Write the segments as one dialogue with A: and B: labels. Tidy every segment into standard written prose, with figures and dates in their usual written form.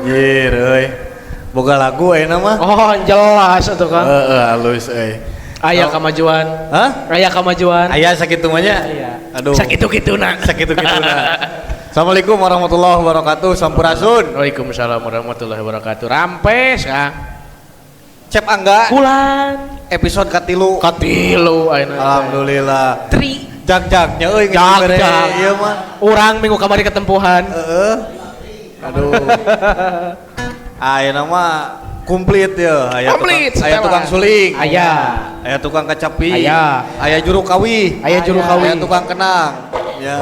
A: Anjir euy. Boga lagu ayeuna mah.
B: Oh, jelas atuh, Kang.
A: Heeh, halus euy.
B: Aya
A: Oh.
B: kamajuan.
A: Hah?
B: Aya kamajuan.
A: Aya sakitu mah nya?
B: Iya.
A: Aduh.
B: Sakitu-kituna.
A: Sakitu-kituna. Assalamualaikum warahmatullahi wabarakatuh. Sampurasun.
B: Waalaikumsalam warahmatullahi wabarakatuh. Rampes, Kang.
A: Cep Angga
B: Kulan.
A: episode katilu.
B: Katilu ayeuna.
A: Alhamdulillah.
B: Tri.
A: Jag-jagnya euy geus
B: Jag,
A: dibere
B: jag.
A: ieu mah.
B: Urang minggu kamari ketempuhan.
A: Heeh. Aduh. Ayeuna mah komplit ya. Aya
B: Komplit,
A: tukang, aya
B: setelan.
A: tukang suling.
B: Aya.
A: Aya tukang kacapi.
B: Aya.
A: Aya juru kawih.
B: Aya juru kawih.
A: Aya tukang kenang. Ya.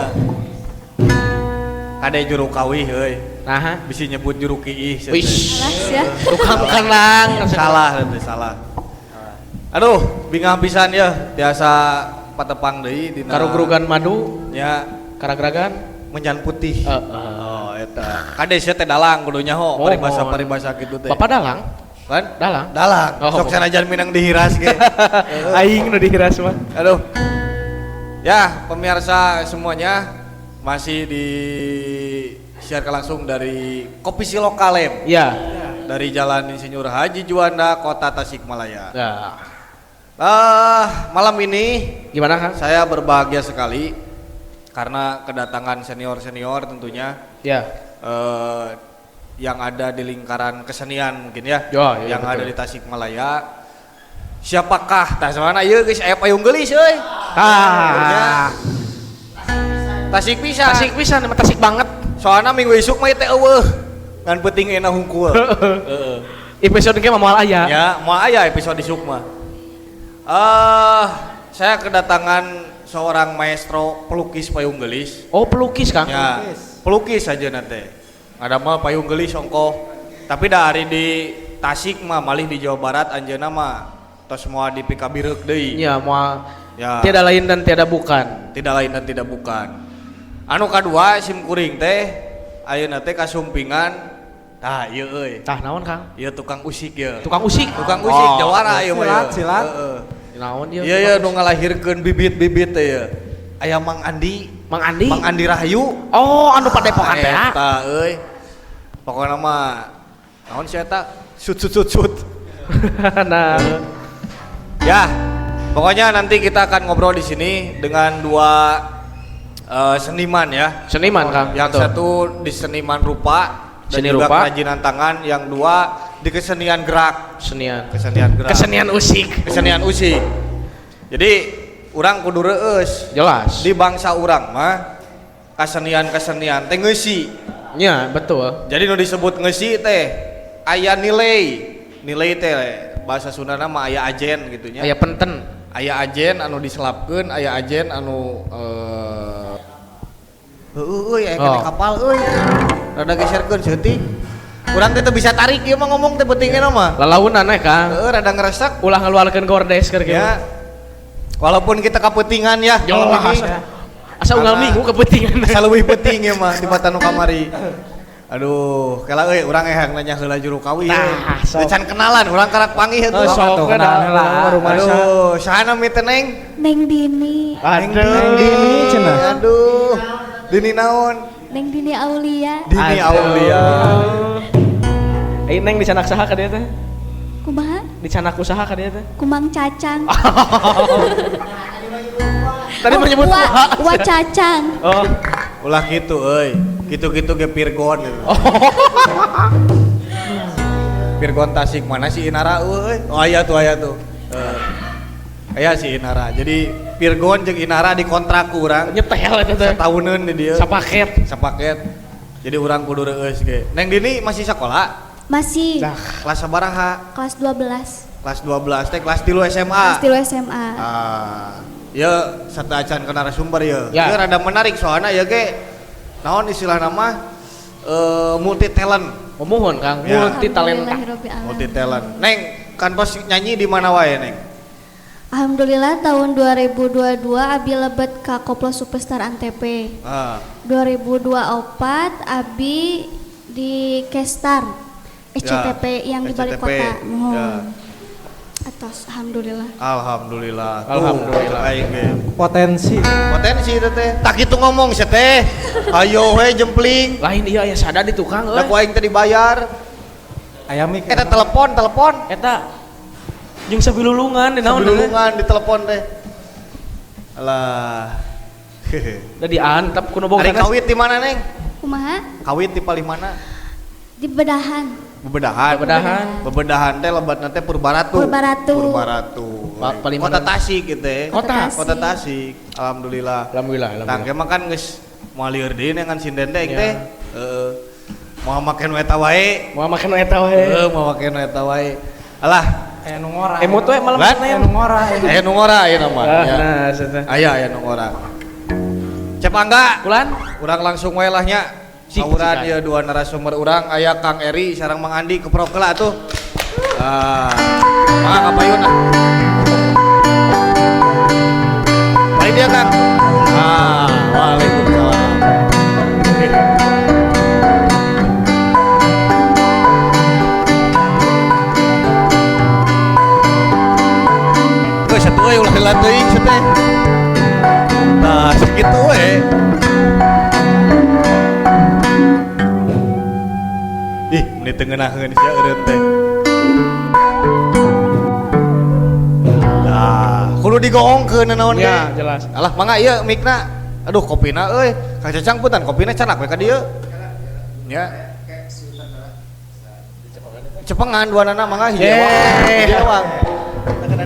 A: Kade juru kawih euy.
B: Nah,
A: Bisi nyebut juru kiih sia teh.
B: wis.
C: Alas ya.
B: Tukang kenang.
A: Salah teh salah. Aduh, bingah pisan ya tiasa patepang deui dina
B: Karugrugan madu,
A: nya
B: karagragan.
A: Menyan putih.
B: Heeh.
A: Oh, eta. Kade sia teh dalang kudu nyaho
B: Mohon.
A: paribasa-paribasa kitu teh.
B: Bapak dalang?
A: Kan?
B: Dalang.
A: Dalang.
B: Oh,
A: Sok sanajan minang dihiras ge.
B: Aing nu dihiras mah.
A: Aduh. Ya, pemirsa semuanya masih di siarkan langsung dari Kopi Silo Kalem
B: Ya.
A: dari Jalan Insinyur Haji Juanda, Kota Tasikmalaya.
B: Nah,
A: Ah, malam ini
B: gimana, Kang?
A: saya berbahagia sekali karena kedatangan senior-senior tentunya
B: Ya.
A: yang ada di lingkaran kesenian mungkin ya,
B: Ya, ya,
A: yang
B: betul.
A: ada di Tasikmalaya. Siapakah? Tah soalna ieu geus aya payung geulis euy.
B: Ah.
A: Tasik pisan.
B: Tasik pisan, emang tasik banget.
A: Soalna minggu isuk mah teh eueuh. Ngan peuting enak hungkul. Heeh.
B: Episode ge mah moal aya.
A: Ya, moal aya episode isuk mah. Saya kedatangan seorang maestro pelukis payung geulis.
B: Oh, pelukis, Kang.
A: Ya, pelukis aja nanti. Ada mah payung geulis ongkoh. Tapi dari di Tasik mah malih di Jawa Barat anjeunna mah tos moal dipikabireuk deui.
B: Ya, moal
A: Ya.
B: tiada lain dan tiada bukan.
A: Tidak lain dan tidak bukan. Anu kadua sim kuring teh ayeuna teh kasumpingan tah ieu euy.
B: Tah naon, Kang?
A: Ieu tukang usik ieu.
B: Tukang usik.
A: Tukang usik
B: Oh.
A: jawara ieu mah.
D: Silat,
A: ieu.
D: silat.
A: Heeh.
B: Naon ieu?
A: Iya iya nu ngalahirkeun bibit-bibit teh ieu. Aya Mang Andi,
B: Mang Andi.
A: Mang Andi Rahayu.
B: Oh, anu padepokan teh. ah.
A: Eta euy. Pokokna mah naon sih eta? Sut sut sut sut.
B: Nah,
A: Ya, pokoknya nanti kita akan ngobrol di sini dengan dua seniman ya.
B: seniman, Kang.
A: Yang
B: Betul.
A: satu di seniman rupa dan
B: Seni
A: juga
B: rupa.
A: kerajinan tangan, yang dua di kesenian gerak,
B: senian.
A: kesenian gerak.
B: Kesenian usik.
A: Kesenian usik. Jadi urang kudu reueus
B: Jelas.
A: di bangsa urang mah kesenian-kesenian teh ngeusi.
B: Ya, betul.
A: Jadi nu disebut ngeusi teh aya nilai. Nilai teh bahasa Sundana mah aya ajen gitu nya.
B: Aya penten.
A: Aya ajen anu diselapkeun, aya ajen anu heueuh euy aya kene
B: Oh.
A: kapal euy. Rada geserkeun seutik. Urang teh teu bisa tarik ieu mah ngomong teh pentingna mah.
B: Lalaunan eh, Kang.
A: Heeh, rada ngeresek
B: Ulah ngeluarkeun gordes keur kieu.
A: ya. Walaupun kita kapetingan ya malam
B: Jelas.
A: ini.
B: Asa unggal
A: Karena-
B: minggu kepentingan.
A: Asa leuwih penting ya mah tibatan nu kamari. Aduh, kela euy urang hayang nanya heula juru kawih.
B: Tah, sok.
A: Teu can kenalan, urang karak panggih
B: Oh,
A: atuh.
B: sok
D: Atuh,
B: we
D: kenalan
B: da.
D: lah. Rumah
A: Aduh, saha nami teh Neng?
C: Neng Dini.
B: Aduh.
D: Neng Dini cenah.
A: Aduh. Dini naon?
C: Neng Dini Aulia.
A: Dini
B: Aduh.
A: Aulia.
B: Eh, Neng dicanak saha ka dieu teh?
C: Kumaha?
B: Dicanak usaha ka dieu teh?
C: Kumang Cacang.
B: Tadi
C: Oh,
B: menyebut
C: wa,
B: wa.
C: wa Cacang.
B: Oh.
A: Ulah kitu euy. Kitu-kitu ge Pirgon gitu. Pirgon Tasik mana si Inara euy? Oh aya tuh aya tuh. Aya si Inara. Jadi Pirgon jeung Inara dikontrak ku urang
B: Nyetel eta teh.
A: satauneun di dieu.
B: Sapaket.
A: Sapaket. Jadi urang kudu reueus ge. Neng Dini masih sekolah?
C: Masih
B: Dah.
A: Kelas sabaraha?
C: kelas 12.
A: Kelas 12 teh kelas 3 SMA.
C: Kelas 3 SMA.
A: Ah, ya satu acan ke narasumber ya.
B: Ya.
A: Ya rada menarik soalnya ya ge naon istilah nama multi talent,
B: Memohon Kang,
A: Ya.
B: multi talenta.
C: Alhamdulillahirabbil alamin.
A: multi talent. Neng, kantos nyanyi di mana wae, Neng?
C: Alhamdulillah tahun 2022 Abi lebet ka Koplo Superstar Antep.
A: Ah,
C: 2024 Abi di Kestar SCTP
A: Ya,
C: yang di
A: SCTP,
C: balik kota. Mohon.
A: ya.
C: Tos alhamdulillah.
A: Alhamdulillah. Tuh,
B: Alhamdulillah.
A: Aing ge.
D: Potensi.
A: Potensi itu teh. Tak gitu ngomong sih teh. Ayo we jempling.
B: Lain iya aya sada di tukang
A: Da
B: euy.
A: ku aing teh dibayar.
D: Aya mik.
A: Eta telepon, telepon.
B: Eta jeung sabilulungan di naon teh.
A: Sabilulungan di telepon teh. Alah.
B: Da diantep kuno
A: Ari
B: boga.
A: kawit di mana, Neng?
C: Kumaha?
A: Kawit di palih mana?
C: Di bedahan.
A: Bebedahan.
B: Bebedahan.
A: Bebedahan teh lebatna teh Purbaratu.
C: Purbaratu.
A: Purbaratu.
B: Palih
A: Kota
B: mana?
A: Tasik gitu ya.
B: Kota.
C: Tasik.
A: Kota Tasik. Alhamdulillah.
B: Alhamdulillah,
A: Tah
B: alhamdulillah.
A: mah kan geus moal lieur deui dengan sinden teh
B: Ya.
A: teh. Heeh. Moal maken we eta wae.
B: Moal maken eta wae.
A: Heeh, moal maken we eta wae. Alah,
D: Aya nu ngora.
B: Emot we malam
A: Lan?
D: Aya
B: Senin.
D: nu ngora.
A: aya nu ngora ayeuna mah.
B: Ah,
A: Ya.
B: nah, seta.
A: Aya aya nu ngora. Cep Angga,
B: Kulan?
A: urang langsung wae lah nya.
B: Cik,
A: Sauran
B: cikan.
A: ya dua narasumber urang aya Kang Eri sareng Mang Andi keprok heula atuh. Ah. Mangga ka payun ah. Balik dia Kang. Ah, waalaikumsalam. Geus satu we ulah heula teuing sia teh. Nah, segitu we. Ih, meni teu ngeunaheun sia eureun teh. Nah, kudu digoongkeun naon ge.
B: Ya, jelas.
A: Alah, mangga ieu mikna. Aduh, kopina euy. Kang Cacang punten kopina canak we ka dieu. Ya. Cepengan duanana mangga hiji ewang. Hiji ewang.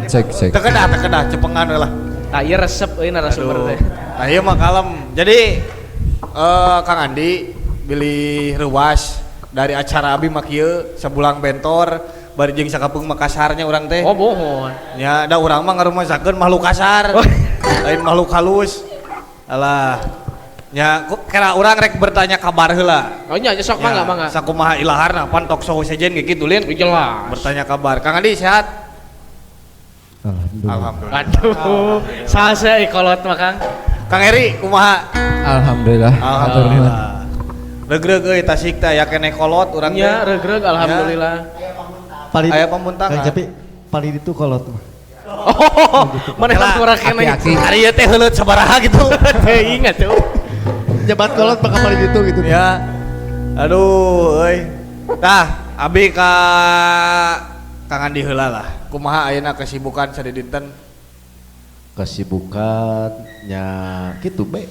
E: Cek cek.
A: Teu kedah, teu kedah, cepengan we lah.
B: Tah ieu resep euy narasumber
A: Aduh.
B: teh.
A: Nah, ieu mah kalem. Jadi Kang Andi bilih reuas dari acara abi mah kieu sabulang bentor bari jeung sakapeung Makassarnya urang teh.
B: Oh, bohong.
A: Ya, da urang mah ngarumasakeun makhluk kasar.
B: Oh.
A: Lain makhluk halus. Alah. Ya, kira urang rek bertanya kabar heula.
B: Oh nya sok
A: Ya,
B: mangga mangga.
A: Sakumaha ilaharna pan talk show sejen ge kitu lin.
B: Jelas.
A: Bertanya kabar. Kang Andi sehat?
E: Alhamdulillah.
A: Alhamdulillah.
B: Aduh, sase kolot mah Kang.
A: Kang Eri kumaha?
E: Alhamdulillah.
A: Alhamdulillah. Regreg euy Tasik teh aya keneh kolot urang teh.
B: Nya regreg alhamdulillah.
D: Paling
A: Aya pamuntangan.
D: Kang Cepi paling itu kolot mah.
B: Oh, mana
A: Kela,
B: kurang keneh.
E: Aki-aki.
A: Ari ieu teh heuleut sabaraha gitu.
B: Teuing atuh.
D: Nyebat kolot bakal paling itu gitu.
A: Ya. Aduh euy. Tah, abi ka Kang Andi heula lah. Kumaha ayeuna kesibukan sadidinten?
F: Kesibukan nya gitu be.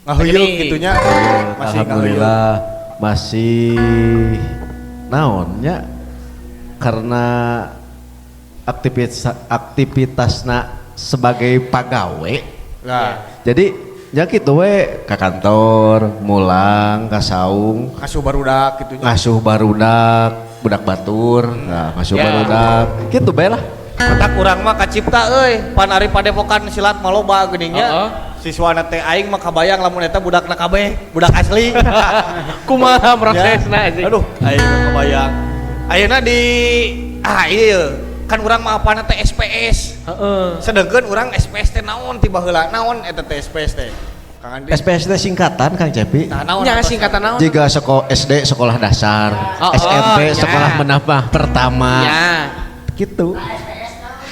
A: Ngahuyuk
B: Ini.
A: gitunya. Masih ngahuyuk.
F: Alhamdulillah masih naonnya karena aktivitasna sebagai pagawe.
A: Lah,
F: Jadi nya kitu we ka kantor, mulang, ka saung,
A: ngasuh barudak gitunya.
F: ngasuh barudak, budak batur, nah ngasuh
B: Ya.
F: barudak, gitu bae lah.
A: Petak urang mah kacipta euy, pan ari padepokan silat mah loba geuning nya.
B: Heeh.
A: Siswana teh aing mah kabayang lamun eta budakna kabeh, budak asli.
B: Kumaha prosesna
A: Ya.
B: anjing.
A: Aduh, aing mah kebayang. Ayeuna di ah iya kan urang mah apana teh SPS.
B: Heeh.
A: Sedangkan urang SPS teh naon tiba heula naon eta teh SPS teh. Kang Andi.
F: SPS teh singkatan Kang Cepi.
A: Nah, naon
B: Nya
A: atos?
B: singkatan naon?
F: Jika sekolah SD sekolah dasar,
B: Oh,
F: SMP
B: oh, ya.
F: sekolah menengah pertama,
B: Nya.
F: gitu.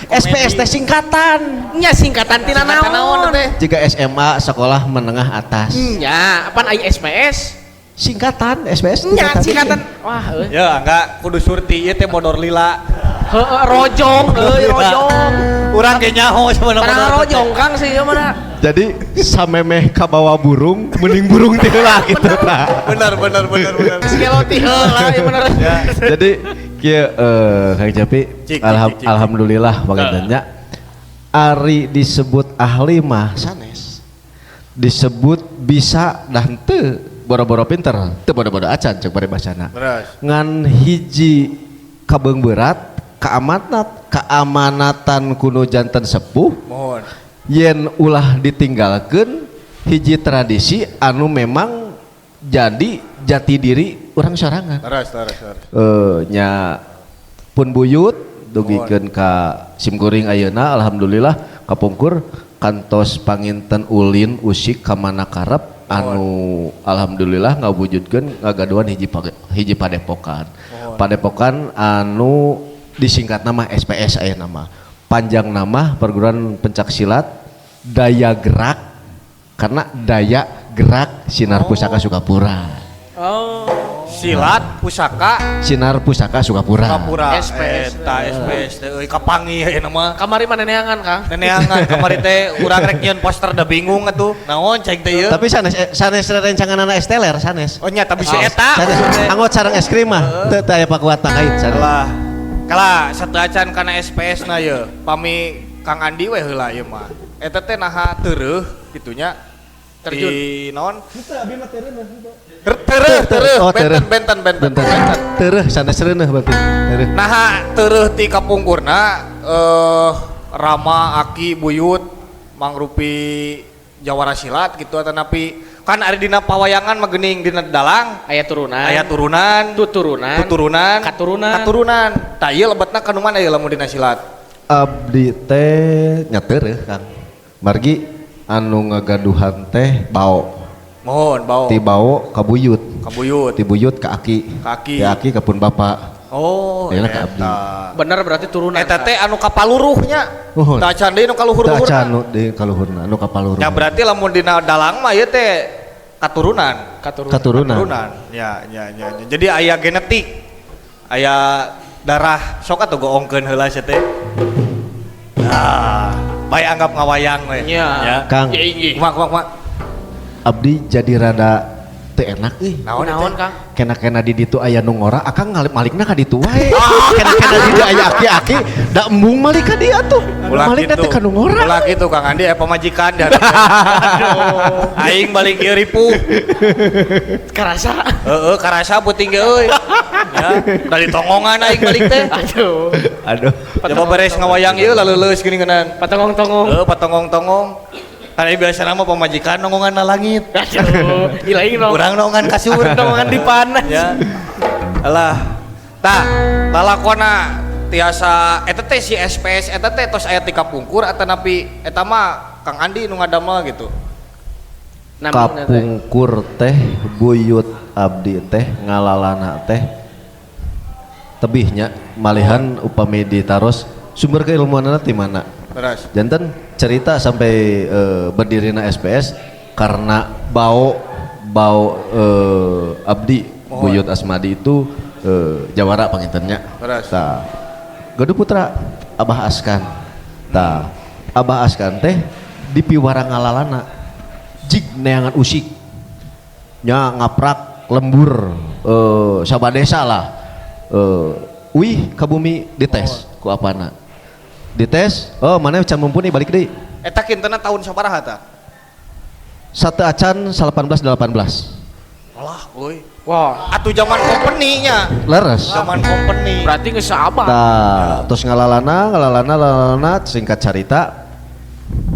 F: SPS teh singkatan.
B: Nya singkatan tina
A: Singkatan naon
B: naon?
A: teh?
F: Jika SMA sekolah menengah atas,
B: Nya, apaan aya SPS?
F: singkatan SPS.
B: Nya singkatan. Wah, euy.
A: Ya, enggak kudu surti ieu teh bodor lila.
B: Heeh, rojong euy, rojong.
A: Urang ge nyaho sebenarnya
B: Padahal
A: bodor teh.
B: rojong Kang sih ieu mah.
F: Jadi samemeh kabawa burung, mending burung teh lah gitu tah.
A: Bener bener bener bener.
B: Sekeloti heula ieu bener.
A: Ya.
F: Jadi kieu Kang Cepi,
A: Cik, cik, cik, cik.
F: alhamdulillah pangintennya ari disebut ahli mah sanes. Disebut bisa dah henteu boro-boro pinter, teu bodo-bodo acan cek paribasana.
A: Beres.
F: Ngan hiji kabeung berat, keamanat, keamanatan kuno janten sepuh
A: Mohon.
F: yen ulah ditinggalkan hiji tradisi anu memang jadi jati diri orang sorangan.
A: Terus terus terus.
F: Nya pun buyut dugikeun ka simkuring ayeuna alhamdulillah kapungkur kantos panginten ulin usik ka mana karep anu alhamdulillah ngawujudkeun ngagaduhan hiji padepokan. Padepokan anu disingkat nama SPS ayeuna mah. Panjang nama perguruan pencak silat Daya Gerak karena Daya Gerak Sinar Pusaka Sukapura.
B: Oh.
A: Silat Pusaka
F: Sinar Pusaka Sukapura.
A: Sukapura.
B: SPS.
A: Eta SPS teh euy kapanggih ayeuna mah.
B: Kamari mah neneangan, Kang.
A: Neneangan kamari teh urang rek nyieun poster da bingung atuh. Naon cek teh ieu?
F: Tapi sanes sanes rencangan anak esteler sanes.
A: Oh nya tapi si eta.
F: Sanes anggot sareng es krim mah teu teu aya pakuat pakait sanes.
A: Lah. Kala sateuacan kana SPS na ye. Pami Kang Andi we heula ieu mah. Eta teh naha teureuh kitu nya.
B: Terjun.
A: Di naon? Tereuh, tereuh,
F: Oh,
A: benten,
F: tereuh.
A: benten, benten,
F: Bentar.
A: benten.
F: Tereuh sanes reuneuh berarti. Tereuh.
A: Naha tereuh ti kapungkurna Rama Aki Buyut mangrupi jawara silat gitu atanapi kan ari dina pawayangan mah geuning dina dalang
B: Aya turunan.
A: aya turunan,
B: Tuturunan.
A: tuturunan,
B: Katurunan.
A: katurunan. Tah ieu lebetna ka nu mana ieu lamun dina silat?
F: Abdi teh nya tereuh Kang. Margi anu ngagaduhan teh bao.
A: Mohon bao.
F: Ti bao ka buyut.
A: Ka buyut.
F: Ti buyut ka aki.
A: Ka aki.
F: Ti aki ka pun bapak.
A: Oh,
F: Ayeuna ka abdi.
A: eta.
B: Bener berarti turunan.
A: Eta teh anu kapaluruhnya.
F: Nuhun.
A: Tah acan deui nu
F: Teu
A: kaluhur-luhurna.
F: acan nu di kaluhurna nu kapaluruh.
A: Ya berarti lamun dina dalang mah ieu teh katurunan.
B: Katurunan.
F: Katurunan.
A: Katurunan. Ya, ya, ya, ya. Jadi aya genetik. Aya darah sok atuh goongkeun heula sia teh. Nah, bae anggap ngawayang we.
B: Nya.
A: Ya.
F: Kang,
B: Ya inggih.
A: Kumaha kumaha kumaha.
F: abdi jadi rada teu enak euy.
A: Naon
B: Naon,
A: eta?
B: Kang?
F: Kena-kena di ditu aya nu ngora akang ngalip malikna ka ditu wae. Kena-kena di dieu aya aki-aki da embung malik ka dieu atuh.
A: Ulah
F: Malikna
A: kitu.
F: teh ka nu ngora.
A: Ulah kitu Kang Andi aya pamajikan di hareup. Aing balik ieu ripuh.
B: Karasa.
A: Heeh, karasa peuting ge euy. Ya, dari tonggongan aing balik teh.
B: Aduh.
F: Aduh.
A: Coba beres ngawayang ieu laleuleus geuning geunan.
B: Patongong-tongong.
A: Heeh, patongong-tongong. Kan ieu biasa nama pamajikan nonggongan na langit.
B: Aduh, ilaing dong.
A: Urang nonggongan kasur.
B: Nonggongan di panas.
A: Ya. Alah. Tah, lalakona tiasa eta teh si SPS eta teh tos aya ti kapungkur atanapi eta mah Kang Andi nu ngadamel gitu.
B: Namina teh.
F: Kapungkur teh buyut abdi teh ngalalana teh tebihnya malihan upami ditaros sumber keilmuanana ti mana?
A: Terus.
F: Janten cerita sampai berdirina SPS karena bau bau abdi
A: Mohon.
F: Buyut Asmadi itu jawara pangintennya.
A: Terus.
F: Tah. Gaduh putra Abah Askan. Tah, Abah Askan teh dipiwarang ngalalana jig neangan usik. Nya ngaprak lembur sabadesa lah. Wih ka bumi dites ku apana. Dites, oh mana can mumpuni balik deui.
A: Eta kintena tahun sabaraha tah?
F: Satu acan 1818.
A: Alah, euy.
B: Wah,
A: Atuh zaman company nya.
F: Leres.
A: Zaman company.
B: berarti geus saabah.
F: Tah, terus ngalalana, ngalalana, ngalalana, singkat cerita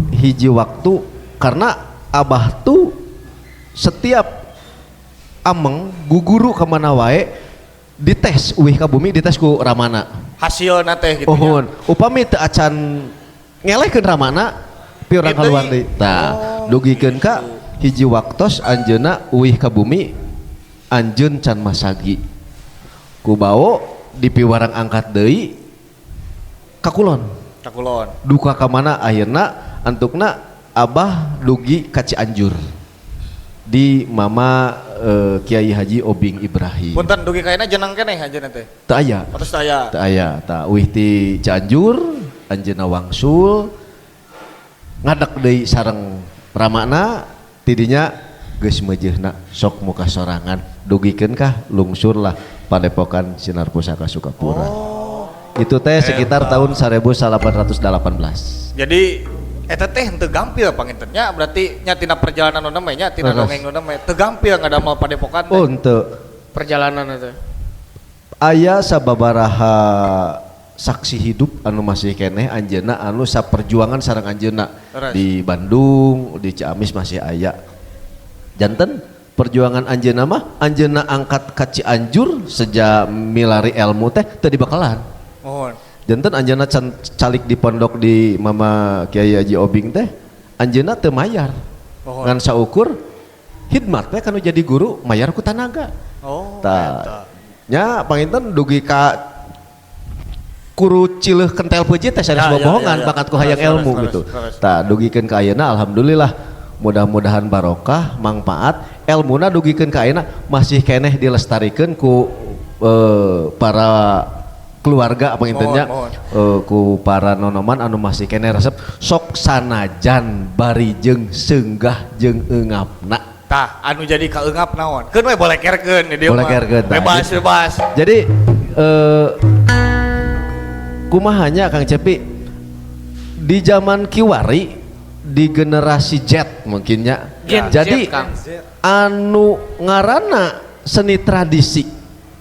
F: hiji waktu karena abah tuh setiap ameng guguru kemana wae dites uih ka bumi dites ku ramana.
A: Hasilna teh gitu nya.
F: Uhun, upami teu acan ngelehkeun ramana pi urang
A: Gitu
F: kaluar
A: deui.
F: deui. Tah,
A: Oh,
F: dugikeun ka
A: gitu.
F: hiji waktos anjeunna uih ka bumi anjeun can masagi. Ku bao dipiwarang angkat deui ka kulon.
A: Ka kulon.
F: Duka ka mana akhirna antukna abah dugi ka Cianjur di mama Kiai Haji Obing Ibrahim.
A: Punten dugi kaena jeneng keneh anjeunna teh.
F: Teu aya.
A: Atos teu aya.
F: Teu aya tah uih ti Cianjur anjeunna wangsul ngadeg deui sareng ramana tidinya geus meujeuhna sok muka sorangan dugikeun kah lungsur lah Padepokan Sinar Pusaka Sukapura. Itu teh sekitar tahun 1818.
A: Jadi eta teh henteu gampil pangintennya berarti nya tina perjalanan nu mah nya tina
F: Leres.
A: dongeng nu mah teu gampil ngadamel padepokan teh.
F: Oh, henteu.
B: Perjalanan itu.
F: Aya sababaraha saksi hidup anu masih keneh anjeunna anu saperjuangan sareng anjeunna
A: Leres.
F: di Bandung, di Ciamis masih aya. Janten perjuangan anjeunna mah anjeunna angkat ka Cianjur sejak milari ilmu teh teu dibakalan.
A: Mohon.
F: Janten anjeunna can calik di pondok di Mama Kiai Haji Obing teh anjeunna teu mayar.
A: Mohon.
F: Ngan saukur hidmat teh kanu jadi guru mayar ku tanaga.
A: Oh.
F: Tah.
A: Eta.
F: Nya panginten dugi ka Kuru cileuh kentel peuji teh sanes bobohongan,
A: Ya.
F: bakat ku hayang
A: Leres,
F: ilmu
A: leres,
F: gitu.
A: leres.
F: Tah, dugikeun ka ayeuna alhamdulillah, mudah-mudahan barokah, mangpaat elmuna, dugikeun ka ayeuna masih keneh dilestarikeun ku para keluarga panginten nya,
A: Mohon,
F: ku para nonoman anu masih keneh resep sok sanajan bari jeung seunggah jeung eungapna.
A: Tah, anu jadi kaeungap naon? Keun we bolekerkeun di dieu mah.
F: Bolekerkeun, tah.
A: Bebas, bebas.
F: Jadi kumaha nya, Kang Cepi, di zaman kiwari, di generasi Z mungkinnya.
B: Gen
F: Jadi
B: Z, Kang.
F: Anu ngaranna seni tradisi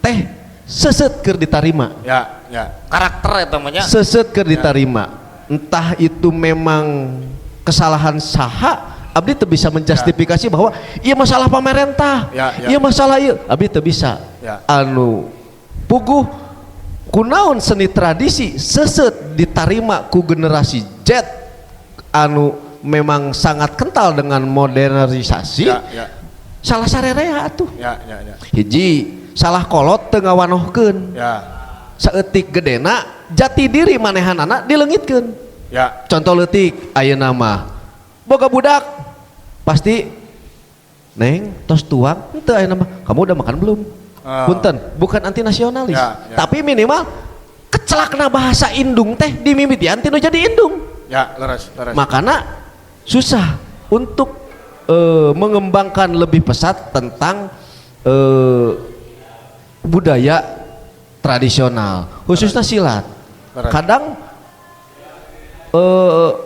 F: teh seset keur ditarima.
A: Ya, ya. Karakter eta mah nya.
F: Seset keur ditarima. Entah itu memang kesalahan saha, abdi teu bisa menjustifikasi bahwa iya masalah pamerentah,
A: Ya, ya.
F: iya masalah ieu, abdi teu bisa. Anu puguh kunaon seni tradisi seset ditarima ku generasi Z anu memang sangat kental dengan modernisasi, salah sarerea atuh.
A: Ya.
F: Hiji, salah kolot teu ngawanohkeun. Saeutik gedena jati diri manehanana dileungitkeun. Contoh leutik, ayeuna mah boga budak pasti, "Neng, tos tuang henteu?" Ayeuna mah, "Kamu udah makan belum?" Punten, bukan anti nasionalis,
A: Ya, ya.
F: tapi minimal kecelakna bahasa indung teh dimimitian tinu jadi indung.
A: Ya, leres, leres.
F: Makanya susah untuk mengembangkan lebih pesat tentang budaya tradisional, khususnya silat. Kadang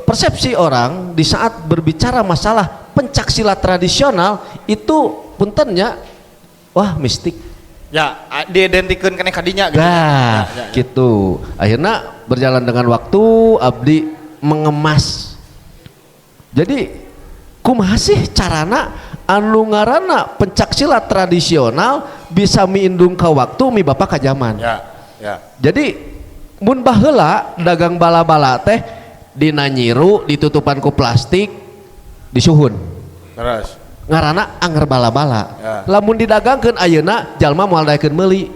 F: persepsi orang di saat berbicara masalah pencak silat tradisional itu, punten nya, wah, mistik.
A: Ya, diidentikeun keneh kadinya gitu.
F: Nah,
A: Ya.
F: gitu. Akhirnya berjalan dengan waktu, abdi mengemas. Jadi kumaha sih carana anu ngaranna pencak silat tradisional bisa miindung ka waktu, mibapa ka zaman.
A: Ya.
F: Jadi mun baheula dagang bala-bala teh dina nyiru, ditutupan ku plastik, disuhun.
A: Terus.
F: Ngaranna anger bala-bala.
A: Ya.
F: Lamun didagangkeun ayeuna, jalma moal daekeun meuli.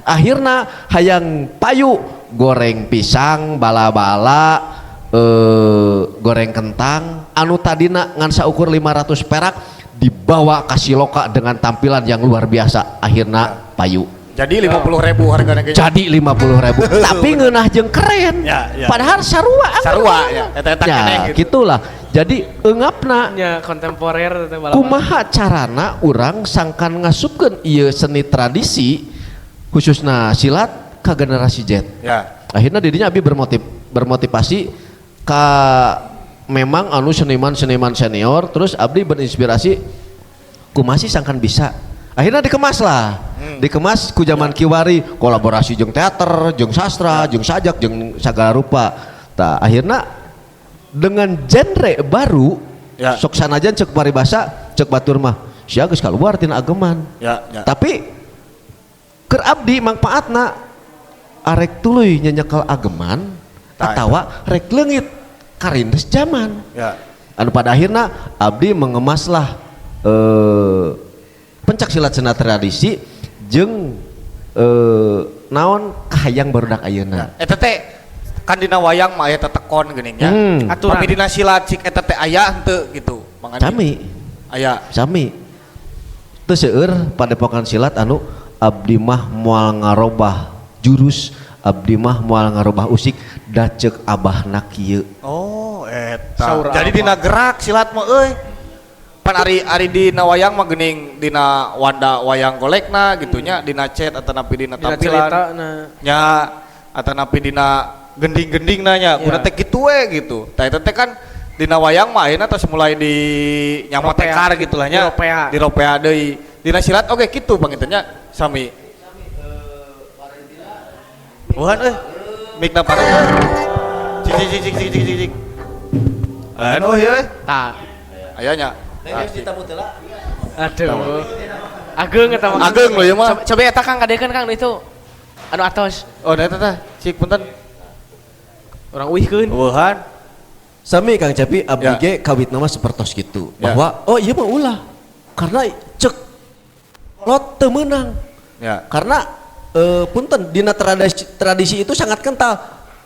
F: Akhirna hayang payu goreng pisang bala-bala, goreng kentang anu tadina ngan saukur 500 perak dibawa ka Siloka dengan tampilan yang luar biasa, akhirna payu.
A: Jadi 50.000 harganya kayaknya.
F: Jadi 50.000, tapi ngeunah jeung keren.
A: Ya.
F: Padahal sarua angger
A: Sarua,
F: mana.
A: Ya. Eta-eta
F: Ya,
A: keneh gitu.
F: gitulah. Jadi eungapna
B: Nya kontemporer teh bala-bala.
F: Kumaha carana urang sangkan ngasupkeun ieu seni tradisi, khususnya silat, ke generasi Z. Akhirnya didinya abi bermotivasi ka memang anu seniman-seniman senior, terus abdi berinspirasi kumaha sih sangkan bisa. Akhirnya dikemas lah, dikemas ku zaman kiwari, kolaborasi jeung teater, jeung sastra, jeung sajak, jeung segala rupa. Tah, akhirnya dengan genre baru, sok sanajan cek paribasa, cek batur mah sia geus keluar tina ageman,
A: Ya.
F: tapi keur abdi mangpaatna arek tuluy nyenyekel ageman
A: Tah,
F: atawa rek leungit karindes zaman. Anu pada akhirnya abdi mengemaslah pencak silat sena tradisi jeung naon kahayang barudak ayeuna.
A: Eta teh kan dina wayang mah aya tetekon geuning nya.
B: Aturan.
A: Tapi dina silat cik eta teh aya henteu gitu, Mang Andi?
F: Sami.
A: Aya.
F: Sami. Teu seueur padepokan silat anu abdi mah moal ngarobah jurus, abdi mah moal ngarobah usik, da ceuk abahna kieu.
A: Oh, eta.
B: Saur
A: Jadi
B: apa?
A: dina gerak silat mah euy. Pan ari ari dina wayang mah geuning dina wanda wayang golekna gitu nya, dina cet atanapi dina
B: Dina
A: tampilan.
B: cerita na.
A: Nya atanapi dina gending-gending nanya,
B: Ya.
A: guna teh kitu we gitu. Tah eta teh kan dina wayang mah ayeuna tos mulai di nyamotekar
B: Ropea.
A: gitu lah nya.
B: Diropea.
A: Diropea deui. Dina silat oge kitu panginten nya sami. Bukan euy. Mikna parah. Cik cik cik cik cik cik cik. Anu ieu euy.
B: Tah.
A: Aya nya.
B: Aduh. Ageng eta mah.
A: Ageng lho ieu mah.
B: Coba, coba eta Kang kadekeun Kang itu. Anu atos.
A: Oh, nah eta tah. Cik punten.
B: Urang uihkeun.
A: Eueuhan.
F: Sami Kang Cepi, abdi
A: Ya.
F: ge kawitna mah sapertos gitu.
A: Ya.
F: Bahwa oh iya mah ulah. Karena cek kolot teu meunang.
A: Ya.
F: Karena Punten dina tradisi, tradisi itu sangat kental.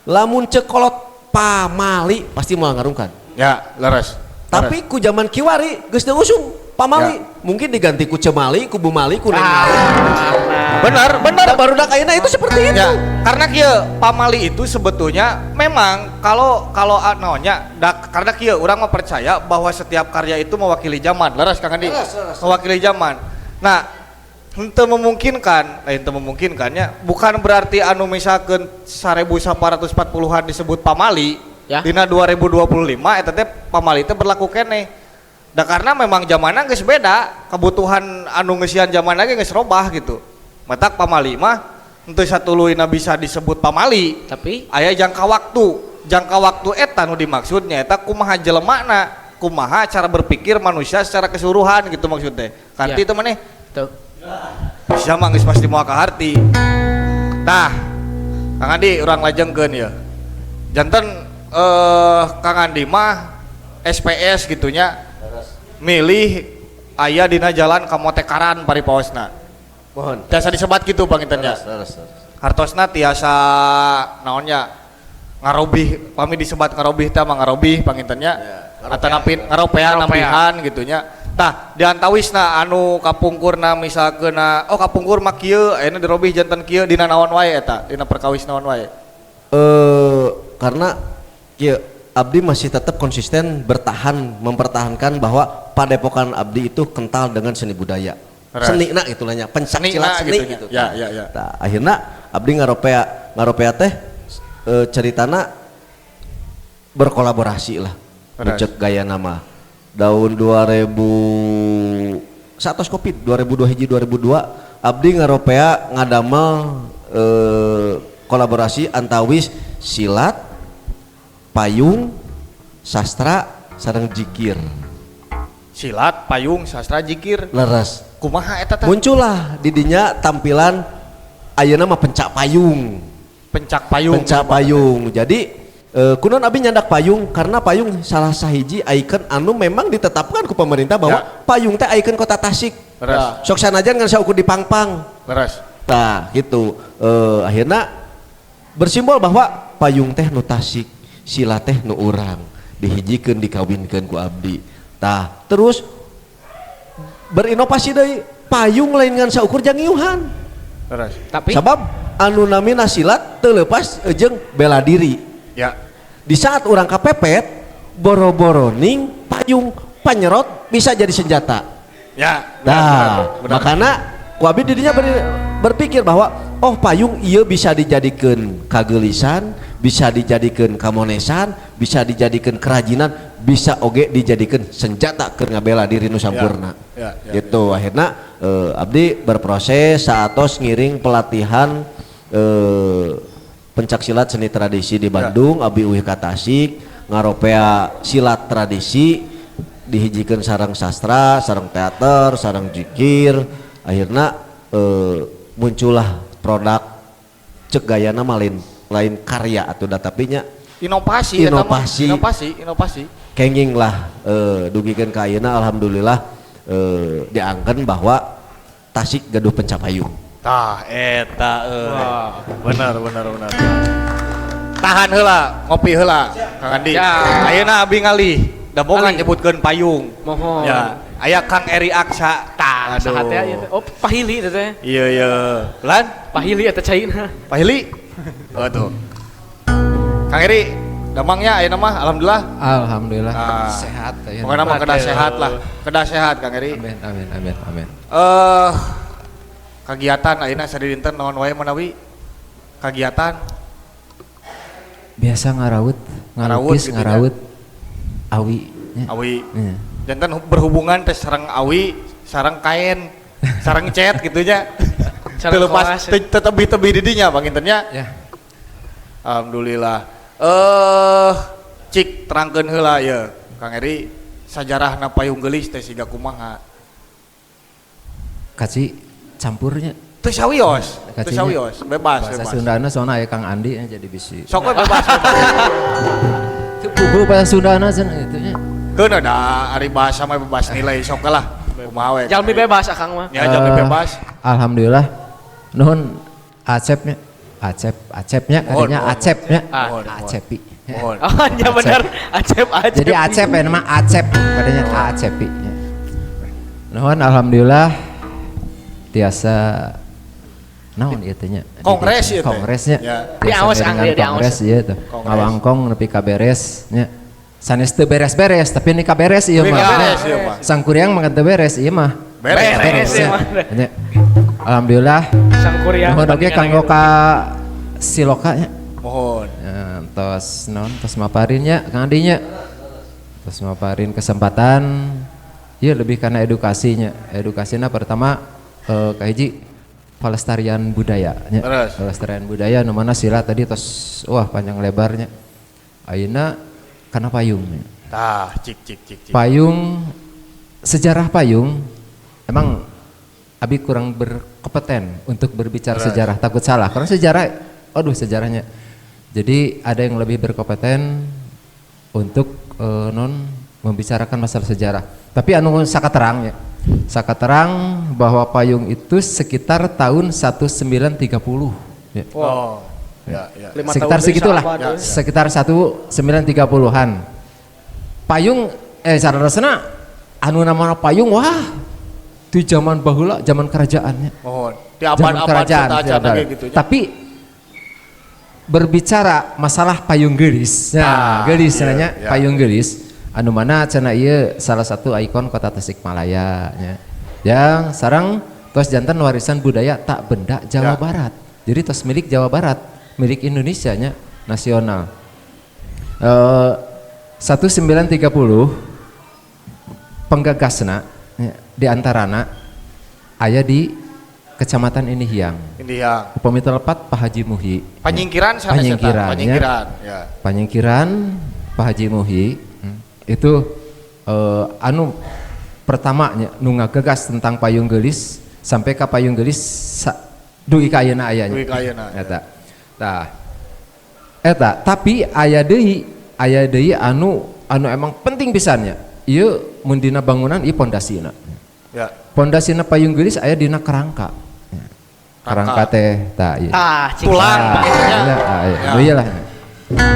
F: Lamun cek kolot pamali pasti moal ngarungkan.
A: Ya, leres.
F: Tapi ku zaman kiwari geus teu usum pamali.
A: Ya.
F: Mungkin diganti ku cemali, ku bumali, ku neng mali.
A: Benar, benar.
F: Nah, barudak ayeuna itu seperti itu.
A: Ya, karena kieu pamali itu sebetulnya memang kalau kalau ah, naonnya da, karena kieu urang mah percaya bahwa setiap karya itu mewakili zaman. Leres, Kang Andi? Mewakili zaman. Nah, henteu memungkinkan, lain henteu memungkinkannya, bukan berarti anu misalkan 1840-an disebut pamali,
B: Ya.
A: dina 2025 eta teh pamali teh berlaku keneh. Da karena memang zamanna geus beda, kebutuhan anu ngeusian zaman lagi geus robah gitu. Matak pamali mah henteu satuluyna bisa disebut pamali.
B: Tapi
A: Aya jangka waktu. Jangka waktu eta nu dimaksudnya eta kumaha jelemana, kumaha cara berpikir manusia secara keseluruhan gitu maksudnya. Kanti
B: Ya.
A: itu maneh
B: tuh.
A: bisa mah geus pasti moal kaharti. Tah, Kang Andi urang lajengkeun ya. Janten Kang Andi mah SPS gitunya milih aya dina jalan kamotekaran paripaosna.
F: Mohon.
A: Tiasa disebat gitu panginten nya.
F: Leres, leres, leres.
A: Hartosna tiasa naonnya ngarobih, pami disebat ngarobih teh mah ngarobih panginten nya.
F: Ya,
A: Atanapi ngaropea
B: Ngaropea.
A: nambihan gitunya. Tah, di antawisna anu kapungkurna misalkeun, oh, kapungkur mah kieu, ayeuna dirobih janten kieu dina naon wae eta, dina perkawis naon wae?
F: Karena ya abdi masih tetap konsisten bertahan mempertahankan bahwa padepokan abdi itu kental dengan seni budaya.
A: Leres.
F: Seni na gitu lah nya, pencak
A: Seni
F: silat
A: na
F: seni
A: gitu nya.
F: gitu.
A: Ya, ya, ya.
F: Nah, akhirnya abdi ngaropea ngaropea teh ceritana berkolaborasi lah.
A: Leres.
F: Cek gaya nama. Tahun 2000 saatos Covid 2002 hiji 2002 abdi ngaropea ngadamel kolaborasi antawis silat, payung, sastra, sareng jikir.
A: Silat, payung, sastra, jikir.
F: Leres.
A: Kumaha eta teh?
F: Muncullah didinya tampilan ayeuna mah pencak payung.
A: Pencak payung.
F: Pencak payung. Jadi kunaon abi nyandak payung karena payung salah sahiji ikon anu memang ditetapkan ku pemerintah bahwa payung teh ikon kota Tasik.
A: Leres.
F: Sok sanajan ngan saukur di pangpang.
A: Leres.
F: Tah gitu. Akhirnya bersimbol bahwa payung teh nu Tasik, silat teh nu urang, dihijikeun dikawinkeun ku abdi. Tah, terus berinovasi deui, payung lain ngan saukur jang ngiuhan.
A: Leres.
B: Tapi
F: Sabab anu namina silat teu leupas jeung bela diri.
A: Ya.
F: Di saat orang kepepet, boro-boro ning payung panyerot bisa jadi senjata.
A: Ya.
F: Nah,
A: Benar, benar.
F: makanya ku abdi didinya berpikir bahwa oh, payung iya bisa dijadikan kagelisan, bisa dijadikan kamonesan, bisa dijadikan kerajinan, bisa oge dijadikan senjata keur ngabela diri nu sampurna.
A: Ya,
F: gitu. Akhirnya abdi berproses saatos ngiring pelatihan pencak silat seni tradisi di Bandung, abdi uih ka Tasik, ngaropea silat tradisi dihijikeun sareng sastra, sareng teater, sareng jikir, akhirnya muncullah produk cek gayana mah lain lain karya atau tapi nya
A: Inovasi eta mah.
F: Inovasi.
A: Inovasi, inovasi.
F: Kenging lah dugikeun ka ayeuna alhamdulillah diangken bahwa Tasik gaduh pencak payung.
A: Tah eta euy. Benar, benar, benar. Tahan heula, ngopi heula, Kang Andi.
B: Siap.
A: Ayeuna abi ngalih, da boga
B: Ngalih.
A: nyebutkeun payung.
B: Mohon.
A: Ya, aya Kang Eri Aksa.
B: Tah,
A: Aduh.
B: saha teh ieu teh? Oh, Pahili teh teh.
A: Iya, iya. Lan,
B: Pahili eta caina.
A: Pahili. Oh tuh. Kang Eri, damangnya ayeuna mah alhamdulillah.
E: Alhamdulillah
A: Ah.
E: sehat ayeuna.
A: Pokoknya mah kedah sehat lah. Kedah sehat, Kang Eri.
E: Amin amin amin amin.
A: Kegiatan ayeuna sadidinten naon wae manawi? Kegiatan
E: Biasa ngarawut,
A: Ngarawut
E: ngalukis,
A: gitu ya.
E: ngarawut. Awi nya.
A: Awi.
E: Iya.
A: Janten berhubungan teh sareng awi, sareng kain, sareng cat gitu nya.
B: Sareng
A: Teu lepas
B: koas.
A: teu tebih-tebih di dinya panginten nya.
E: Ya.
A: Alhamdulillah. Cik terangkeun heula ya, Kang Eri, sajarahna payung geulis teh siga kumaha?
E: Kaci campurnya.
A: Teu sawios, teu
E: Kacinya.
A: sawios, bebas,
E: Bahasa
A: bebas.
E: Sundana soalnya aya Kang Andi ya, jadi bisi.
A: Sok we bebas, bebas.
E: Teu puguh bahasa Sundana cenah gitu nya.
A: Keun da ari bahasa mah bebas nilai, sok lah. Kumaha we.
B: Jalmi bebas akang mah.
A: Ya, jalmi bebas.
E: Alhamdulillah. Nuhun Acepnya, Acep, Acepnya,
A: Mohon,
E: katanya
A: mohon.
E: Acepnya,
A: Mohon, mohon.
E: Acepi.
A: Mohon.
B: Oh, ya benar. Acep Acep.
E: Jadi Acep ya nama Acep, katanya Acepi. Nuhun, alhamdulillah tiasa naon ieu teh nya?
A: Kongres ieu teh.
E: Kongresnya.
A: Ya.
E: Tiasa
B: Diawas
E: ngiringan
B: angge, diawas.
E: kongres ieu teh.
A: Kongres.
E: Ngawangkong nepi ka beres nya. Sanes teu beres-beres tapi ini kaberes ieu
A: Tapi
E: mah.
A: kaberes ieu mah.
E: Sangkuriang mah teu beres ieu mah.
A: Beres.
B: Beres ieu mah.
E: Nya. Alhamdulillah.
B: Sangkuriang.
E: Nuhun oge kanggo ka Siloka nya.
A: Mohon.
E: Ya, tos non tos maparin nya Kang Adi nya. Tos maparin kesempatan ya lebih karena edukasinya. Edukasinya pertama kahiji pelestarian budaya nya.
A: Terus.
E: Pelestarian budaya nu mana sila tadi tos wah panjang lebarnya. Ayeuna kana payung nya.
A: Tah, cik cik cik cik.
E: Payung, sejarah payung emang abi kurang berkompeten untuk berbicara sejarah, takut salah karena sejarah, aduh sejarahnya. Jadi ada yang lebih berkompeten untuk non membicarakan masalah sejarah. Tapi anu sakaterang ya. Sakaterang bahwa payung itu sekitar tahun 1930 ya.
A: Oh. Ya, ya.
B: Lima
E: Sekitar
B: tahun deui
E: segitulah.
B: saabad, euy.
E: Sekitar 1930-an. Payung sarasana anu namanya payung wah di zaman baheula, zaman kerajaannya.
A: Mohon. Di
E: Zaman
A: abad-abad
E: kerajaan,
A: serta
E: di
A: acan
E: abad.
A: kayak gitu nya.
E: Tapi berbicara masalah payung geulis. Nah,
A: Ah,
E: geulis
A: iya,
E: cenah
A: iya.
E: payung geulis anu mana cenah ieu salah satu ikon kota Tasikmalaya nya. Yang sareng tos janten warisan budaya tak benda Jawa
A: Ya.
E: Barat. Jadi tos milik Jawa Barat, milik Indonesia nya, nasional. 1930 penggagasna ya, di antarana aya di Kecamatan Indihiang.
A: Indihiang.
E: Upami teu lepat Pak Haji Muhyi.
A: Panyingkiran sanes eta.
E: Panyingkiran, ya.
A: Panyingkiran, ya.
E: Panyingkiran Pak Haji Muhyi itu anu pertamanya nu ngagegas tentang payung geulis sampai ka payung geulis dugi ka ayeuna aya nya.
A: Dugi ka ayeuna, ya.
E: Eta. Tah. Eta, tapi aya deui anu anu emang penting pisannya. Ieu mun dina bangunan ieu pondasina.
A: Ya.
E: Pondasina payung geulis aya dina kerangka. Kerangka teh tah ieu.
B: Tah, cik.
A: Tulang,
E: Ah,
A: nya.
E: iya, ah, iya.
A: Ya.
E: Lu iyalah.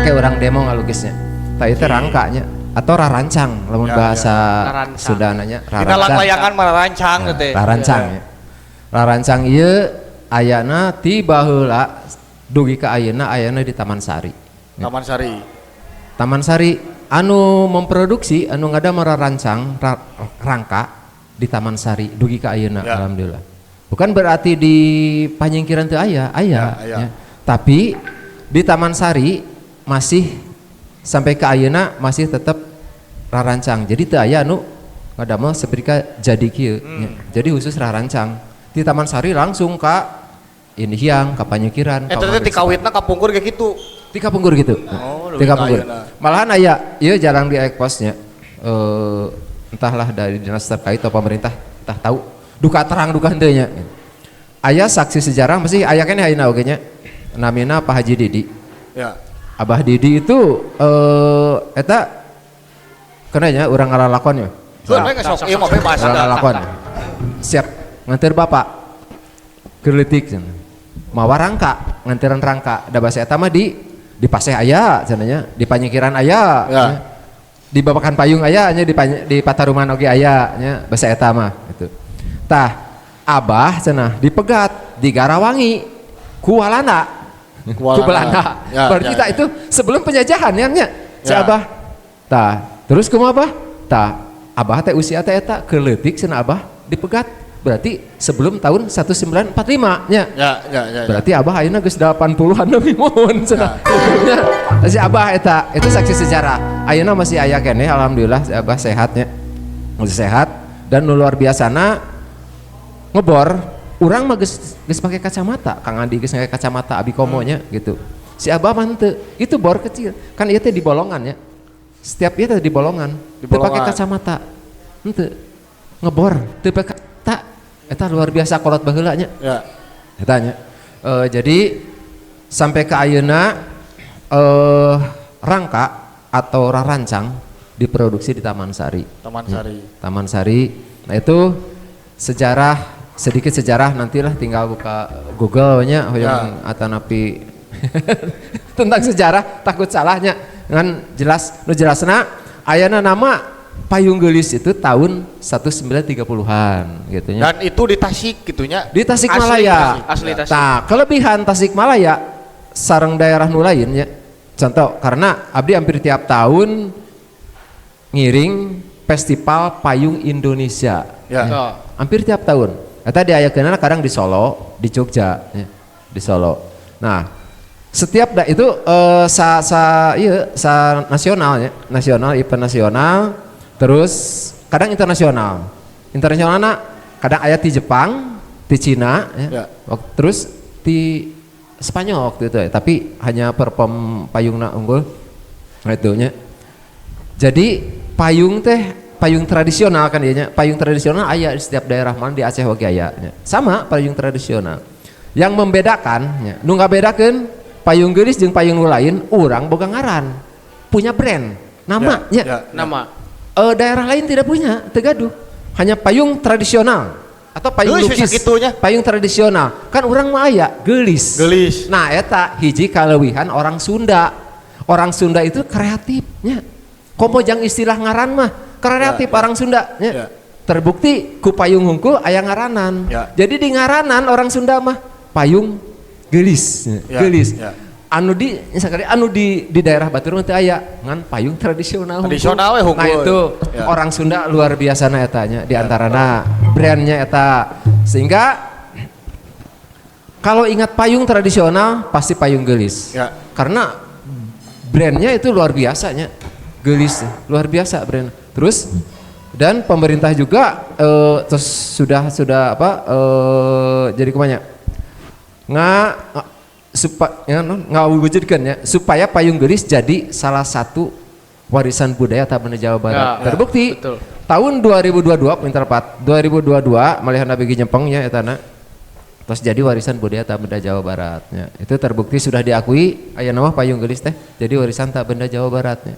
E: Kayak orang demo ngalukisnya. Tah ieu teh rangkanya atau rarancang lamun
A: Ya,
E: bahasa
B: Rarancang.
E: Sundananya
A: Dina
E: rarancang.
A: layangan mah rarancang
E: Nah,
A: teh.
E: Rarancang ya. Rarancang ieu ayana ti baheula dugi ka ayeuna ayana di Taman Sari.
A: Taman Sari.
E: Taman Sari anu memproduksi anu ngadamel rarancang rangka di Taman Sari dugi ka ayeuna
A: Ya.
E: alhamdulillah. Bukan berarti di Panyingkiran teu aya, aya
A: Ya, aya.
E: ya. Tapi di Taman Sari masih sampai ke ayeuna masih tetap rarancang. Jadi teu aya anu ngadamel seperti ka jadi kieu ya. Jadi khusus rarancang. Di Taman Sari langsung ka Indihiang, ka Panyingkiran, ka
A: Eta teh ti kawitna kapungkur kayak gitu.
E: Ti kapungkur gitu.
A: Oh,
E: Ti
A: lebih
E: kapungkur.
A: ka ayeuna.
E: Malahan aya ieu jarang di eksposnya. Entahlah dari dinas terkait atau pemerintah, entah tahu. Duka terang duka henteu nya. Aya saksi sejarah masih aya keneh ayeuna oge nya. Namina Pak Haji Didi.
A: Ya.
E: Abah Didi itu eta kena nya urang ngalalakon ya.
A: Tuh, mereka sok ieu mah bebas
E: Urang
A: ada.
E: ngalalakon. Siap nganter bapak. Keur leutik cenah. Mawa rangka, nganteran rangka. Da basa eta mah di paseh aya cenah nya, di Panyingkiran aya.
A: Ya.
E: Nya. Di Babakan Payung aya nya, di Pataruman oge aya nya, basa eta mah gitu. Tah, Abah cenah dipegat di Garawangi ku Walanda.
A: Ku
E: Ku Belanda.
A: Ya,
E: Berarti
A: ya,
E: kita
A: ya.
E: itu sebelum penjajahan ya nya. Si
A: Ya.
E: Abah. Tah, terus kumaha Abah? Tah, Abah teh usia teh eta keleutik cenah Abah dipegat. Berarti sebelum tahun 1945 nya.
A: Ya, ya, ya. ya.
E: Berarti Abah ayeuna geus 80-an lebih mohon cenah. Ya. Si Abah eta itu saksi sejarah. Ayeuna masih aya keneh alhamdulillah si Abah sehatnya. Masih sehat dan nu luar biasana ngebor urang mah geus geus pakai kacamata, Kang Andi geus pakai kacamata abi komonya gitu. Si Abah mah henteu, itu bor kecil. Kan ieu teh di bolongan ya. Setiap ieu teh di bolongan.
A: Di
E: Teu pakai
A: bolongan.
E: kacamata. Henteu. Ngebor teu pakai kacamata. Eta luar biasa kolot baheula nya.
A: Ya.
E: Eta nya. Jadi sampai ke ayeuna rangka atau rarancang diproduksi di Taman Sari.
A: Taman Sari.
E: Taman Sari. Nah itu sejarah Sedikit sejarah nantilah tinggal buka Google nya hoyong atanapi tentang sejarah takut salahnya ngan jelas nu jelasna ayana nama Payung Geulis itu tahun 1930-an gitu nya.
A: Dan itu di Tasik gitunya.
E: Di Tasikmalaya.
B: Asli Tasik.
E: Nah, kelebihan Tasikmalaya sareng daerah nu lain ya. Contoh, karena abdi hampir tiap tahun ngiring Festival Payung Indonesia.
A: Ya.
B: Oh.
E: Hampir tiap tahun. Eta diayakeunana kadang di Solo, di Jogja, ya, di Solo. Nah, setiap itu sa sa iya, sa nasional ya, nasional, event nasional, terus kadang internasional. Internasionalna kadang aya di Jepang, di Cina, ya.
A: Ya.
E: Terus di Spanyol waktu itu ya, tapi hanya perform payungna unggul. Nah, itu nya. Jadi payung teh payung tradisional kan ieu nya. Payung tradisional aya di setiap daerah, mana di Aceh oge aya nya. Sama payung tradisional. Yang membedakan nya, nu ngabedakeun payung geulis jeung payung nu lain, urang boga ngaran. Punya brand, nama
A: Ya,
E: nya.
A: ya.
B: Nama.
E: Daerah lain tidak punya, teu gaduh. Hanya payung tradisional atau payung
A: Geulis
E: lukis.
A: bisa kitunya.
E: Payung tradisional. Kan urang mah aya geulis.
A: Geulis.
E: Nah, eta hiji kaleuwihan orang Sunda. Orang Sunda itu kreatifnya. Komo jang istilah ngaran mah kreatif
A: Ya, ya.
E: orang Sunda nya.
A: Ya.
E: Terbukti ku payung hungkul aya ngaranan.
A: Ya.
E: Jadi di ngaranan orang Sunda mah payung geulis,
A: Ya,
E: geulis.
A: ya.
E: Anu di sekali anu di daerah batur mah teu aya ngan payung tradisional hungkul.
A: Tradisional we hungkul.
E: Nah itu
A: Ya.
E: orang Sunda luar biasa na eta nya di antarana brandnya eta sehingga kalau ingat payung tradisional pasti payung geulis.
A: Ya.
E: Karena brandnya itu luar biasanya geulis luar biasa brand. Terus dan pemerintah juga terus sudah apa jadi kumanya nga supaya ngawujudkeun ya supaya payung geulis jadi salah satu warisan budaya tak benda Jawa Barat.
B: Ya,
E: Terbukti
B: betul.
E: tahun 2022 pinter pat 2022 malihan abdi nyempengnya etana terus jadi warisan budaya tak benda Jawa Baratnya. Itu terbukti sudah diakui aya nama payung geulis teh jadi warisan tak benda Jawa Baratnya.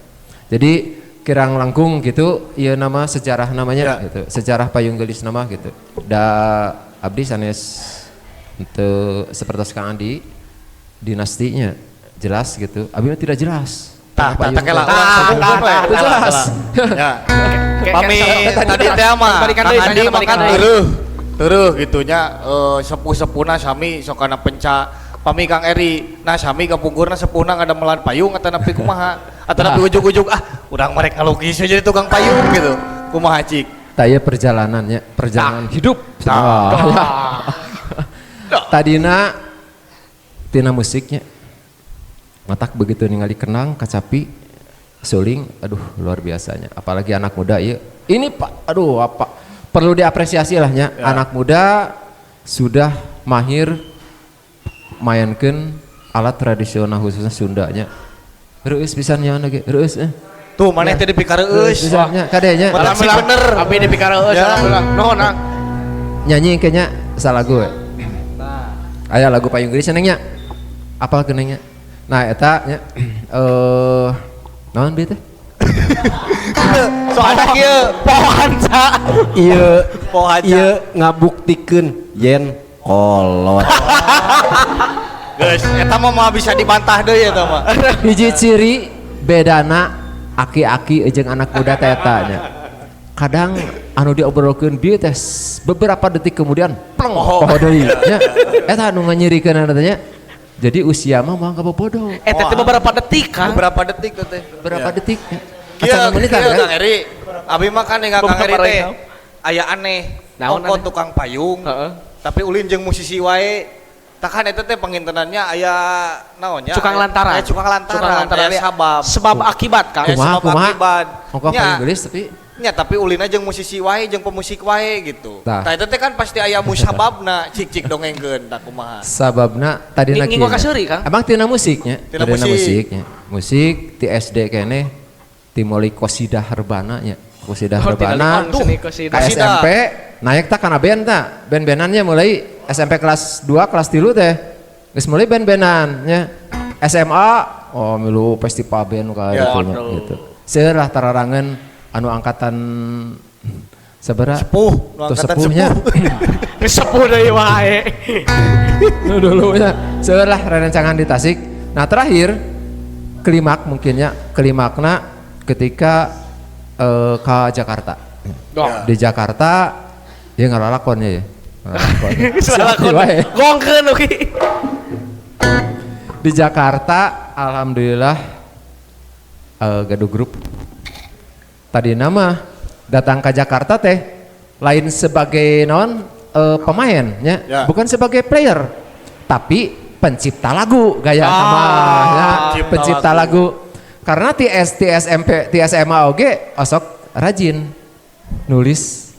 E: Jadi kirang langkung gitu ieu nama sejarah namanya
A: Ya.
E: gitu. Sejarah payung geulis nama gitu. Da abdi sanes untuk seperti Kang Andi dinastinya jelas gitu. Abi mah tidak jelas.
A: Tah, tah,
E: Payung
A: tah, kela
E: teh.
A: urang sambungkeun we.
E: Itu jelas.
A: Ya. Pami tadi teh mah
B: Balikan
A: Kang
B: deui,
A: Andi
B: tanya,
A: mah kan
B: balikan deui.
A: tereuh. Tereuh gitunya sepuh-sepuhna sami sokana penca. Pami Kang Eri, nah sami kapungkurna sepuhna ngadamelan payung atanapi kumaha? Atanapi ujug-ujug ah urang merek ngalukis we jadi tukang payung gitu. Kumaha cik?
E: Taya perjalanannya, perjalanan hidup.
A: Tah.
E: Tadina tina musiknya. Matak begitu ningali kenang, kacapi, suling, aduh luar biasanya. Apalagi anak muda ya. Ini Pak, aduh apa perlu diapresiasi lah nya.
A: Ya.
E: Anak muda sudah mahir mainkeun alat tradisional khususnya Sundanya. Reueus pisan nya ge, reueus eh.
A: Tuh maneh teh dipikareueus.
E: Pisan nya kadenya.
A: Alhamdulillah bener.
B: Abi dipikareus
A: Ya.
B: alhamdulillah. Nuhun ah.
E: Nyanyi kayaknya salah gue. Aya lagu Payung Geulis neng nya. Apal keneng nya. Nah eta nya naon bieu teh?
A: Soalnya kieu
B: Pohanca.
F: Iya,
A: Pohanca.
F: iya ngabuktikeun yen kolot.
A: Geus, eta mah moal bisa dibantah deui eta mah.
E: Hiji ciri bedana aki-aki jeung anak muda teh eta nya. Kadang anu diobrolkeun bieu teh beberapa detik kemudian pleng
A: Poho.
E: poho deui nya. Eta anu nganyirikeun teh nya. Jadi usia mah moal kabobodo.
B: Eta teh beberapa detik kan.
A: Beberapa detik tuh teh.
E: Beberapa detik nya.
A: Kieu
E: Acan menitan
A: kieu
E: kan?
A: Kang Eri. Abi mah kan ningal Kang Eri
B: Beberapa
A: teh
B: detik.
A: aya aneh.
B: Naon
A: Ongko
B: aneh?
A: tukang payung.
B: Heeh.
A: Tapi ulin jeung musisi wae. Tah kan eta teh pangintenannya aya naon nya?
B: Cukang lantaran.
A: Aya cukang lantaran.
B: Cukang lantaran.
A: Aya sabab.
B: Sebab akibat kan.
A: Aya
E: Kumaha
A: sebab
E: kumaha?
A: akibat.
E: Ongko
A: Nya.
E: payung geulis tapi
A: Nya tapi ulina jeung musisi wae jeung pemusik wae gitu.
E: Tah.
A: Tah eta teh kan pasti aya musababna cik-cik dongengkeun tah kumaha.
E: Sababna tadi
B: Ning- ngingo kaseuri, Kang?
E: Emang tina musiknya?
A: Tina musik.
E: Musiknya. Musik ti SD keneh ti mulai kosidah rebana nya. Kosidah
B: Oh, tina
E: rebana.
B: likon seni kosidah.
E: Ka
A: Kosidah.
E: SMP naik tak kana band tak. Band-bandannya mulai SMP kelas 2, kelas 3 teh. Geus mulai band-bandan nya. SMA oh milu festival band kayak
A: Ya.
E: gitu nya, gitu. Seueur lah tararangan anu angkatan Sabaraha?
A: Sepuh, nu
E: Tuh
A: angkatan
E: sepuhnya.
A: sepuh.
B: Geus sepuh deui wae.
E: Nu dulu nya. Seueur lah rerencangan di Tasik. Nah, terakhir klimak mungkinnya, klimakna ketika ke Jakarta.
B: Dong.
E: Di Jakarta ya ngalalakonnya ya. Ngalakon.
B: Salah
E: Wae.
B: gongkeun oke.
E: Di Jakarta alhamdulillah gaduh grup. Tadi nama datang ke Jakarta teh lain sebagai non pemain ya,
A: Ya.
E: bukan sebagai player, tapi pencipta lagu gaya sama ya,
A: Pencipta
E: pencipta
A: lagu.
E: lagu. Karena TS TSMP TSMA oge osok rajin nulis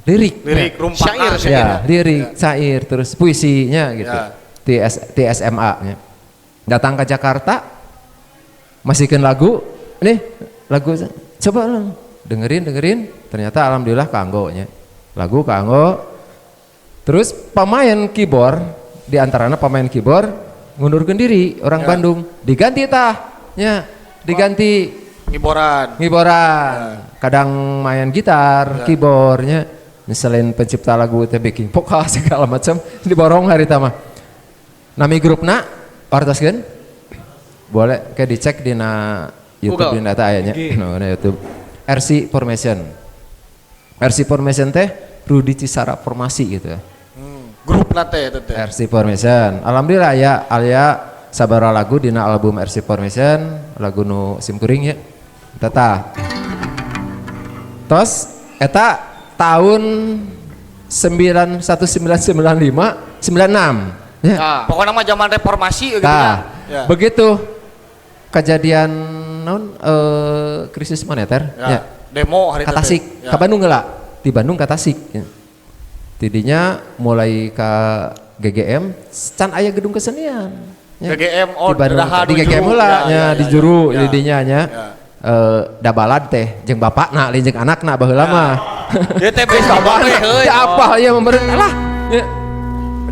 E: lirik.
A: Lirik rumpakan.
B: Syair, syair.
E: Ya, lirik, syair, terus puisinya gitu.
A: Ya.
E: TSMA nya. Datang ke Jakarta, masihkan lagu, nih lagu coba lah dengerin dengerin, ternyata alhamdulillah kanggo nya. Lagu kanggo. Terus pemain keyboard di antaranya pemain keyboard ngundurkan diri orang
A: Ya.
E: Bandung, diganti tah nya, diganti
A: Ngiboran.
E: ngiboran. Kadang main gitar,
A: Ya.
E: keyboardnya. Selain pencipta lagu teh backing vokal segala macam diborong hari mah. Nami grupna wartoskeun? Boleh kayak dicek dina YouTube
B: Google.
E: dina eta aya nya. No, na YouTube. RC Formation. RC Formation teh Rudi Cisara Formasi gitu ya.
A: Grup nate eta teh.
E: RC Formation. Alhamdulillah ya aya sabara lagu dina album RC Formation, lagu nu simkuring ya. Tata. Tos eta tahun 9 1995 96 ya.
B: Ah.
A: Pokoknya mah zaman reformasi gitu
E: Tah,
A: ya. Ya.
E: begitu kejadian naon krisis moneter
A: Ya.
E: ya.
A: Demo hari
E: Ka
A: itu teh.
E: Tasik,
A: Ya.
E: ka Bandung heula. Di Bandung ka Tasik. Ya. Tidinya mulai ke GGM can aya gedung kesenian. Ya.
A: GGM, oh,
E: di Bandung,
A: daha
E: di
A: nu
E: GGM
A: juru.
E: heula
A: Ya,
E: nya
A: ya,
E: di
A: ya,
E: juru
A: ya.
E: di dinya nya.
A: Ya.
E: Da balad teh jeung bapakna lain jeung anakna baheula mah.
A: Dia teh bes bapak teh heuy.
E: Ya apa ya memberen lah. Ya.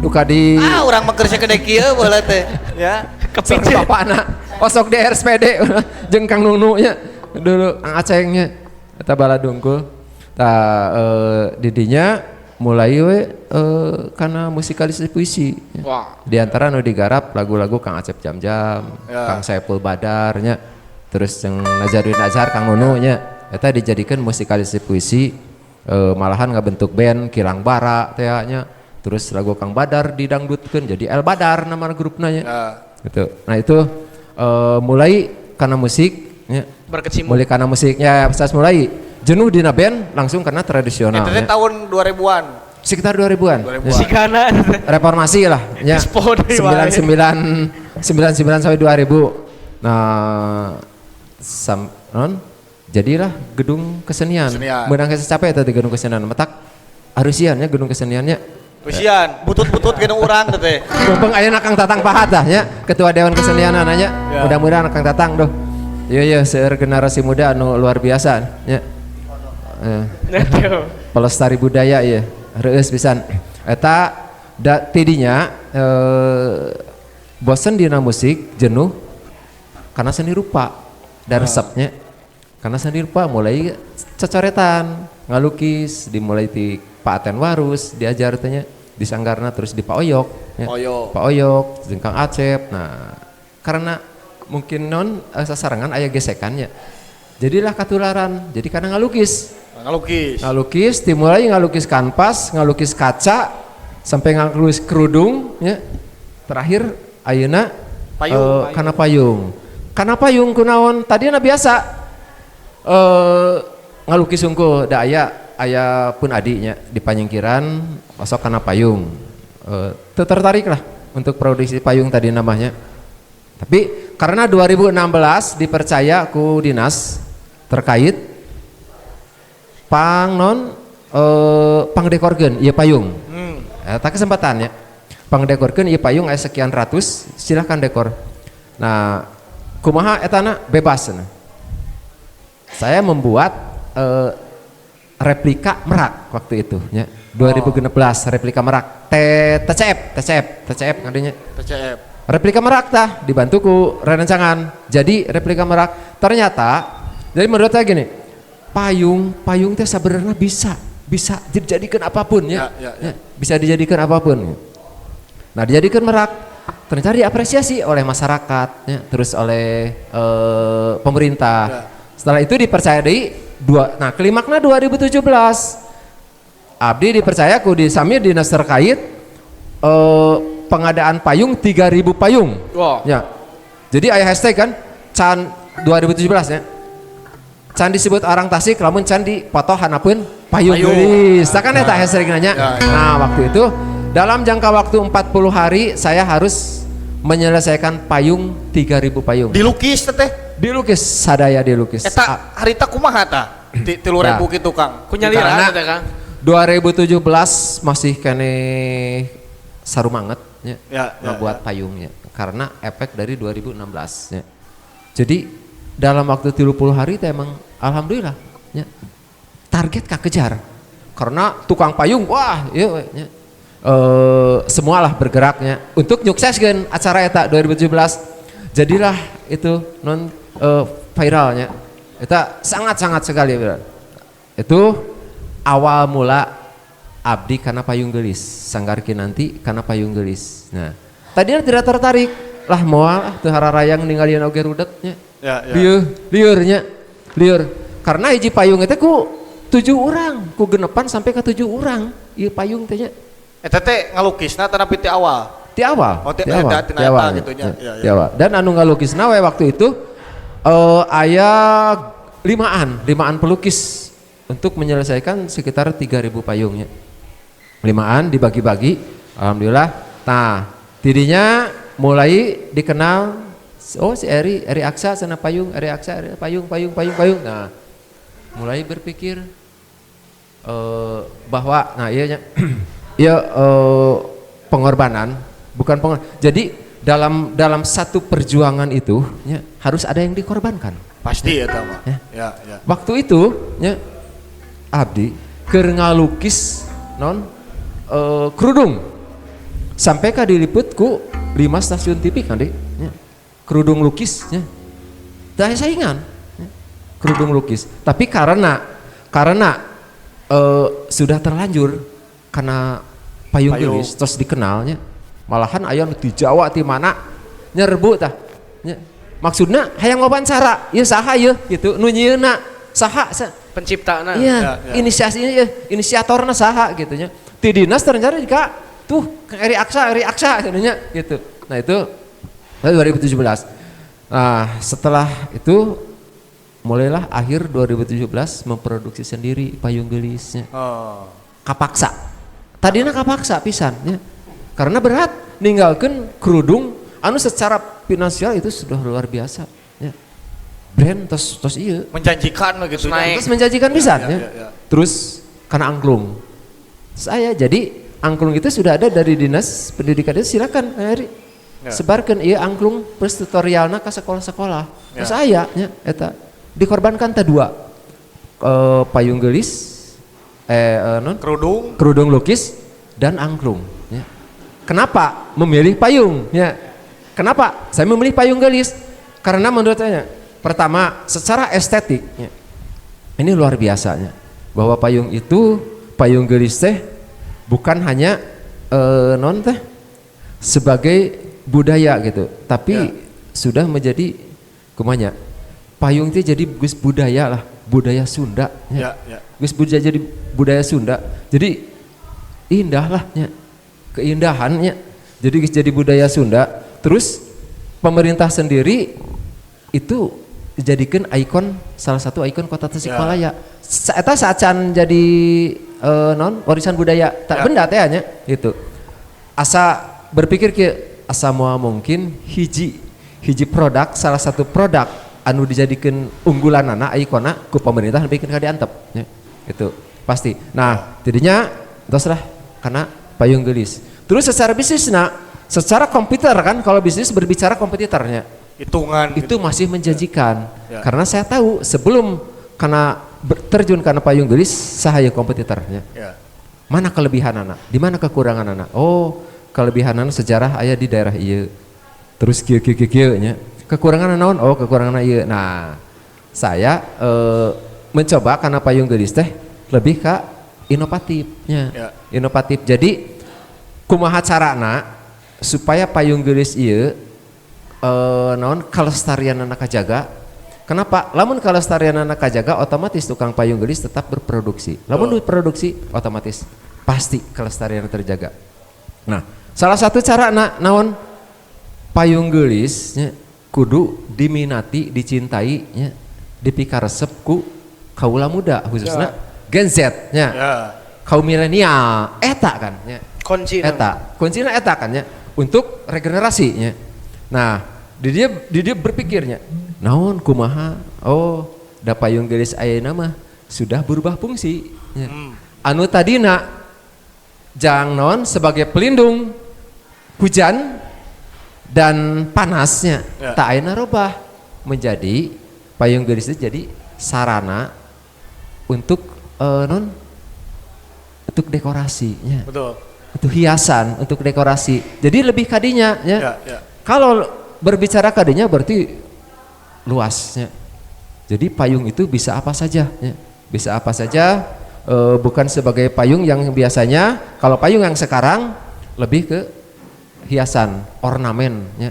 E: Duka di
A: Ah, urang mah keur sagede kieu baheula teh. Ya.
E: Kepicet bapakna. Osok di RSPD jeung Kang Nunu nya dulu Kang Aceng nya eta balad dungkul. Tah didinya mulai we karena musikalisasi puisi.
B: Wah.
E: Di antara nu digarap lagu-lagu Kang Acep Jam-Jam,
A: Ya.
E: Kang Saipul Badar nya, terus yang Nazaruddin Azhar Kang Nunu nya eta dijadikan musikalisasi puisi malahan ngabentuk band Kilang Bara teh nya. Terus lagu Kang Badar didangdutkeun jadi El Badar nama grupna nya.
A: Ya.
E: Gitu. Nah itu mulai karena musik nya.
B: Berkecimpung.
E: Mulai karena musiknya pas mulai jenuh dina band langsung karena tradisional.
A: Itu teh
E: nya.
A: tahun 2000-an.
E: Sekitar 2000-an.
A: 2000-an.
B: Sigana
E: Reformasi lah ya.
B: Expo deui wae.
E: 99 99 sampai 2000. Nah, sam, non, jadilah gedung kesenian.
A: Kesenian.
E: Menang capek tadi gedung kesenian. Metak arusian ya gedung keseniannya.
A: Usian, butut-butut gedung urang teh teh.
E: Mumpung ayeuna Kang Tatang Pahat dah nya, ketua Dewan Kesenian nya.
A: Ya.
E: Mudah-mudahan Kang Tatang doh. Iya iya seueur generasi muda anu luar biasa nya. Pelestari budaya ya, reueus pisan. Eta da tidinya bosen dina musik, jenuh karena seni rupa da resepnya. Karena seni rupa mulai cocoretan, ngalukis, dimulai di Pak Aten Warus diajar teh nya di Sanggarna terus di Pak Oyok ya.
A: Oyok.
E: Pak Oyok, jeung Kang Acep. Nah, karena mungkin non sasarengan aya gesekannya. Jadilah katularan. Jadi karena ngalukis.
A: Ngalukis.
E: Ngalukis, dimulai ngalukis kanvas, ngalukis kaca, sampai ngalukis kerudung ya. Terakhir ayeuna
A: Payung.
E: Kana payung. Kana payung kunaon? Tadina biasa ngalukis hungkul da aya pun adinya di panyingkiran osok kana payung. Teu tertarik lah untuk produksi payung tadi namanya. Tapi karena 2016 dipercaya ku dinas terkait pang non pangdekorkeun ieu payung. Eta kesempatan ya. Pangdekorkeun ieu payung aya sekian ratus, silahkan dekor. Nah, kumaha etana bebas nah. Saya membuat replika merak waktu itu ya. 2016 replika merak TCF TCF TCF ngadinya.
A: TCF.
E: Replika merak tah dibantu ku rencangan. Jadi replika merak ternyata jadi menurut saya gini, payung teh sebenarnya bisa Bisa dijadikan apapun ya.
A: Ya.
E: Ya, bisa dijadikan apapun. Nah, dijadikan merak ternyata diapresiasi oleh masyarakat ya, terus oleh pemerintah. Setelah itu dipercaya deui dua, nah klimakna 2017 abdi dipercaya ku di sami dinas terkait pengadaan payung 3000 payung.
B: Wah.
E: Ya. Jadi aya hashtag kan can 2017 ya. Can disebut orang Tasik lamun can dipoto handapeun payung
A: Payung.
E: geulis. Tah kan eta hashtag nanya.
A: Ya.
E: Nah, waktu itu dalam jangka waktu 40 hari saya harus menyelesaikan payung 3000 payung.
A: Dilukis teh.
E: Dilukis sadaya dilukis.
A: Eta harita kumaha tah? 3000
E: Nah.
A: gitu Kang.
B: Ku nyalira
E: Karena
B: teh Kang.
E: 2017 masih keneh sarumanget ya, ngebuat payungnya karena efek dari 2016 ya. Jadi dalam waktu 30 hari teh emang alhamdulillah ya, target kakejar karena tukang payung wah iya we, nya. Semualah bergeraknya untuk nyukseskan acara eta 2017, jadilah itu non viralnya eta sangat-sangat sekali viral. Itu awal mula abdi karena payung geulis, Sanggar Kinanti karena payung geulis. Nah, tadinya tidak tertarik lah, moal ah teu hararayang ningalieun oge rudetnya.
A: Ya.
E: Lieur, liurnya, liur. Karena hiji payung itu ku tujuh orang, ku genepan sampai ke tujuh orang ieu payung teh nya.
A: Eta teh ngalukisna tanapi ti awal?
E: Di awal.
A: Oh,
E: di awal,
A: tina
E: di
A: eta
E: awal,
A: gitu nya.
E: ya,
A: Ya.
E: di awal. Dan anu ngalukisna we waktu itu aya limaan, limaan pelukis untuk menyelesaikan sekitar 3000 payungnya. Limaan dibagi-bagi, alhamdulillah. Nah, tidinya mulai dikenal, oh si Eri, Eri Aksa sana payung, Eri Aksa, Eri payung, payung, payung, payung. Nah, mulai berpikir bahwa nah iya nya, iya pengorbanan, bukan pengorbanan. Jadi dalam dalam satu perjuangan itu ya, harus ada yang dikorbankan.
A: Pasti eta mah.
E: Ya.
A: Ya.
E: Waktu itu ya abdi keur ngalukis non kerudung sampai ka diliput ku 5 stasiun TV kan di ya. Kerudung lukis ya. Tah saingan ya. Kerudung lukis. Tapi karena sudah terlanjur karena payung,
A: Payung.
E: geulis terus dikenalnya, malahan aya nu di Jawa di mana nyerbu tah nya. Maksudna hayang wawancara ieu saha ieu gitu nu nyieunna saha
B: Penciptana.
E: Iya,
A: Ya.
E: inisiasinya ya, inisiatorna saha gitu nya. Di dinas ternyata juga tuh Kang Eri Aksa, Eri Aksa gitu nya gitu. Nah, itu 2017. Nah, setelah itu mulailah akhir 2017 memproduksi sendiri payung geulisnya.
A: Oh.
E: Kapaksa. Tadinya kapaksa pisan ya. Karena berat ninggalkan kerudung anu secara finansial itu sudah luar biasa ya. Brand terus terus iya
A: Menjanjikan gitu nya.
B: Naik.
E: terus menjanjikan pisan
A: Ya,
E: ya.
A: ya.
E: Terus karena angklung. Saya jadi angklung itu sudah ada dari dinas pendidikan itu, silakan Eri. Sebarkan iya angklung plus tutorialna ke sekolah-sekolah. Terus aya nya eta dikorbankan teh dua. Payung geulis non
A: Kerudung.
E: Kerudung lukis dan angklung ya. Kenapa memilih payung ya? Kenapa saya memilih payung geulis? Karena menurut saya pertama secara estetik ya, ini luar biasanya bahwa payung itu, payung geulis teh bukan hanya non teh sebagai budaya gitu, tapi sudah menjadi kumanya payung teh jadi geus budaya lah, budaya Sunda ya.
A: Ya.
E: Geus budaya, jadi budaya Sunda. Jadi indah lah nya. Keindahannya. Jadi geus jadi budaya Sunda. Terus pemerintah sendiri itu dijadikan ikon, salah satu ikon kota Tasikmalaya. Eta saacan jadi non warisan budaya tak benda teh nya gitu. Asa berpikir ke asa moal mungkin hiji hiji produk, salah satu produk anu dijadikan unggulan anak ikona ku pemerintah bikin ka diantep ya. Itu pasti. Nah, jadinya terus lah karena payung geulis. Terus secara bisnis, nah secara komputer kan kalau bisnis berbicara kompetitornya
A: Hitungan
E: itu
A: gitu.
E: masih menjanjikan.
A: Ya.
E: Karena saya tahu sebelum karena terjun karena payung geulis sahaya kompetitornya. Mana kelebihan anak? Di mana kekurangan anak? Oh, kelebihan anak sejarah aya di daerah ieu. Terus kieu kieu kieu kieu nya. Kekurangan naon? Oh, kekurangan ieu. Nah, saya mencoba karena payung geulis teh lebih ke Inovatifnya.
A: Ya.
E: Inovatif. Jadi kumaha carana supaya payung geulis ieu naon kalestarianana kajaga. Kenapa? Lamun kalestarianana kajaga, otomatis tukang payung geulis tetap berproduksi. Lamun berproduksi, otomatis pasti kelestarian terjaga. Nah, salah satu cara naon, payung geulis nya, kudu diminati, dicintai nya, dipikaresep ku kaula muda, khususnya Gen Z nya. Kaum milenial eta kan nya.
B: Kunci.
E: Eta, kuncinya eta kan nya untuk regenerasi nya. Nah, di dia berpikirnya, naon, kumaha? Oh, da payung geulis ayeuna mah sudah berubah fungsi nya. Anu tadina jang naon, sebagai pelindung hujan dan panasnya, tah ayeuna robah menjadi payung geulis itu jadi sarana untuk non untuk dekorasinya, untuk hiasan, untuk dekorasi. Jadi lebih kadinya ya.
A: Ya.
E: Kalau berbicara kadinya berarti luasnya. Jadi payung itu bisa apa saja ya. Bisa apa saja, bukan sebagai payung yang biasanya. Kalau payung yang sekarang lebih ke hiasan, ornamen ya,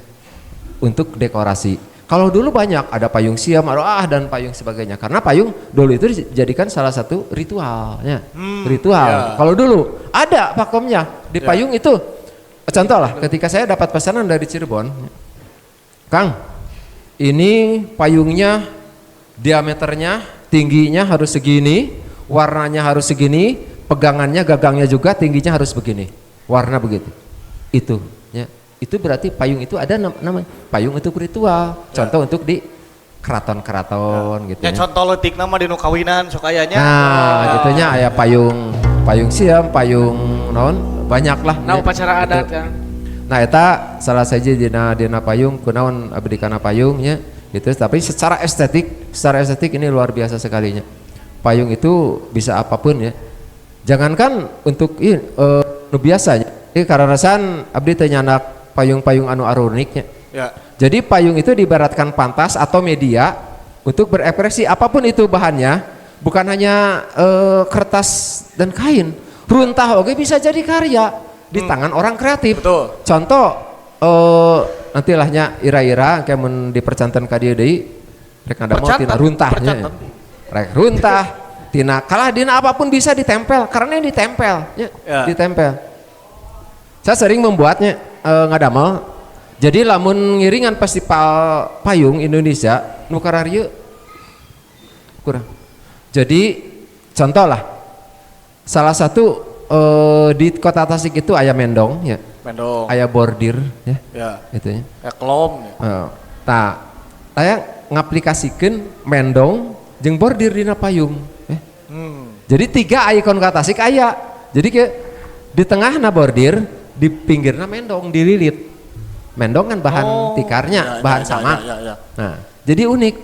E: untuk dekorasi. Kalau dulu banyak ada payung siam, ada dan payung sebagainya. Karena payung dulu itu dijadikan salah satu ritual ya. Ritual. Kalau dulu ada pakemnya di payung itu. Contoh lah, ketika saya dapat pesanan dari Cirebon, "Kang, ini payungnya diameternya, tingginya harus segini, warnanya harus segini, pegangannya, gagangnya juga tingginya harus begini, warna begitu." Itu, ya. Itu berarti payung itu ada namanya payung untuk ritual. Contoh untuk di keraton-keraton gitu
A: Ya,
E: ya.
A: contoh leutik nama di nu kawinan sok ayanya.
E: Nah, gitunya aya payung, payung siam, payung naon, banyak lah.
B: Nah,
E: Ya,
B: upacara
E: gitu.
B: adat ya.
E: Nah, eta salah saja dina dina payung, kunaon abdi kana payungnya gitu. Tapi secara estetik ini luar biasa sekalinya. Payung itu bisa apapun ya. Jangankan untuk ini nu biasa nya. Karena abdi teh nyandak payung-payung anu aruniknya. Jadi payung itu diibaratkan pantas atau media untuk berekspresi apapun itu bahannya, bukan hanya kertas dan kain. Runtah oke bisa jadi karya di tangan orang kreatif. Contoh nantilahnya ira-ira kayak mun dipercanten ka dieu deui rek ngadamel tina
A: Percanten,
E: runtahnya.
A: percanten.
E: Rek runtah tina kalah dina apapun bisa ditempel karena ini ditempel ya, ditempel. Saya sering membuatnya ngadamel. Jadi lamun ngiringan festival payung Indonesia nu kararieu kurang. Jadi contoh lah, salah satu di kota Tasik itu aya mendong ya,
A: Mendong.
E: aya bordir ya, itu ya.
A: Ya kelom ya.
E: Nah, saya ngaplikasikeun mendong jeung bordir dina payung. Ya. Jadi tiga ikon kota Tasik aya. Jadi ke di tengahna bordir, di pinggirna mendong dililit. Mendong kan bahan tikarnya, bahan sama.
A: Ya.
E: Nah, jadi unik.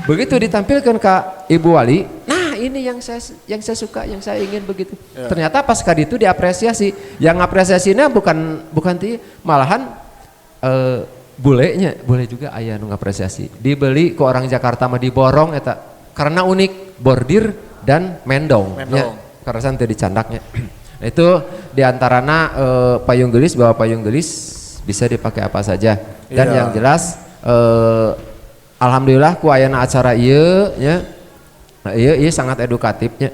E: Begitu ditampilkan ke Ibu Wali, nah ini yang saya suka, yang saya ingin begitu. Ternyata pas kali itu diapresiasi. Yang apresiasinya bukan bukan ti, malahan bulenya, boleh juga aya nu ngapresiasi. Dibeli ke orang Jakarta mah diborong eta karena unik bordir dan mendong.
A: Mendong.
E: Ya, karena teu dicandaknya. Nah, itu diantarana payung geulis, bahwa payung geulis bisa dipakai apa saja. Dan yang jelas alhamdulillah ku ayana acara ieu nya. Nah, ieu ieu sangat edukatifnya.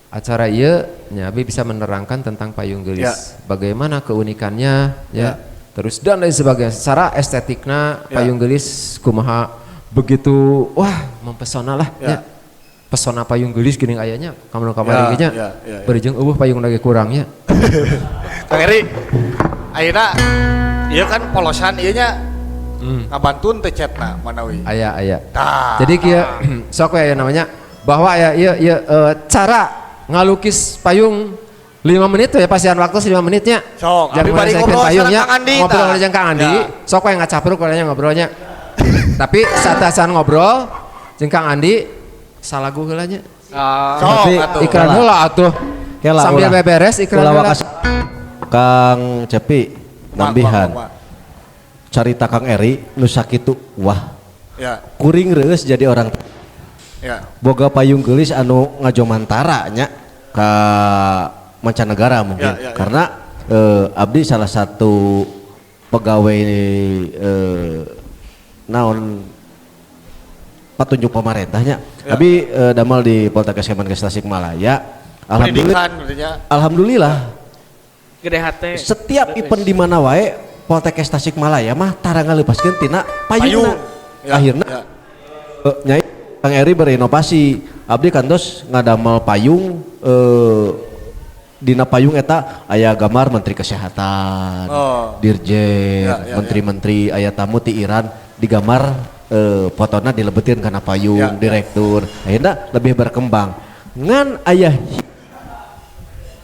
E: Acara ieu nya abi bisa menerangkan tentang payung geulis. Bagaimana keunikannya ya. Terus dan lain sebagainya. Secara estetikna payung geulis kumaha, begitu wah mempesona lah ya. Pesona payung geulis geuning ayanya kamar kamar nya.
A: Ya.
E: Berjeng eueuh payung lagi kurangnya.
A: Kang Eri, ayeuna ieu kan polosan ieu nya ngabantun teh cetna manawi.
E: Aya aya.
A: Tah.
E: Jadi kieu sok we aya namanya bahwa aya ieu ieu cara ngalukis payung 5 menit tuh ya, pasihan waktu 5 menitnya.
A: Sok,
E: Jangan
A: abi bari
E: menyelesaikan
A: ngobrol
E: payungnya,
A: sareng Kang Andi,
E: ngobrol
A: tah.
E: jeung Kang Andi, sok we ngacapruk we ngobrolnya. Tapi saat acan ngobrol jeung Kang Andi salagu heula nya.
B: Ah.
A: Sok
F: Tapi
A: atuh.
E: Iklan heula atuh.
F: Kela,
E: Sambil
F: ulah.
E: beberes iklan
F: Ulah
E: heula.
F: Kang Cepi nambihan
A: Kumaha, kumaha.
F: carita Kang Eri nu sakitu wah, kuring reueus jadi orang boga payung geulis anu ngajomantara nya. Ka mancanegara mungkin.
A: Ya.
F: Karena abdi salah satu pegawai naon patunjuk pemerintahnya. Abdi damel di Poltekkes Kemenkes Tasikmalaya. Alhamdulillah.
A: Pendidikan berarti.
F: Alhamdulillah
B: Gede hate.
F: setiap event di mana wae Poltekkes Tasikmalaya mah tara ngalepaskeun tina payungna.
A: Payung. Ya,
F: Akhirna nyai Kang Eri berinovasi. Abdi kantos ngadamel payung, dina payung eta aya gambar Menteri Kesehatan, Dirjen,
A: Ya,
F: menteri-menteri, aya tamu ti Iran digambar fotona dilebetin kana payung, direktur. Akhirnya lebih berkembang. Ngan aya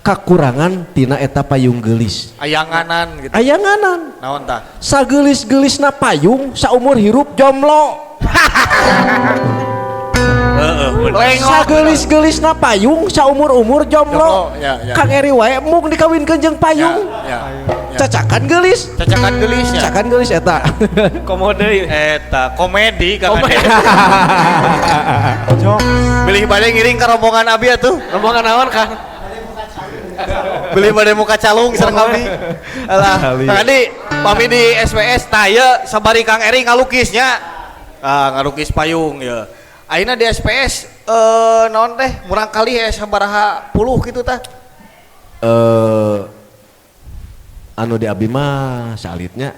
F: kakurangan tina eta payung geulis.
A: Ayanganan gitu.
F: Ayanganan.
A: Naon tah?
F: Sageulis-geulisna payung saumur hirup jomblo.
A: Lengok.
F: Sageulis-geulisna payung saumur-umur jomblo.
A: Jomblo, ya.
F: Kang Eri wae mung dikawinkeun jeung payung.
A: Ya.
F: Cacakan geulis.
A: Cacakan geulis ya.
F: Cacakan geulis eta.
B: Komode ieu.
A: Eta komedi Kang Andi. Bilih bade ngiring ka rombongan abi atuh.
B: Rombongan naon, Kang?
A: Bilih bade muka calung sareng abi. Alah, Kang Andi, pami di SWS tah ieu sabari Kang Eri ngalukisnya. Ah, ngalukis payung ya. Ayeuna di SPS naon teh murang kali sabaraha puluh gitu tah.
F: Anu di abdi mah salitnya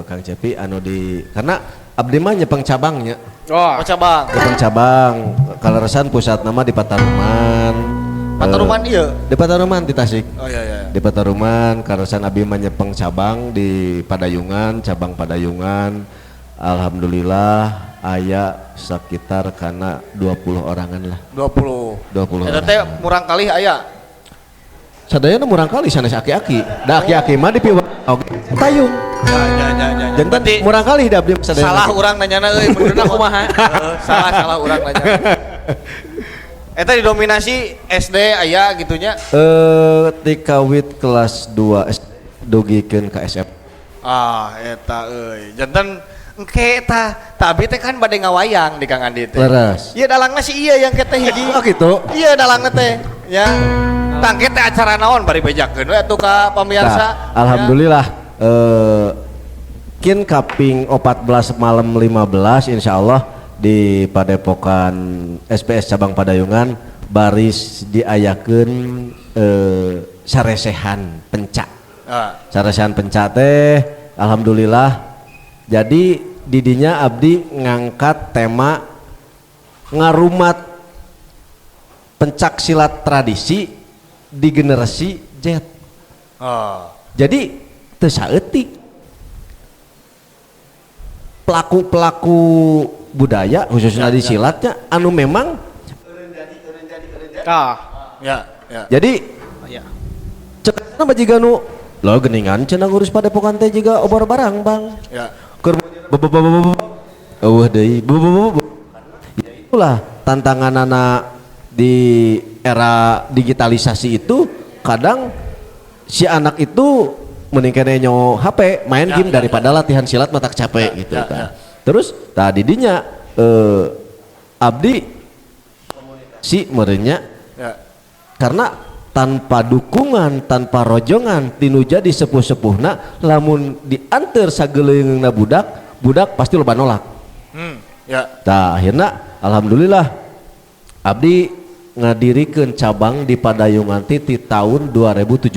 F: Kang Cepi anu di karena abdi mah nyepeng cabangnya.
B: Oh.
A: Oh, cabang.
F: Nyepeng cabang kaleresan pusat nama di Pataruman.
A: Pataruman ieu.
F: Di Pataruman di Tasik.
A: Oh iya.
F: Di Pataruman kaleresan abdi mah nyepeng cabang di Padayungan, cabang Padayungan. Alhamdulillah aya sekitar karena 20 orangan lah.
A: 20.
F: 20
A: Eta teh
F: orang.
A: murang kali aya.
F: Sadayana murang kali sanes aki-aki. Da aki-aki mah dipiwa oge tayung.
A: Ya.
F: Janten
A: Berarti
F: murang kali da abdi sadayana.
A: salah urang nanyana euy, benerna
B: Kumaha?
A: Heeh, salah urang nanya. Eta didominasi SD aya gitunya.
F: Tikawit kelas 2 SD dugikeun ka SF.
A: Ah, eta euy. Janten engke eta, tapi teh kan bade ngawayang di Kang Andi teh.
F: Leres.
A: Iya dalangna si iya yang teh hiji.
F: Oh gitu.
A: Iya dalangna teh, ya. Tangke teh acara naon bari bejakeun we atuh ka pamirsa.
F: Nah, alhamdulillah kin kaping 14 malam 15 insyaallah di Padepokan SPS Cabang Padayungan baris diayakeun saresehan pencak.
A: Ah.
F: Saresehan pencak teh alhamdulillah jadi didinya abdi ngangkat tema ngarumat pencak silat tradisi di generasi Z.
A: Oh.
F: Jadi teu saeutik pelaku-pelaku budaya khususnya di silatnya anu memang
A: Ya.
F: jadi
B: Ya.
F: cek nama jiga nu lo geningan cenah ngurus padepokan teh jiga obor barang bang.
A: Ya.
F: Keur eueuh deui Ya itulah tantangan anak di era digitalisasi itu kadang si anak itu mending kene nyo HP main game daripada latihan silat matak capek gitu kan. Terus tadi dinya abdi si merenya karena tanpa dukungan, tanpa rojongan tinu jadi sepuh-sepuhna lamun diantar sageleungna budak, budak pasti loba nolak.
A: Ya.
F: Tah akhirna alhamdulillah abdi ngadirikeun cabang di Padayungan ti tahun 2017.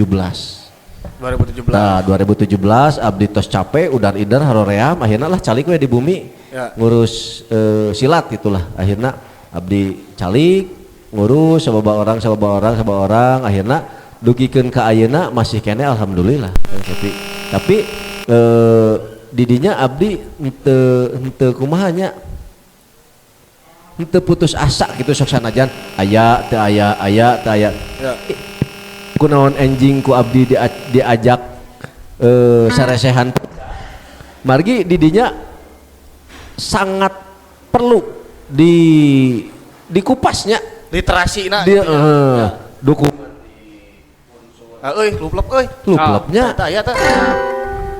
A: 2017.
F: Nah, 2017 abdi tos capek udar idar haroream akhirna lah calik we di bumi ngurus silat gitulah. Akhirna abdi calik ngurus sababa orang sababa orang sababa orang akhirna dugikeun ka ayeuna masih kene alhamdulillah. Tapi didinya abdi henteu kumaha nya henteu putus asa gitu sok sanajan aya teu aya aya teu aya.
A: Ya.
F: Kunaon enjing ku abdi diajak saresehan margi didinya sangat perlu di dikupasnya
A: literasi na
F: di dukung
A: euy luplep euy
F: luplepnya
A: eta aya teh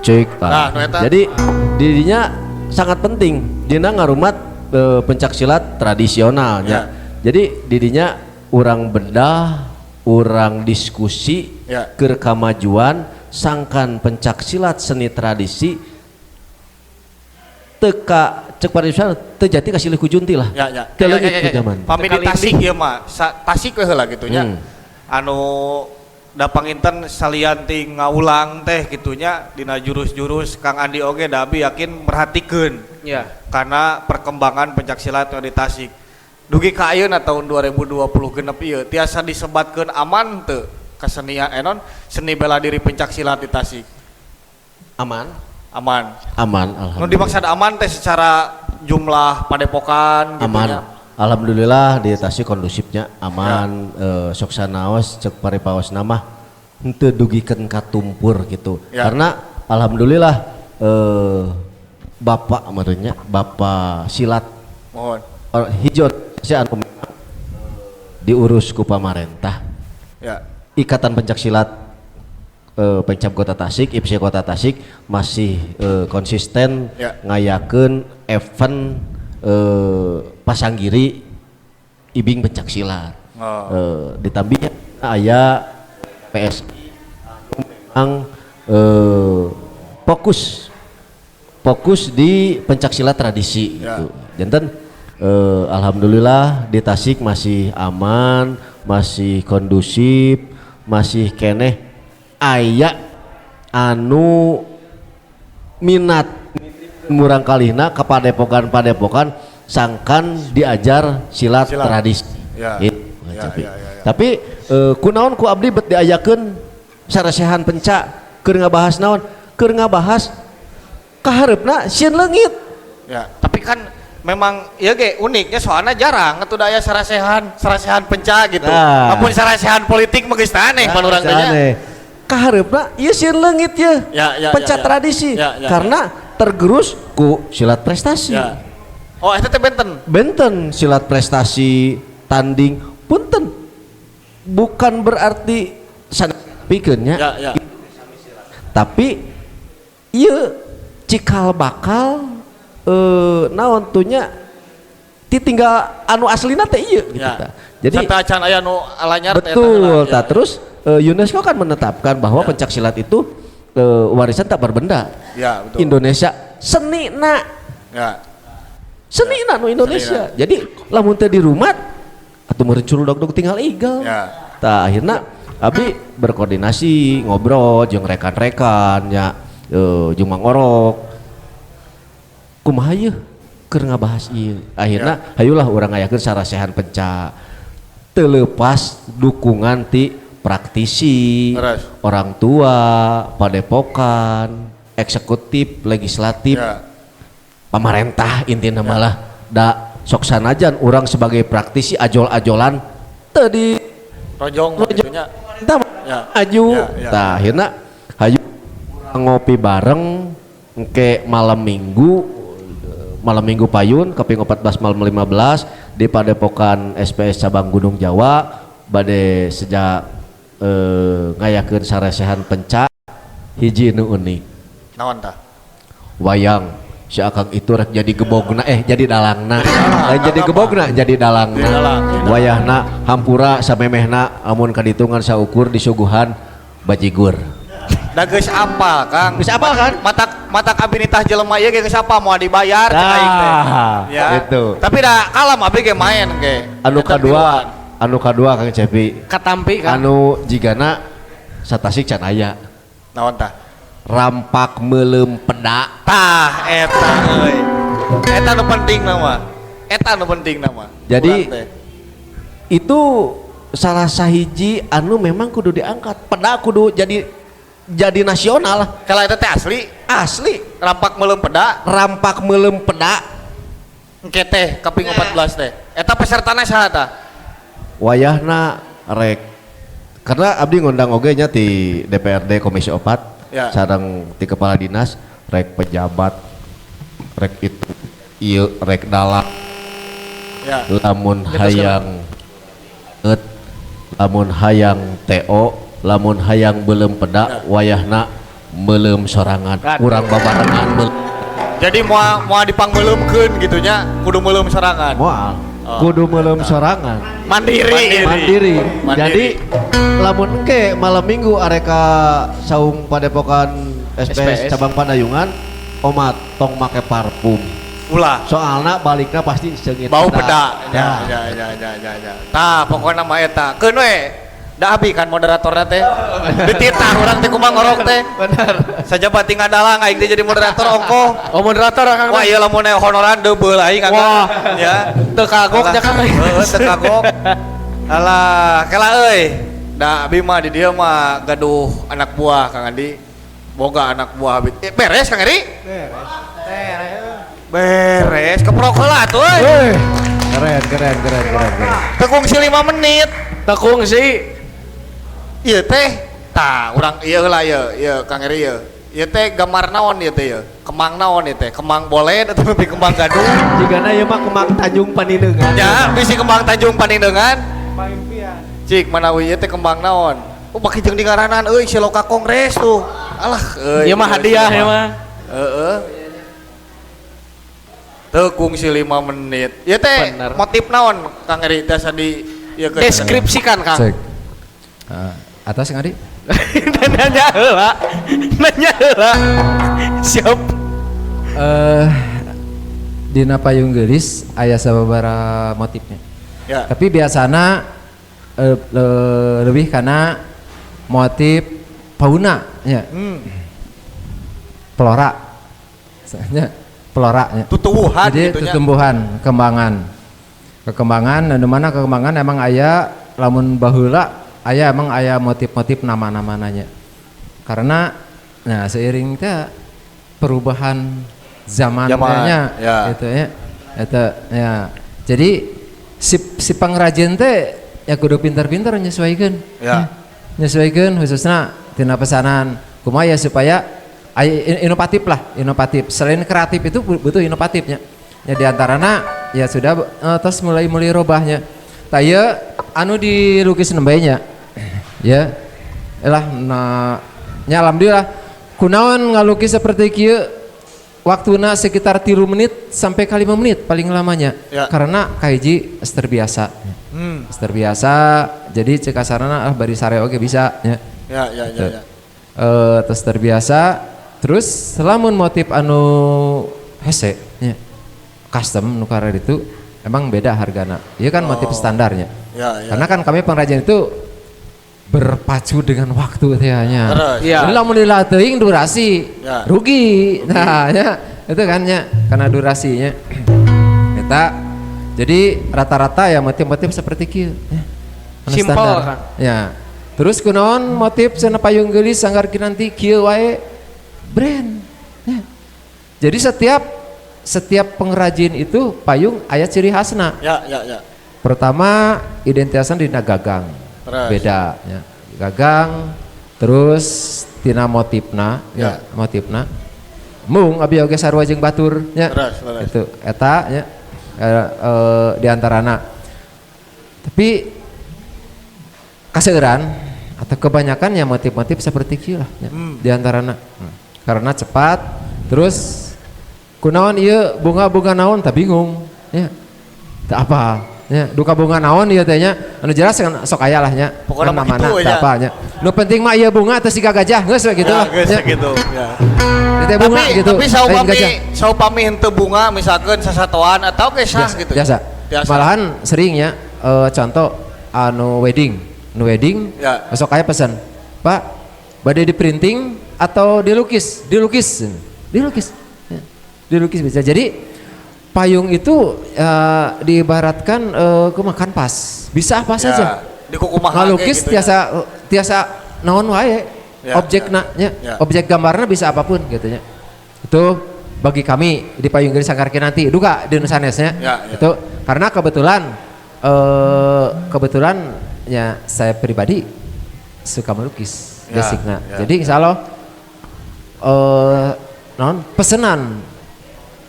F: cek
A: Nah, nu eta.
F: Jadi didinya sangat penting dina ngarumat pencak silat tradisionalnya. Jadi didinya urang bedah Urang diskusi
A: Ya.
F: keur kamajuan sangkan pencak silat seni tradisi teka cek pariwisata teu jati kasilih ku junti lah.
A: Ya, ya.
F: Teu
A: Ya,
F: leungit
A: ya,
F: ku
A: ya, ya.
F: zaman.
A: Pami di Tasik ieu mah, Tasik we heula gitu nya. Anu da panginten salian ti ngaulang teh gitunya dina jurus-jurus Kang Andi oge da abi yakin merhatikeun
B: Ya.
A: karena perkembangan pencak silat nu di Tasik. Dugi ka ayeuna tahun 2020 genep ieu tiasa disebatkeun aman teu kesenian enon seni bela diri pencak silat di Tasik.
F: Aman.
A: Aman.
F: Aman
A: Nu
F: alhamdulillah.
A: dimaksud aman teh secara jumlah padepokan gitu
F: Aman.
A: nya.
F: Alhamdulillah di Tasik kondusifnya aman, sok sanaos cek paripaos nama henteu dugikeun katumpur gitu.
A: Ya.
F: Karena alhamdulillah bapak merenya bapak silat
A: Mohon.
F: hijau saya anu diurus ku pamarentah.
A: Ya.
F: Ikatan Pencak Silat Pengcab Kota Tasik, IPC Kota Tasik masih konsisten
A: Ya.
F: ngayakeun event pasanggiri ibing pencak silat.
A: Oh.
F: Ditambih aya PSI anu memang fokus fokus di pencak silat tradisi
A: Ya.
F: gitu. Janten alhamdulillah di Tasik masih aman, masih kondusif, masih keneh aya anu minat murang kalihna ke padepokan-padepokan sangkan diajar silat,
A: Silat.
F: tradisi.
A: Ya.
F: Gitu,
A: Ya,
F: tapi
A: ya.
F: tapi kunaon ku abdi bet diayakeun sarasehan pencak keur ngabahas naon? Keur ngabahas kahareupna sieun leungit.
A: Ya, tapi kan memang ya ge uniknya soalnya jarang atuh da aya sarasehan, sarasehan pencak gitu.
F: Nah.
A: Ampun sarasehan politik mah geus aneh pan urang teh nya.
F: Aneh. Kahareupna ieu sieun leungit ye.
A: Ya,
F: Pencak
A: ya.
F: tradisi
A: Ya.
F: karena tergerus ku silat prestasi.
A: Ya. Oh, eta teh benten.
F: Benten silat prestasi tanding punten bukan berarti pikeun nya.
A: Ya, ya.
F: Tapi ieu cikal bakal naon tuh nya ditinggal anu aslina teh ieu gitu
A: Ya.
F: tah. Jadi
A: Sateuacan aya nu alanyar teh eta
F: betul
A: heula.
F: tah
A: Ya.
F: terus UNESCO kan menetapkan bahwa
A: Ya.
F: pencak silat itu warisan tak berbenda.
A: Ya, betul.
F: Indonesia seni na
A: Ya.
F: seni na nu Indonesia. Jadi lamun teh di rumah atau meureun dog-dog tinggal igal.
A: Ya.
F: Tah akhirna abi berkoordinasi ngobrol jeung rekan-rekan nya jeung Mang Orok. Kumaha yeuh keur ngabahas ieu. Akhirna hayulah urang ngayakeun sarasehan pencak. Teu leupas dukungan ti praktisi,
A: Leres.
F: orang tua, padepokan, eksekutif, legislatif,
A: Ya.
F: pamarentah intina malah da sok sanajan urang sebagai praktisi ajol-ajolan teu di
A: Rojong mah kitu nya.
F: pemerintah
A: Ya.
F: maju.
A: Ya, ya.
F: Tah akhirna hayu urang ngopi bareng engke malam minggu payun kaping 14 malam 15 di Padepokan SPS Cabang Gunung Jawa bade sejak ngayakeun saresehan pencak hiji nu unik
A: Naon tah?
F: wayang si akang itu rek jadi gebogna jadi dalangna lain jadi gebogna jadi dalangna
A: Jadi dalang, jadi
F: wayahna hampura samemehna amun kaditungan saukur disuguhan bajigur.
A: Da geus apal, Kang.
F: Geus apal, kan?
A: Matak matak abinitah jelema ieu ge geus apal moal dibayar cek aing teh.
F: Nah,
A: Ya.
F: itu.
A: Tapi da kalam abi ge main ge.
F: Anu
A: Eta
F: kadua,
A: tiluan.
F: anu kadua Kang Cepi.
B: Katampi kan.
F: Anu jigana satasik can aya.
A: Naon tah?
F: Rampak meuleum peda.
A: Tah eta euy. Eta nu penting nama. Eta nu penting nama.
F: Jadi,
A: Urang teh.
F: Itu salah sahiji anu memang kudu diangkat. Peda kudu jadi nasional.
A: Kalau eta teh asli
F: Asli
A: rampak meuleum peda
F: rampak meuleum peda
A: engke teh kaping 14 teh. Eta pesertana saha tah?
F: Wayahna rek karena abdi ngundang oge nya ti DPRD Komisi 4
A: Ya.
F: sareng ti kepala dinas rek pejabat rek itu ieu rek dalang
A: Ya.
F: lamun hayang et lamun hayang TO lamun hayang belum peda wayahna meuleum sorangan urang babarengan
A: Jadi moal moal dipangmeuleumkeun gitu nya, kudu meuleum sorangan.
F: moal. Kudu meuleum sorangan.
A: Mandiri.
F: Mandiri.
A: Mandiri.
F: Jadi lamun engke malam Minggu arek ka saung Padepokan SPS,
B: SPS.
F: cabang Pandayungan, omat tong make parfum.
A: Ulah.
F: Soalna balikna pasti seungit
A: Bau peda.
F: Ya.
A: Ya, ya, ya, ya, ya. Tah, pokokna mah eta. Keun we. Da abi kan moderatorna teh. Dititah urang teh kumaha ngorok teh.
B: Bener.
A: Saja bating ngadalang aing teh jadi moderator ongkoh.
B: Oh, moderator Kang.
A: Wah, ieu lamun aya honoran deubel aing Kang.
B: Wah.
A: Ya.
B: Teu kagok nya Kang.
A: Heeh, teu kagok. Alah, kela euy. Da abi mah di dieu mah gaduh anak buah Kang Andi. Boga anak buah abi. Beres Kang Eri? Beres. Keprok heula atuh euy.
F: Wih, keren keren keren keren keren.
A: Teu kungsi 5 menit.
B: Teu kungsi.
A: Ieu teh tah urang ieu heula ieu, ieu Kang Eri ieu. Ieu teh gambar naon ieu teh ieu? Kemang naon ieu teh? Kemang boled atau lebih kemang gadung?
F: Jigana ieu mah Kemang Tanjung Panindengan.
A: Ya, bisi Kemang Tanjung Panindengan. Cik, manawi ieu teh kembang naon? Oh, baki jeung dingaranan euy si Loka Kongres tuh. Alah euy.
B: Ieu mah hadiah ieu mah.
A: Heeh. Teu kungsi 5 menit. Ieu teh
B: Bener.
A: motif naon Kang Eri tiasa di ieu ke
B: Deskripsikan Kang.
E: Cek. Atas Kang Adi?
B: Nanya heula. Nanya heula. Siap.
E: Dina payung geulis aya sababaraha motifnya.
A: Ya.
E: Tapi biasana lebih karena motif fauna nya. Flora. Nya, flora nya.
A: Tutuwuhan
E: Jadi
A: gitu nya.
E: tutumbuhan, kembangan. Kekembangan, dan mana kekembangan emang aya lamun baheula aya emang aya motif-motif nama-namananya. Karena nah seiring teh perubahan zaman
A: Zaman,
E: nya,
A: ya.
E: gitu ya. Eta ya. Jadi si pangrajin teh ya kudu pintar-pintar nyesuaikeun.
A: Ya.
E: Nyesuaikeun khususnya tina pesanan kumaha ya supaya inovatif lah, inovatif. Selain kreatif itu butuh inovatifnya. Ya diantarana ya sudah terus mulai robahnya. Tah ieu anu dilukis nembe nya. Ya. Elah nah nya alhamdulillah kunaon ngalukis seperti kieu waktuna sekitar 3 menit sampai ke 5 menit paling lamanya.
A: Ya.
E: Karena kahiji terbiasa. Terbiasa jadi cek kasarna bari sare oge bisa nya.
A: Ya, ya, ya, ya.
E: Terus terbiasa terus lamun motif anu hese nya custom nu karena itu emang beda hargana. Ieu kan motif standarnya.
A: Ya, ya.
E: Karena kan kami pengrajin itu berpacu dengan waktu teh nya.
A: Terus.
B: Iya.
E: Jadi lamun dilateuing durasi
A: Ya.
E: rugi. Nah, nya itu kan nya karena durasinya. Eta jadi rata-rata ya motif-motif seperti kieu ya. Anu
B: Simpel,
E: standar.
B: kan?
E: Ya. Terus kunaon motif cenah payung geulis sanggar kinanti kieu wae brand. Ya. Jadi setiap pengrajin itu payung aya ciri khasna.
A: Ya, ya, ya.
E: Pertama identitasnya dina gagang.
A: Terus.
E: Beda ya. Gagang terus tina motifna
A: Ya.
E: ya, motifna. Mung abi oge sarua jeung batur nya.
A: Terus, terus.
E: Itu eta nya di antarana. Tapi kaseueuran atau kebanyakan ya motif-motif seperti kieu lah nya, di antarana. Karena cepat terus kunaon ieu bunga-bunga naon tak bingung nya. Tak apa nya duka bunga naon ieu teh nya anu jelas kan sok aya lah nya.
A: Pokokna
E: Kan
A: mah
E: namana,
A: kitu we
E: tak
A: nya.
E: apa nya. Nu penting mah ieu bunga teh siga gajah geus we gitu
A: Ya,
E: lah.
A: geus
E: nya.
A: gitu, ya.
E: Ieu teh bunga
A: tapi
E: gitu.
A: tapi
E: Lain
A: saupami
E: gajah.
A: saupami henteu bunga misalkan sasatoan atau ge sah
E: Biasa,
A: gitu.
E: biasa.
A: Biasa.
E: Malahan sering ya contoh anu wedding, nu wedding
A: Ya.
E: besok aya pesan, Pak, bade di printing atau dilukis? Dilukis. Dilukis. Ya. Dilukis bisa. Jadi payung itu diibaratkan ke makan pas. Bisa apa
A: Ya,
E: saja.
A: di kukumaha ge
E: Ngalukis
A: gitu ya.
E: tiasa naon wae.
A: Ya,
E: Objekna
A: ya.
E: nya,
A: Ya.
E: objek gambarnya bisa apapun gitu nya. Itu bagi kami di Payung Geulis Sanggar Kinanti duka di sanesnya.
A: Ya, ya.
E: Itu karena kebetulan ya saya pribadi suka melukis
A: Ya,
E: basicna.
A: ya.
E: Jadi insya Allah non pesenan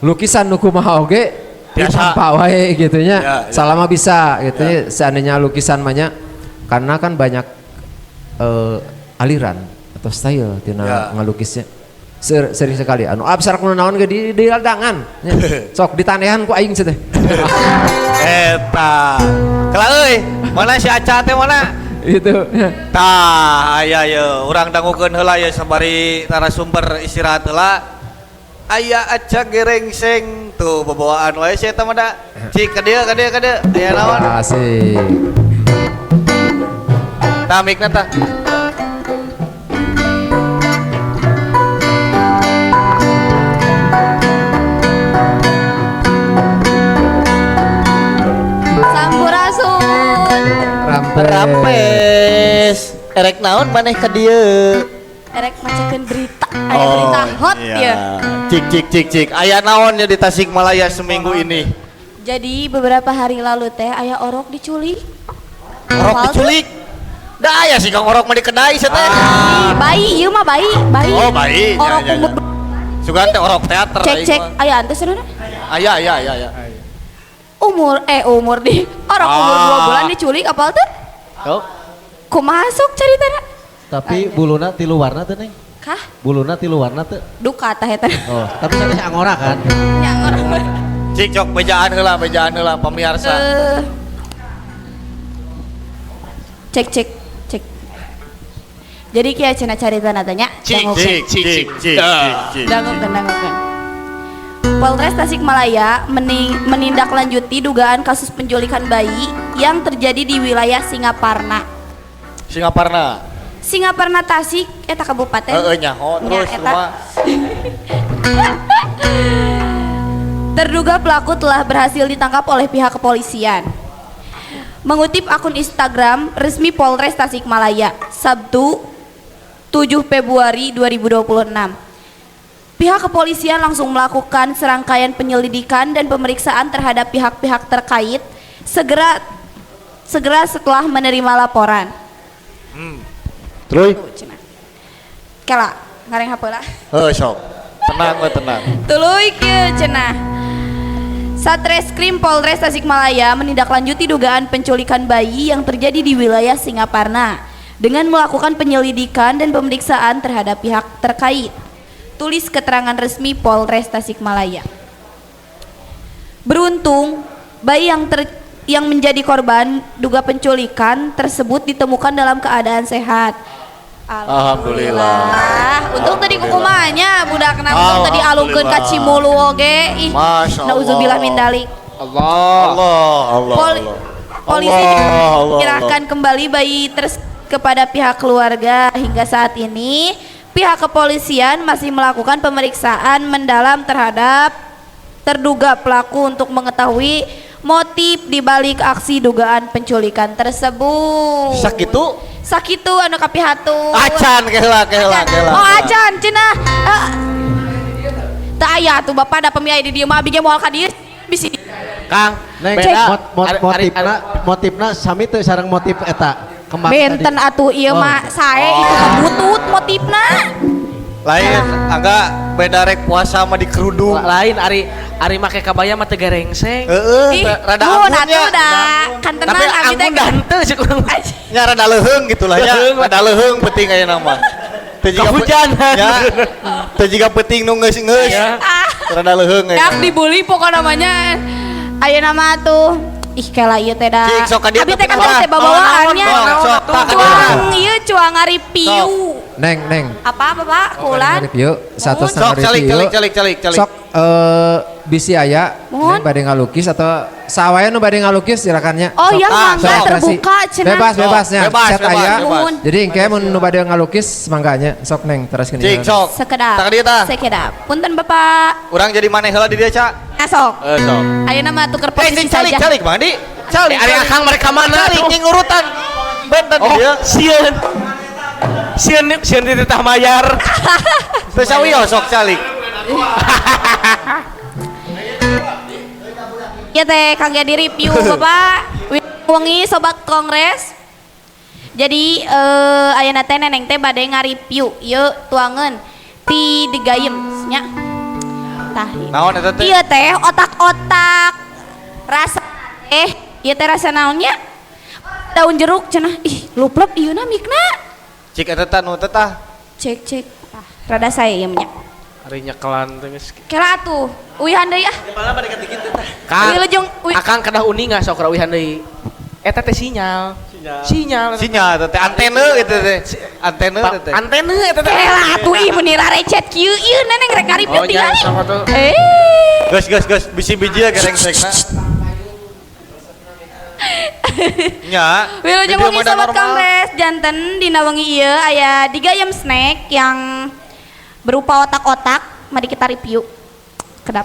E: lukisan nu kumaha oge
A: Biasa.
E: ditampa wae gitu nya.
A: Ya, ya.
E: Salama bisa gitu
A: Ya.
E: nya. Seandainya lukisan banyak karena kan banyak aliran atau style tina
A: Ya.
E: ngalukisnya. Sering sekali anu abstrak nu naon ge di ladangan nya. Sok ditanehan ku aing teh.
A: Eta. Kela euy, mana si Aca teh mana?
E: Itu.
A: Tah, aya ye, urang dangukeun heula ye sabari narasumber istirahat heula. Aya Aca Gerengseng tuh bebawaan wae si eta mah da. Cik ka dieu ka dieu ka dieu. Aya naon?
E: Asik.
A: Tah mikna tah.
C: Sampurasun.
E: Rampes.
A: Rampes. Erek naon maneh ka dieu?
C: Erek macakeun berita, aya berita hot
A: iya.
C: ya.
A: Cik cik cik cik. Aya naon nya di Tasikmalaya seminggu ini?
C: Jadi beberapa hari lalu teh aya orok diculik.
A: Orok
C: Apal tuh?
A: diculik. Da aya sih kang orok mah di kedai sia teh.
C: Bayi, ieu mah bayi, bayi.
A: Oh, bayi.
C: Orok
A: Ya, ya, ya.
C: umur
A: Sugan teh orok teater.
C: cek
A: aing
C: cek
A: mah.
C: aya antes cenah.
A: Aya aya aya aya.
C: Umur umur di orok umur 2 bulan diculik apal tuh?
F: Oh.
C: Kumaha sok caritana?
F: Tapi buluna tilu warna teh Neng.
C: Kah?
F: Buluna tilu warna teh.
C: Duka tah eta.
F: Oh, tapi sanes angora kan?
C: Nya orang.
A: Cik cok bejaan heula pemirsa.
C: Cek cek cek. Jadi kieu cenah caritana teh nya.
A: Cik cik cik cik cik cik.
C: Dangukeun dangukeun. Polres Tasikmalaya menindaklanjuti dugaan kasus penculikan bayi yang terjadi di wilayah Singaparna.
A: Singaparna.
C: Singaparna Tasik eta kabupaten.
A: Heeh nyaho terus
C: Nya, eta.
A: kumaha?
C: Terduga pelaku telah berhasil ditangkap oleh pihak kepolisian. Mengutip akun Instagram resmi Polres Tasikmalaya, Sabtu 7 Februari 2026. Pihak kepolisian langsung melakukan serangkaian penyelidikan dan pemeriksaan terhadap pihak-pihak terkait segera setelah menerima laporan.
A: Terus
C: Tuh, cenah. Kela, ngareng hapeula lah.
A: heuh sok. Tenang we tenang.
C: Tuluy kieu cenah. Satreskrim Polres Tasikmalaya menindaklanjuti dugaan penculikan bayi yang terjadi di wilayah Singaparna dengan melakukan penyelidikan dan pemeriksaan terhadap pihak terkait. Tulis keterangan resmi Polres Tasikmalaya. Beruntung, bayi yang menjadi korban duga penculikan tersebut ditemukan dalam keadaan sehat.
A: Alhamdulillah.
C: Untung tadi kukumanya budak kena untung tadi alungkeun ka Cimulu oge. Ih,
A: Masya Allah.
C: nauzubillah min dalik.
A: Allah Allah Allah.
C: Polisi
A: Allah, Allah,
C: menyerahkan kembali bayi kepada pihak keluarga. Hingga saat ini pihak kepolisian masih melakukan pemeriksaan mendalam terhadap terduga pelaku untuk mengetahui motif dibalik aksi dugaan penculikan tersebut.
A: Sakitu?
C: Sakitu anu kapihatur.
A: Acan keheula keheula keheula.
C: Oh acan cenah. Teu aya atuh bapak da pemiaya di dieu mah abi ge moal ka dieu bisi.
F: Kang, Neng,
C: Cek.
F: motifna motifna sami teu sareng motif eta. Kembang
C: Benten atuh ieu mah sae itu kebutut motifna.
A: Lain, angga beda rek puasa mah di kerudung.
B: Lain ari ari make kabaya mah teu garengseng.
A: Heeh, rada
C: mun
A: anggun
C: atuh
A: nya.
C: da kantenan
B: Tapi
C: abi teh.
B: anggun dah henteu sih kurang.
A: Nya rada leuheung gitu lah nya. Rada leuheung penting aya nama. Teu jiga
B: Kehujanan.
A: Nya. Teu jiga penting nu geus-geus. Rada leuheung aya.
C: Dak dibully pokokna namanya. Aya nama tuh. Ih kela ieu teh da.
A: Cik, sok ka dieu
C: Abi teh kan
A: tapi
C: teh babawaannya.
A: Sok, tah ka dieu.
C: Cuang ieu cuang ngareview.
E: Neng, neng.
C: Apa apa Pak? Kulan.
E: Review satu
A: Sok
E: setengah
A: calik
E: review.
A: calik calik calik calik.
E: Sok bisi aya
C: Mohon.
E: neng bade ngalukis atau sawaya nu bade ngalukis silakannya.
C: Oh
E: Sok,
C: ya mangga
E: sok ekspresi.
C: terbuka cenah.
E: Bebas bebasnya.
A: Bebas,
E: Set
A: bebas,
E: aya.
A: bebas.
E: Jadi engke mun nu bade ngalukis mangganya sok neng teraskeun.
A: Cik, sok.
C: Sekedap.
A: Tah ka dieu tah.
C: Sekedap. Punten Bapak.
A: Urang jadi maneh heula di dieu, Ca.
C: Masuk.
A: Sok.
C: Ayeuna mah tuker posisi
A: calik
C: saja.
A: calik Bang Adi. Calik.
B: Ari akang mereka mana
A: Calik
B: tuh?
A: jeung urutan. Benten di
B: Oh,
A: dieu.
B: sieun. Sieun sieun dititah mayar.
A: Teu sawios sok calik.
C: Ya teh kangge di review Bapak. Wengi sobat kongres. Jadi ayeuna teh neneng teh bade ngareview ieu tuangeun ti Degayem nya. Tah.
A: Naon eta teh?
C: Ieu teh otak-otak rasa ieu teh rasa naonnya? Daun jeruk cenah. Ih, luplep ieu na mikna.
A: Cik eta tah nu teh tah.
C: Cek cek. Tah, rada sae ieu nya.
B: Ari nyekelan teh geus.
C: Kela atuh, uihan deui ah.
B: Kang,
C: Wilujeng
B: akang kedah uninga sok rauihan deui. Eta teh sinyal. Sinyal.
A: Sinyal teh antena gitu teh. Antena teh.
B: Antena eta teh.
C: Kela atuh ih meuni rarecet kieu ieu neneng rek ngaripieun
B: Oh, nya,
C: tingali.
B: sok atuh.
C: Eh.
A: Geus geus geus bisi biji ya gerengsengna. Nya.
C: Wilujeng
A: video
C: wengi
A: mah da
C: sobat
A: normal.
C: Kongres janten dina wengi ieu aya Digayem Snack yang berupa otak-otak mari kita review. Kedap.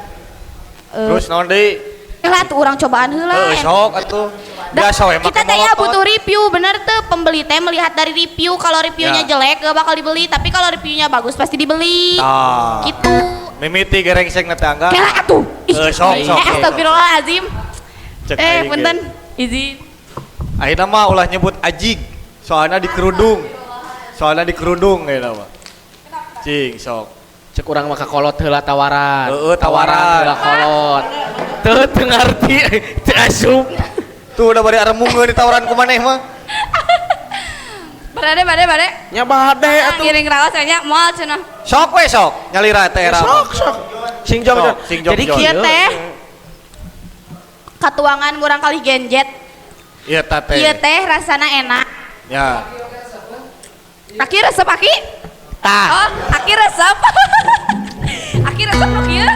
A: Terus naon deui?
C: Lah tuh urang cobaan heula.
A: Heuh sok atuh.
C: Da,
A: Biasa we make
C: kita teh ya
A: molotot.
C: butuh review bener tuh pembeli teh melihat dari review kalau reviewnya
A: Ya.
C: jelek gak bakal dibeli tapi kalau reviewnya bagus pasti dibeli
A: Tah.
C: gitu
A: Mimiti gerengseng teh angga.
C: kela atuh ih
A: Sok, sok, sok.
C: astagfirullahalazim
A: Cek aing ge.
C: punten izin
A: Ayeuna mah ulah nyebut ajig, soalnya di kerudung. Soalnya di kerudung ayeuna mah. Cing sok.
B: Cek urang mah ka kolot heula tawaran.
A: Heeh, tawaran.
B: Heula kolot. Teu teu ngarti, teu asup.
A: Tuh udah bari aremungeun di tawaran ku maneh mah.
C: Bade bade bade
B: Nya bade atuh.
C: ngiring raos nya moal cenah
A: Sok we sok, nyalira teh era.
B: Sok sok. Sing jong
A: Sok, sing jong
B: Jadi
A: jong.
C: kieu teh katuangan murang kali genjet
A: Iya ta teh.
C: ieu teh rasana enak
A: Ya.
C: Aki resep aki
B: tah.
C: Oh, aki resep. Aki resep nu kieu.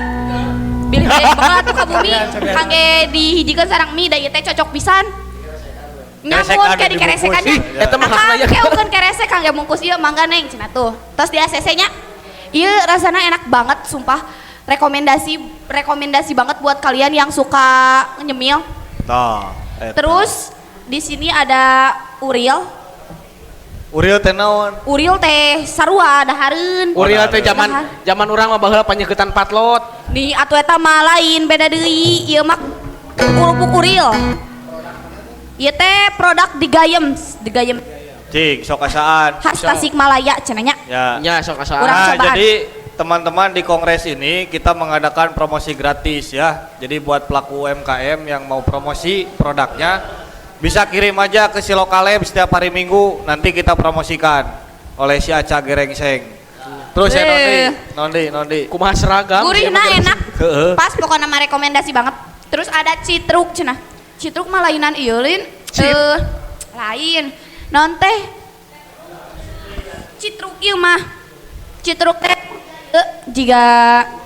C: Bilih bade bakal atuh ka bumi kangge dihijikeun sareng mie da ieu teh cocok pisan. Nyamun
A: Keresekan
C: kayak dikeresekan
A: dibungkus.
C: nya.
B: Ih, eta mah hakna
C: Akang
B: ya.
C: keukeun keresek kangge bungkus ieu mangga neng cenah tuh. Tos di ACC nya. Ieu rasana enak banget sumpah. Rekomendasi rekomendasi banget buat kalian yang suka nyemil.
A: Tah. Eta.
C: Terus di sini ada Uril.
A: Uril teh naon?
C: Uril teh sarua dahareun.
B: Uril teh zaman
C: Dahar.
B: zaman urang mah baheula panyegetan patlot.
C: Nih atuh eta mah lain beda deui ieu mah kerupuk uril. Ieu teh produk Digayem, Digayem
A: Cing sok asaan.
C: khas Tasikmalaya cenah nya.
A: Ya.
B: Nya sok asaan.
C: Urang
A: Nah,
C: cobaan.
A: jadi teman-teman di kongres ini kita mengadakan promosi gratis ya. Jadi buat pelaku UMKM yang mau promosi produknya bisa kirim aja ke Silokaleb setiap hari Minggu, nanti kita promosikan oleh si Aca Gerengseng. Terus ya Nondi, Nondi, Nondi.
B: Kumaha seragam.
C: Gurihna enak.
A: Heeh.
C: Pas pokoknya mah rekomendasi banget. Terus ada citruk cenah. Citruk mah lainan ieu lin. Lain. Non teh citruk ieu mah. Citruk teh jiga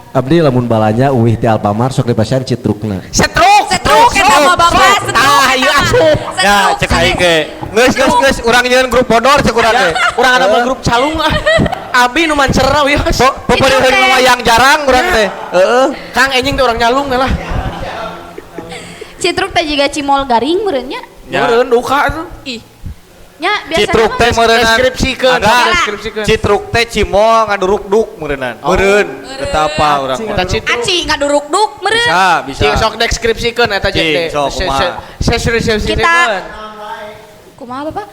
F: Abdi lamun balanja uwih ti Alfamart sok dipasihan citrukna.
B: Setruk,
C: setruk eta mah bapak setruk.
B: Tah, ieu
C: eta mah.
B: asup.
A: Ya,
C: Setruk,
A: cek aing
C: sanes.
A: ge. Geus geus geus urang nyieun grup bodor cek urang ge.
B: Urang ada mah grup calung ah. Abi nu mancerna wios.
A: Pepeureuheun
C: Citruk teh.
A: wayang jarang urang teh. Heeh.
B: Kang enjing teh urang nyalung lah.
C: Citruk teh jiga cimol garing meureun nya.
A: Ya.
B: Meureun duka atuh.
C: Ih. Nya biasana
A: Citruk
C: mah
A: teh meureunnan.
B: Deskripsikeun,
A: Agak.
B: deskripsikeun.
A: Citruk teh cimol ngaduruk-duk meureunnan. Meureun betapa urang mah.
B: Eta citruk.
C: Aci ngaduruk-duk meureun.
A: Bisa, bisa.
B: Cing sok deskripsikeun eta
A: Cing,
B: jeung
A: sok kumaha.
B: Deskripsikeun.
C: Kita- Kumaha Bapak?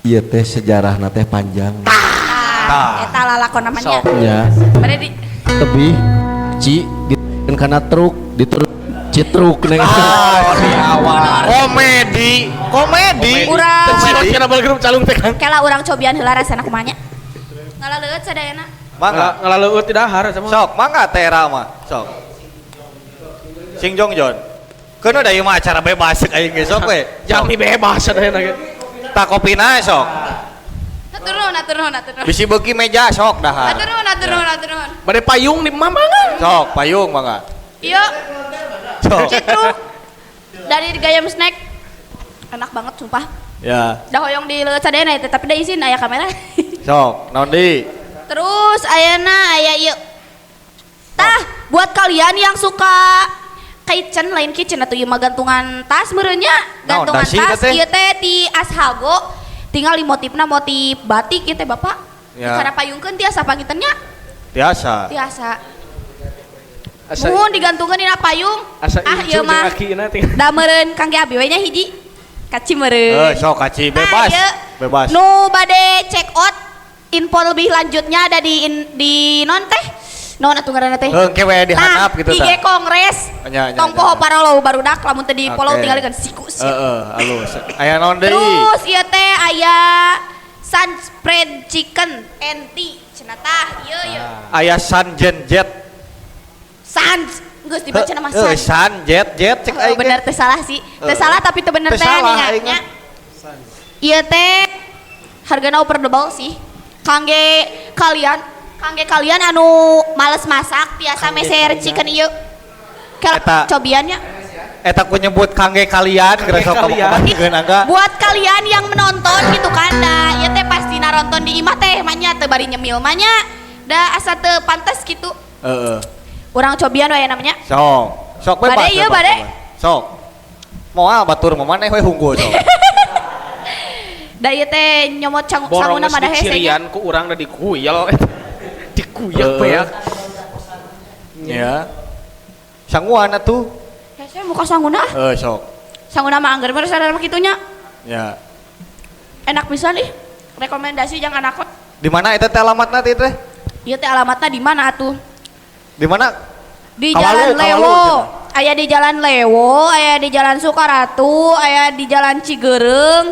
F: Ieu teh sejarahna teh panjang.
C: Tah, eta lalakon namanya.
B: Sok.
F: Nya,
C: Bade di
F: tebih ci di kana truk diturut citruk neng.
A: Komedi, komedi.
C: Urang.
B: Komedi. Kenapa grup calung teh Kang?
C: Kela urang cobian heula rasana kumaha nya. Ngalaleueut sadayana.
A: Mangga.
B: Ngalaleueut ti dahar eta mah.
A: Sok, mangga teh era mah. Sok. Sing jong jon. Keun da ieu mah acara bebas cek aing ge sok we.
B: Jami bebas sadayana ge.
A: Tak kopina sok.
C: Hatur nuhun, hatur nuhun, hatur nuhun.
A: Bisi beuki meja sok dahar.
C: Hatur nuhun, hatur nuhun, hatur nuhun.
B: Bade payung di mah mangga.
A: Sok, payung mangga.
C: Ieu
A: Sok.
C: citruk dari Gayam Snack. Enak banget sumpah.
A: Ya.
C: Dah hoyong di leueut sadayana eta tapi da izin aya kamera.
A: Sok, naon deui?
C: Terus ayana aya ieu. Tah, buat kalian yang suka kitchen lain kitchen atau ieu mah gantungan tas meureun nya,
A: Naon,
C: gantungan
A: dasi
C: tas
A: teh?
C: ieu teh ti Ashago. Tinggal di motifna motif batik ieu teh Bapak.
A: Ya.
C: Karena payungkeun tiasa panginten nya,
A: Biasa.
C: tiasa.
B: Asa
C: Muhun digantungkeun dina payung.
B: asa
C: Ah
B: incu
C: ieu mah.
B: jeung akina tinggal.
C: Da meureun kangge abi we nya hiji. Kaci meureun.
A: Eh, sok kaci bebas.
C: Nah, ieu.
A: Bebas.
C: Nu bade check out info lebih lanjutnya ada di di non teh. Non atuh ngaranna teh.
A: Heuh, engke we di handap gitu
C: IG
A: tah.
C: Kongres.
A: Nya, nya,
C: Tong
A: nya,
C: poho
A: nya.
C: parollow barudak lamun teu di follow
A: Oke.
C: tinggalikeun siku sia.
A: Heeh, alus. Aya naon deui?
C: Terus ieu teh aya Sun Spread Chicken and Tea cenah tah ieu ieu.
A: Aya San Jen Jet.
C: Sans geus dibaca nama San.
A: San Jet Jet cek aing.
C: Bener teh salah sih. Teh salah tapi teu bener
A: Teu
C: teh
A: salah aing
C: nya.
A: mah.
C: Ieu teh hargana overdoubel sih. Kangge kalian anu males masak tiasa meser chicken ieu.
A: Eta.
C: Kalau cobiannya
A: Eta ku nyebut kangge kalian geura sok
B: kalian.
A: angga.
C: Buat kalian yang menonton gitu kan da ieu teh pasti naronton di imah teh manya teu bari nyemil manya da asa teu pantes gitu.
A: Heeh.
C: Urang cobian we namanya.
A: Sok. Sok bebas.
C: Bade ieu,
A: bebas,
C: bade.
A: bebas. Sok. Moal batur mah maneh we hunggul sok.
C: Da ieu teh nyomot
B: Borong
C: sanguna
B: geus
C: mah da hese nya.
B: dicirian ku urang da dikuyel. Dikuyel beak.
A: Ya. Sanguan atuh.
C: Hese muka sanguna.
A: Heuh sok.
C: Sanguna mah angger bener mah kitunya.
A: Ya.
C: Enak pisan ih. Rekomendasi jangan aku.
A: Di mana eta teh alamatna teh teh?
C: Ieu teh alamatna di mana atuh?
A: Di mana?
C: Di
A: Kawalu,
C: Jalan
A: Kawalu,
C: Lewo.
A: cenah.
C: Aya di Jalan Lewo, aya di Jalan Sukaratu, aya di Jalan Cigereng,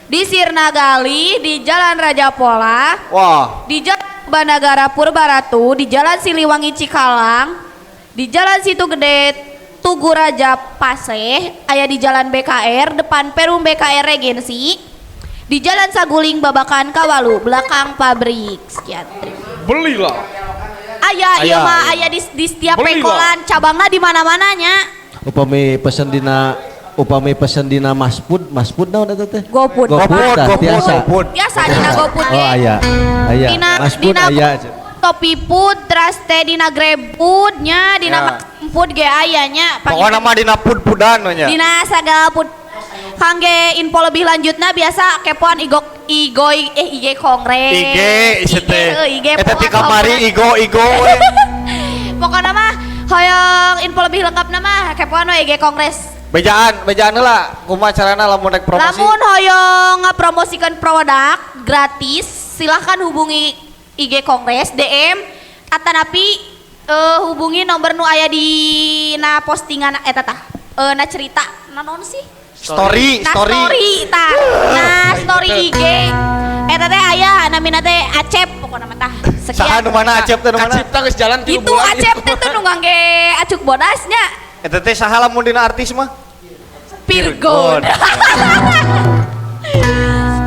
C: di Sirnagali, di Jalan Raja Pola,
A: Wah,
C: di Jalan Banagara Purbaratu, di Jalan Siliwangi Cikalang, di Jalan Situ Gede Tugu Raja Paseh, aya di Jalan BKR depan Perum BKR Regensi, di Jalan Saguling Babakan Kawalu, belakang pabrik. Sekian.
B: Belilah.
C: Aya, ieu
A: Aya.
C: mah aya di setiap
B: Belilah.
C: pengkolan, cabangna di mana-mananya.
F: Upami pesen dina Mas Pud naon eta teh?
C: GoFood.
F: GoFood, tah,
A: GoFood,
F: tiasa.
A: GoFood.
C: Biasa dina GoFood
F: Oh
C: ge.
F: aya. Aya.
C: Dina
F: Mas Pud
C: dina
F: aya.
C: Topi Food, terus teh dina Grab Food nya, dina
A: Ya.
C: Maxim Food ge aya nya.
A: Pokokna mah dina pud-pudan we nya.
C: Dina sagala pud. Kangge info lebih lanjutna biasa kepoan igo igoi eh IG Kongres.
A: IG isi teh.
C: IG,
A: Eta ti
C: pokokna
A: kamari
C: Kongres.
A: igo igo we.
C: Pokokna mah hoyong info lebih lengkapna mah kepoan we IG Kongres.
A: Bejaan, bejaan heula. Kumaha carana lamun rek promosi?
C: Lamun hoyong ngapromosikeun produk gratis, silahkan hubungi IG Kongres DM atanapi hubungi nomor nu aya di na postingan eta tah. Na cerita na naon sih?
A: Story,
C: Nah
A: story.
C: story tah. Nah story IG. Eta teh aya namina teh Acep pokona mah tah.
A: Saha
C: Sekian.
A: nu mana Acep teh nu mana?
B: Kacipta geus jalan tilu
C: Itu
B: bulan.
C: Acep teh tuh nu ngangge acuk bodasnya.
A: Eta teh saha lamun dina artis mah?
C: Virgon.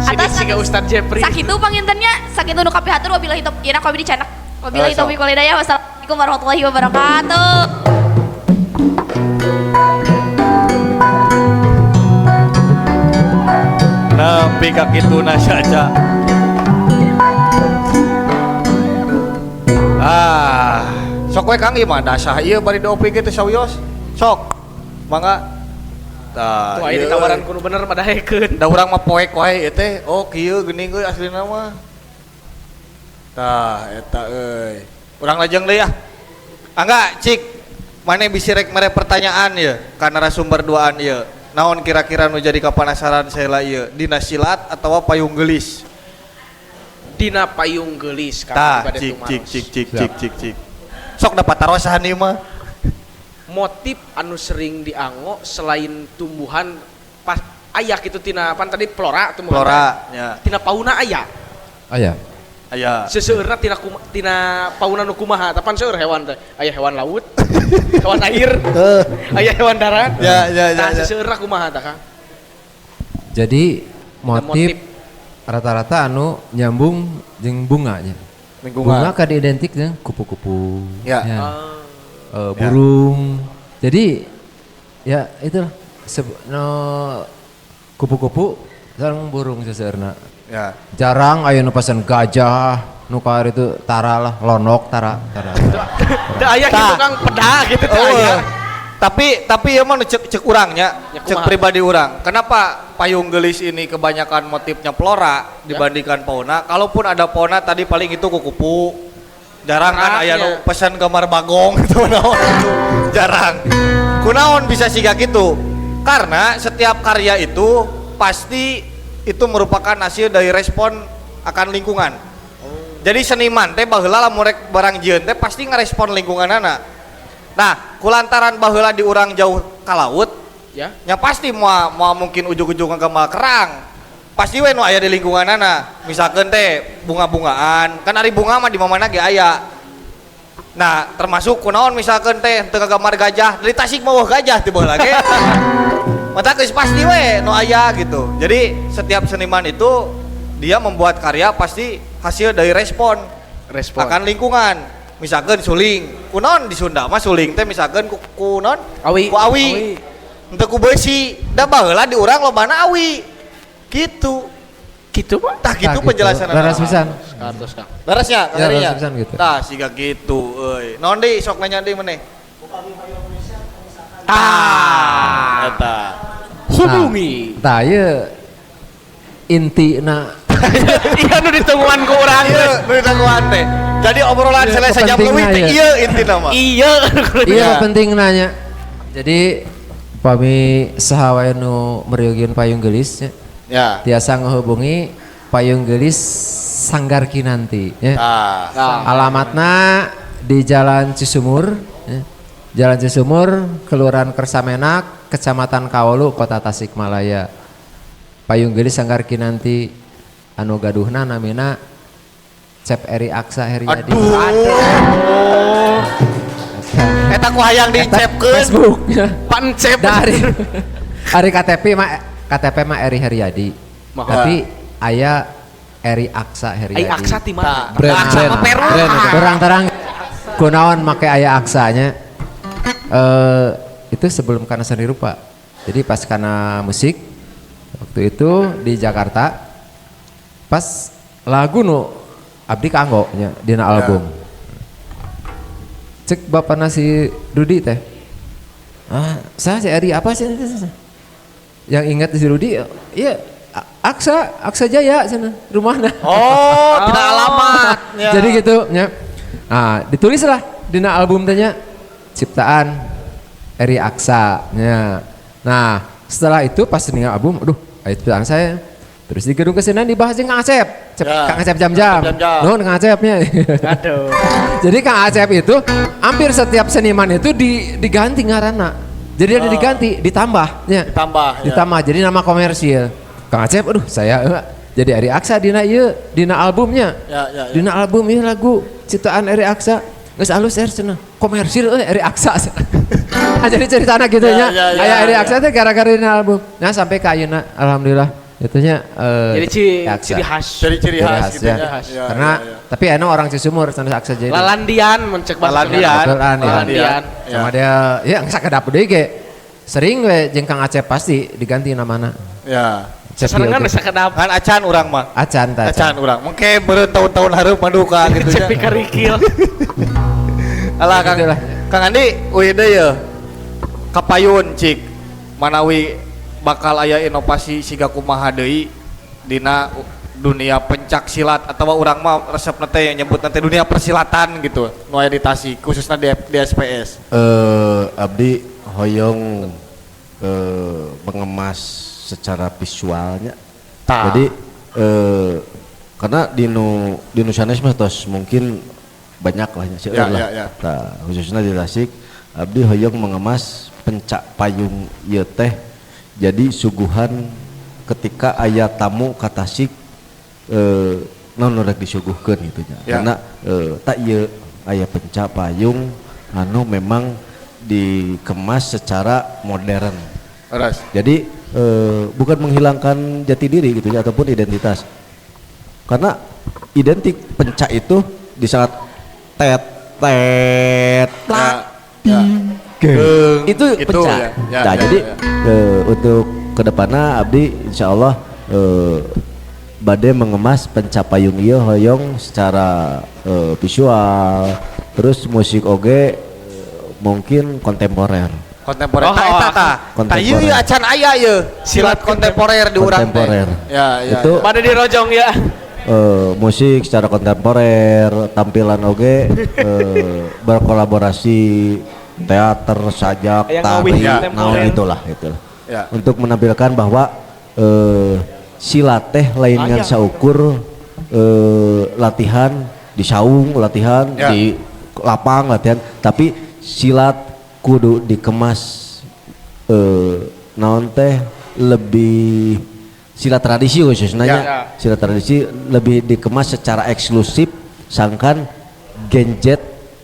B: Sidik
C: Atas
B: siga Ustad Jepri.
C: Sakitu pangintennya, sakitu nu kapihatur wabillahi taufiq. Ieu kopi dicanak. Wabillahi
A: Oh, sok.
C: taufiq wal hidayah. Wassalamualaikum warahmatullahi wabarakatuh.
A: Nepi ka kituna saja. Ah, sok we Kang ieu mah dasah ieu bari diopi ge teh sawios. Sok. Mangga. Tah,
B: Tuh aya
A: ieu.
B: ditawaran kudu bener mah daekeun.
A: Da urang mah poek wae ieu teh. Oh, kieu geuning euy aslina mah. Tah, eta euy. Urang lajeng deui ah. Angga, cik. Mane bisi rek mere pertanyaan ieu ka narasumber duaan ieu. Naon kira-kira nu jadi kapanasaran sela ieu? Dina silat atawa payung geulis?
B: Dina payung geulis Kang
A: Tah,
B: Bade
A: cik
B: Tumaros.
A: cik cik cik cik cik cik. Sok dapat tarosahan ieu mah.
B: Motif anu sering dianggo selain tumbuhan pas aya kitu tina pan tadi flora tumbuhan.
A: Flora, nya.
B: Tina fauna aya.
E: Aya.
A: Aya.
B: Seseueurna tina tina fauna nu kumaha? Tapan seueur hewan teh. Aya hewan laut, hewan air, aya hewan darat.
A: Ya, ya, ya,
B: Tah
A: ya.
B: seseueurna kumaha tah Kang?
E: Jadi motif rata-rata anu nyambung jeung bunganya.
A: Lingkungan.
E: Bunga kan identik jeung kupu-kupu.
A: Ya.
E: Burung. Jadi ya itulah kupu-kupu sareng burung seseueurna.
A: Ya.
E: Jarang aya nu pesen gajah, nu kaar itu tara lah, lonok tara, tara.
B: Teu aya gitu Kang peda gitu teu aya.
A: Tapi ieu mah nu cek urangnya,
B: Ya,
A: cek
B: kumaha?
A: pribadi urang. Kenapa payung gelis ini kebanyakan motifnya flora dibandingkan fauna? Kalaupun ada fauna tadi paling itu kupu-kupu. Jarang kan aya nu pesan gambar bagong gitu naon itu. Jarang. Kunaon bisa siga gitu? Karena setiap karya itu pasti itu merupakan hasil dari respon akan lingkungan. Jadi seniman teh baheula lamun rek barang jieun teh pasti ngerespon lingkunganana. Nah, kulantaran baheula di urang jauh ka laut,
B: Ya.
A: nya pasti moal mungkin ujug-ujug ngagambar kerang. Pasti we nu aya di lingkunganana. Misalkan teh bunga-bungaan, kan ari bunga mah di mana ge aya. Nah, termasuk kunaon misalkan teh teu kagambar gajah, dari Tasik mah wah gajah ti baheula ge. Mata geus pasti we nu aya gitu. Jadi setiap seniman itu dia membuat karya pasti hasil dari respon
B: Respon.
A: akan lingkungan. Misalkan suling, kunaon di Sunda mah suling teh misalkan ku kunaon?
B: Awi.
A: Ku awi. Henteu ku beusi. Da baheula di urang lobana awi. Gitu.
B: Gitu Pak.
A: Tah gitu
E: Tah,
A: penjelasan.
E: Leres pisan.
B: Kartos Kang.
A: Leresnya, Kang
E: Ya,
A: Heri nya?
E: leres pisan gitu.
A: Tah siga gitu euy. Naon deui sok nanya deui meneh? Tah, eta.
B: Hubungi.
E: Tah ieu intina
B: Iya nu ditungguan ku urang.
A: Iya, nu ditangguhan teh. Jadi obrolan
E: Iya,
A: selesai jam leuwih teh
E: kepentingna,
A: ieu intina mah.
B: Iya.
E: Iya penting nanya. Jadi pami saha wae nu meryogieun payung geulis nya,
A: Ya.
E: tiasa ngehubungi payung geulis Sanggar Kinanti nya.
A: Tah.
E: Alamatna di Jalan Cisumur ya. Jalan Cisumur, Kelurahan Kersamenak, Kecamatan Kawalu, Kota Tasikmalaya. Payung Geulis Sanggar Kinanti anu gaduhna namina Cep Eri Aksa Heriadi.
A: Aduh. Eta ku hayang dicepkeun.
E: Facebook.
B: Pancep.
E: Dari Ari KTP mah KTP mah Eri Heriadi.
B: Mah.
E: Tapi aya Eri Aksa Heriadi.
B: Ai Aksa ti mana?
A: Brand, Aksa mah Peru.
E: Kurang terang kunaon make aya aksanya. Itu sebelum karena seni rupa. Jadi pas karena musik waktu itu di Jakarta pas lagu nu abdi kanggo nya dina album. Cek bapak nasi Rudi teh. Ah, saya si Eri apa sih? Yang ingat si Rudi, iya Aksa, Aksa Jaya sana rumahnya.
A: Oh, tidak alamat. Ya.
E: Jadi gitu nya. Nah, ditulislah dina album teh nya ciptaan Eri Aksa nya. Nah, setelah itu pas ningal album, aduh, ayo ciptaan saya. Terus di gedung kesenian dibahas jeung Kang Acep. Cep,
A: Ya.
E: Kang Acep jam-jam.
A: Jam-jam.
E: Nuhun Kang Acepnya.
B: Aduh.
E: Jadi Kang Acep itu hampir setiap seniman itu diganti ngaranna. Jadi ada diganti, ditambah nya.
A: Ditambah, ya.
E: Ditambah jadi nama komersil. Kang Acep aduh saya jadi Eri Aksa dina ieu, dina albumnya.
A: Ya, ya, ya.
E: Dina album ieu lagu ciptaan Eri Aksa. Geus alus er cenah. Komersil euy Eri Aksa. Nah, jadi ceritana gitu
A: Ya,
E: nya.
A: ya, ya,
E: Aya Eri
A: ya.
E: Aksa teh gara-gara dina album. Nah sampai ka ayeuna alhamdulillah itunya
B: Jadi
E: Aksa.
B: ciri khas.
A: Ciri-ciri khas gitu
E: ya.
A: ya. Ya,
E: Karena
A: ya, ya.
E: tapi enak orang Cisumur sanes Aksa jadi.
B: Lalandian mencek bahasa
A: Lalandian.
E: Betulan ya.
B: Lalandian.
A: Ya.
E: Sama dia ya sakedap deui ge. Sering we jeung Kang Acep pasti diganti namana.
A: Ya.
E: Cep
B: Sasarengan
E: ieu
B: we
E: ge.
B: sakedap.
A: Kan acan urang mah.
E: Acan tah.
A: Acan urang. Mengke beureun tahun-tahun hareup maduka gitu
B: Cep
A: nya.
B: pikarikil.
A: Alah Kang.
E: Gitulah.
A: Kang Andi, uih deui ye. Kapayun cik manawi bakal aya inovasi siga kumaha deui dina dunia pencak silat atau urang mah resepna teh nyebutna teh dunia persilatan gitu nu aya di Tasik khususna di SPS.
F: Abdi hoyong mengemas secara visualnya.
A: Tah.
F: Jadi karena di nu sanes mah tos mungkin banyak lah nya seueur
A: Ya,
F: lah.
A: ya, ya.
F: Tah, khususnya di Tasik abdi hoyong mengemas pencak payung ieu teh jadi suguhan ketika aya tamu ka Tasik naon nu rek disuguhkeun gitu nya.
A: Ya.
F: Karena tak ieu aya pencak payung anu memang dikemas secara modern.
A: Leres.
F: Jadi bukan menghilangkan jati diri gitu ya ataupun identitas. Karena identik pencak itu di saat tet tet plak
A: Ya. Geng,
F: itu
A: gitu
F: pencak.
A: ya. Ya,
F: nah,
A: ya,
F: jadi
A: ya.
F: Untuk kedepannya abdi insya Allah bade mengemas pencak payung ieu hoyong secara visual, terus musik oge mungkin kontemporer.
A: Kontemporer.
B: Oh,
A: Tah eta tah. Tah ieu
F: Kontemporer.
A: acan aya ieu silat kontemporer di urang teh.
F: Kontemporer.
A: Ya, ya.
F: Itu
A: ya.
B: Pada di rojong ya.
F: Musik secara kontemporer, tampilan oge berkolaborasi teater, sajak,
B: Yang
F: tari,
B: ngawih
F: naon
B: kontemporer.
F: itulah itulah.
A: Ya.
F: Untuk menampilkan bahwa silat teh lain ngan saukur latihan di saung, latihan
A: Ya.
F: di lapang, latihan, tapi silat kudu dikemas naon teh lebih Silat tradisi khususnya
A: Ya.
B: Ya.
F: Silat tradisi lebih dikemas secara eksklusif sangkan Gen Z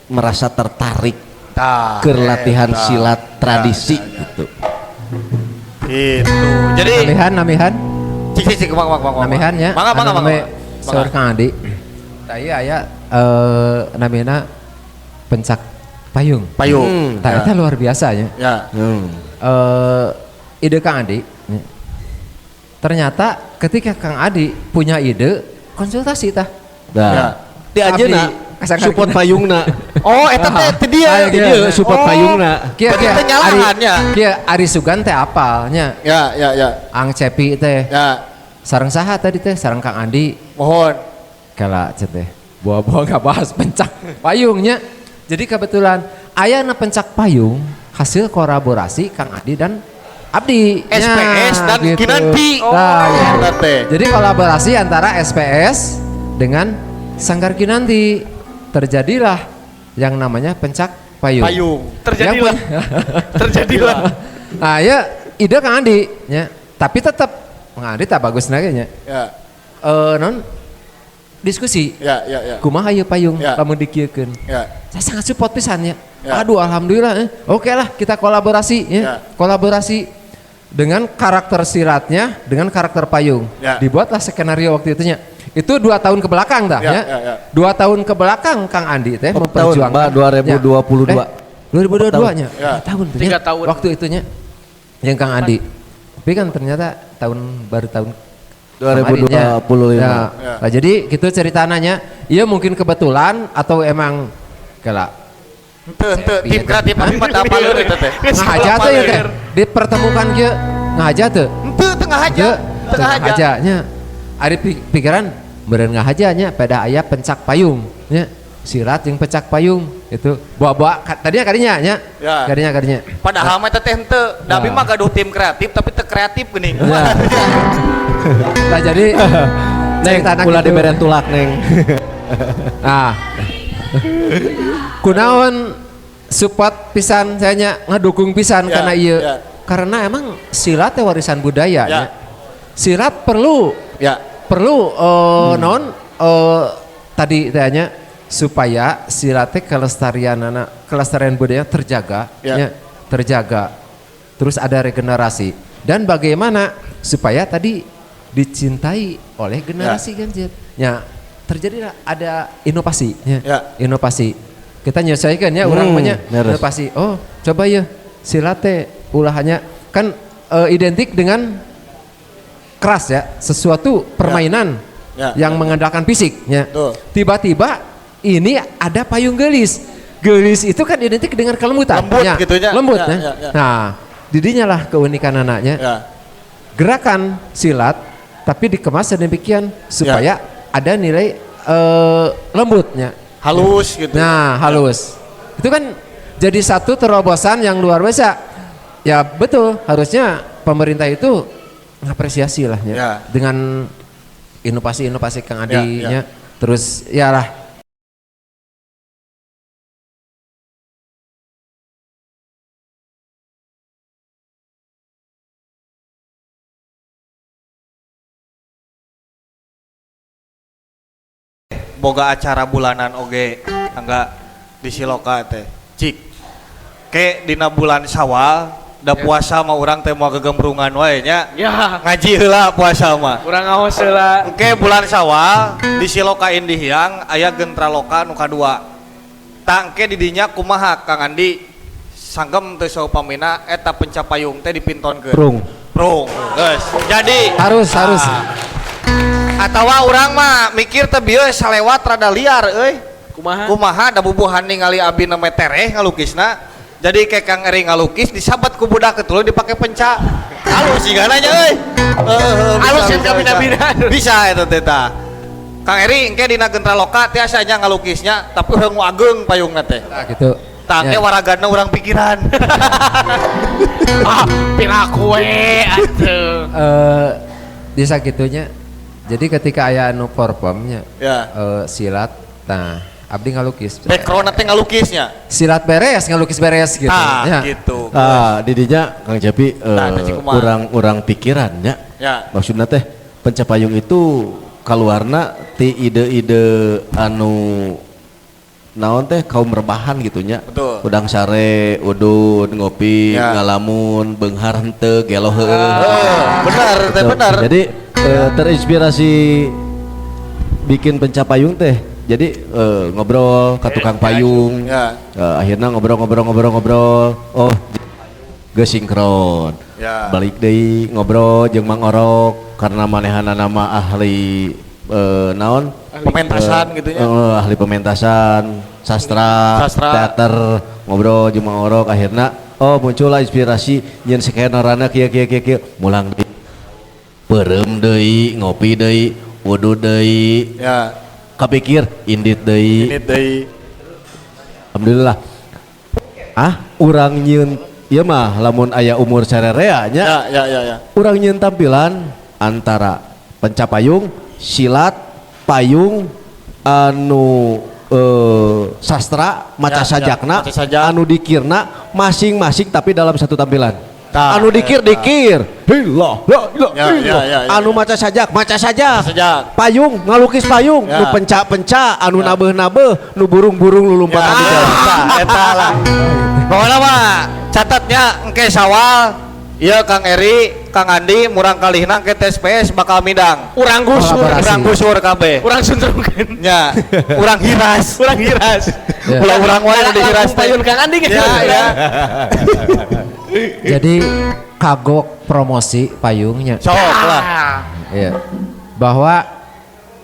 F: merasa tertarik
A: Tah,
F: ke latihan
A: eta.
F: silat tradisi
A: Ya, ya, ya.
F: gitu.
A: Gitu. Jadi
E: Namihan, namihan.
A: cik cik cik mangga mangga mangga.
E: Namihan ya.
A: Mangga mangga
E: Anu
A: mangga.
E: name Saur Kang Adi. Tah ieu aya namina pencak payung.
A: Payung.
E: Tah eta luar biasa nya.
A: Ya.
E: Ide Kang Adi. Ya. Ternyata ketika Kang Adi punya ide, konsultasi tah.
F: Nah,
A: Ya.
F: di ajeuna
E: Abdi, kasangkar
F: support
E: kita.
F: payungna.
A: Oh, eta teh teh dia.
E: Ah,
F: Di dieu support
A: Oh.
F: payungna.
E: Kieu
A: Berarti
E: kieu
A: teh nyalahannya.
E: Kieu Ari Sugan teh apalnya.
A: Ya, ya, ya.
E: Ang Cepi teh.
A: Ya,
E: Sareng saha tadi teh? Sareng Kang Andi.
A: mohon.
E: Kala cet teh. Buah-buah gak bahas pencak payungnya. Jadi kebetulan ayana pencak payung hasil kolaborasi Kang Adi dan Abdi.
A: SPS
E: Ya,
A: dan
E: gitu.
A: Kinanti.
E: Nah,
A: Oh,
E: gitu.
A: eta teh.
E: Jadi kolaborasi antara SPS dengan Sanggar Kinanti. Terjadilah yang namanya pencak payung.
A: Payung.
B: Terjadilah.
E: Yang
B: Terjadilah.
E: Nah, ya ide Kang Andi ya. Tapi tetap Kang Andi tak bagus nage nya.
A: Ya,
E: Non diskusi.
A: ya, ya, ya.
E: Kumaha ieu payung
A: Ya.
E: lamun dikieukeun.
A: Ya.
E: Saya sangat support pisan ya.
A: Ya.
E: Aduh alhamdulillah. Oke lah kita kolaborasi ya.
A: Ya.
E: Kolaborasi dengan karakter silatnya dengan karakter payung.
A: Ya.
E: Dibuatlah skenario waktu itunya. Itu 2 tahun ke belakang dah
A: Ya,
E: ya.
A: ya, ya.
E: 2 tahun ke belakang Kang Andi teh
F: Empat tahun,
E: memperjuangkan.
F: Mbak, 2022.
E: Ya. 2022 nya.
A: Ya.
E: 3 tahun tuh
B: Tiga
E: nya.
B: tahun.
E: Waktu itunya yang Kang Andi. Tapi kan ternyata tahun baru tahun
F: 2025.
E: Ya.
A: Ya.
E: Nah, jadi gitu ceritanya. Iya mungkin kebetulan atau emang kala
A: Henteu henteu tim kreatif abi mah teu apaleun eta teh.
E: ngahaja tuh ya teh dipertemukan kieu ngahaja tuh.
A: Henteu teu ngahaja. Teu ngahaja.
E: Nya. Ari pikiran beureun ngahaja nya pada aya pencak payung nya. Sirat yang pencak payung itu bawa-bawa tadinya kadinya nya.
A: Ya.
E: Kadinya kadinya.
A: Padahal mah eta teh henteu. Da abi
E: Nah.
A: mah gaduh tim kreatif tapi teu kreatif geuning.
E: Ya. Nah jadi
F: Neng,
E: ceritana
F: ulah
E: gitu.
F: dibere tulak neng.
E: Nah. Kunaon support pisan saya nya ngedukung pisan
A: Ya,
E: karena iya.
A: ya.
E: Karena emang silat teh warisan budaya
A: Ya.
E: nya. Silat perlu
A: Ya.
E: perlu naon tadi tanya supaya silat teh kelestarian anak kelestarian budaya terjaga
A: Ya.
E: nya, terjaga. Terus ada regenerasi dan bagaimana supaya tadi dicintai oleh generasi Gen Z. Ya, terjadilah ada inovasi ya.
A: Ya.
E: Inovasi. Kita menyesuaikan ya orang banyak
F: leres.
E: inovasi. Oh, coba ya silat teh ulahannya kan identik dengan keras ya, sesuatu permainan
A: Ya.
E: yang mengandalkan fisik ya.
A: Betul.
E: Tiba-tiba ini ada payung gelis. Gelis itu kan identik dengan kelembutan.
A: Lembut
E: ya.
A: gitu ya.
E: Lembut
A: Ya,
E: ya.
A: ya, ya.
E: Nah, didinya lah keunikan anaknya.
A: Ya.
E: Gerakan silat tapi dikemas sedemikian supaya
A: Ya.
E: ada nilai lembutnya.
A: Halus gitu.
E: Nah, halus. Itu kan jadi satu terobosan yang luar biasa. Ya betul, harusnya pemerintah itu ngapresiasi lah ya.
A: Ya.
E: Dengan inovasi-inovasi Kang
A: Ya,
E: Adi
A: ya.
E: nya. Terus ya lah
A: Boga acara bulanan oge enggak di Siloka teh. Cik. Ke dina bulan Syawal da puasa mah urang teh moal gegembrungan wae nya.
B: Ya.
A: Ngaji heula puasa mah.
B: Kurang ngaos heula.
A: Oke bulan Syawal di Siloka Indihiang aya Gentraloka nu kadua. Tangke didinya kumaha Kang Andi sanggem teu saupamina eta pencapayung teh dipintonkeun.
F: Prung.
A: Prung. Geus. Jadi
E: harus harus.
A: Atawa urang mah mikir teh bieu salewat rada liar euy.
B: Kumaha?
A: Kumaha da bubuhan ningali abi name tereh ngalukisna. Jadi kayak Kang Eri ngalukis disabat ku budak tuluy dipake penca. Halus sigana nya euy. Heeh,
B: Halus
A: bisa,
B: yang
A: bisa,
B: kabina-bina.
A: Bisa eta teh tah. Kang Eri engke dina Gentraloka tiasa nya ngalukisnya tapi heung ageng payungna teh.
E: Nah, gitu.
A: Tah engke
E: Ya.
A: waragana urang pikiran.
B: Ah, piraku we atuh.
E: Desa gitunya. Jadi ketika aya anu performnya
A: Ya.
E: silat nah Abdi ngalukis.
A: Background teh ngalukisnya.
E: Silat beres, ngalukis beres gitu.
A: Ah,
E: ya.
A: gitu.
F: Ah, didinya Kang Cepi
A: Nah, teh kumaha?
F: urang-urang pikirannya.
A: Ya.
F: Maksudnya teh Penca Payung itu kaluarna ti ide-ide anu naon teh kaum rebahan gitu nya.
A: Betul.
F: Udang sare, udud, ngopi,
A: Ya.
F: ngalamun, beunghar henteu, gelo heueuh.
A: Benar, teh
F: Gitu.
A: benar.
F: Jadi terinspirasi bikin Penca Payung teh. Jadi ngobrol ke tukang payung.
A: Ya.
F: Akhirnya ngobrol-ngobrol-ngobrol-ngobrol. Oh, geus sinkron.
A: Ya.
F: Balik deui ngobrol jeung Mang Orok karena manehana nama ahli naon?
A: Pementasan gitu nya.
F: Ahli pementasan, sastra,
A: Sastra.
F: teater, ngobrol jeung Mang Orok akhirnya oh muncullah inspirasi nyeun skenario kieu kieu kieu kieu mulang deui. Peureum deui, ngopi deui, wudu deui.
A: Ya.
F: Kapikir indit deui.
A: Ini deui.
F: Alhamdulillah. Ah, urang nyieun ieu mah lamun aya umur sarerea nya.
A: Ya, ya, ya, ya.
F: Urang nyieun tampilan antara penca payung, silat, payung, anu sastra, maca
A: Ya, ya,
F: sajakna,
A: maca sajak.
F: anu dikirna masing-masing tapi dalam satu tampilan.
A: Tah,
F: Anu dikir
A: eta.
F: dikir, hilah, la, la,
A: Ya,
F: hilah.
A: ya, ya, ya,
F: Anu
A: ya.
F: maca sajak, maca sajak.
A: Maca sajak.
F: Payung, ngalukis payung,
A: Ya.
F: nu penca-penca, anu
A: Ya.
F: nabeuh-nabeuh, nu burung-burung lulumpatan di jalan.
A: Eta, eta lah. Pokoknya mah catatnya engke Sawal, iya Kang Eri, Kang Andi, murang kalihna engke tes PS bakal midang.
B: Urang gusur,
E: Kolaborasi.
A: Urang gusur kabeh.
B: urang sundrungkeun.
A: Nya, urang hiras.
B: Urang hiras.
E: Ya.
A: Ulah urang wae nu dihiras teh.
B: Payun Kang Andi gitu.
A: Ya, ya.
E: Jadi kagok promosi payungnya.
A: Sok lah.
E: Iya. Bahwa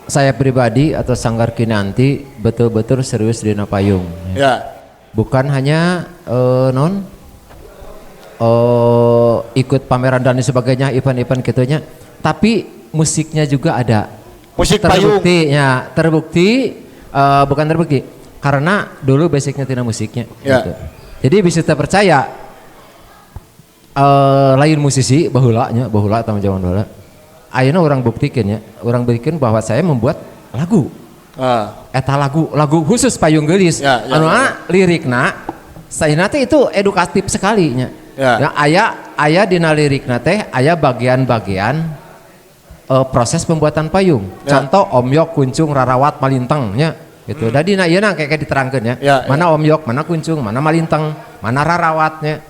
E: saya pribadi atau Sanggar Kinanti betul-betul serius dina payung.
A: Ya.
E: Bukan hanya ikut pameran dan sebagainya, event-event gitunya, tapi musiknya juga ada.
A: Musik payung.
E: Terbukti, ya, terbukti bukan terbukti karena dulu basicnya tidak musiknya.
A: Ya.
E: Gitu. Jadi bisa terpercaya lain musisi baheula nya, baheula tama zaman baheula. Ayeuna orang buktikan ya, orang buktikan bahwa saya membuat lagu.
A: Ah.
E: Eta lagu, lagu khusus payung geulis.
A: Ya, ya,
E: anu
A: ya.
E: lirikna sayana teh itu edukatif sekali nya.
A: Ya.
E: Ya, aya aya dina lirikna teh aya bagian-bagian proses pembuatan payung.
A: Ya.
E: Contoh omyok, kuncung, rarawat, malintang nya gitu. Jadi na ieu na kayak diterangkeun ya.
A: Ya,
E: Mana omyok, mana kuncung, mana malintang, mana rarawatnya,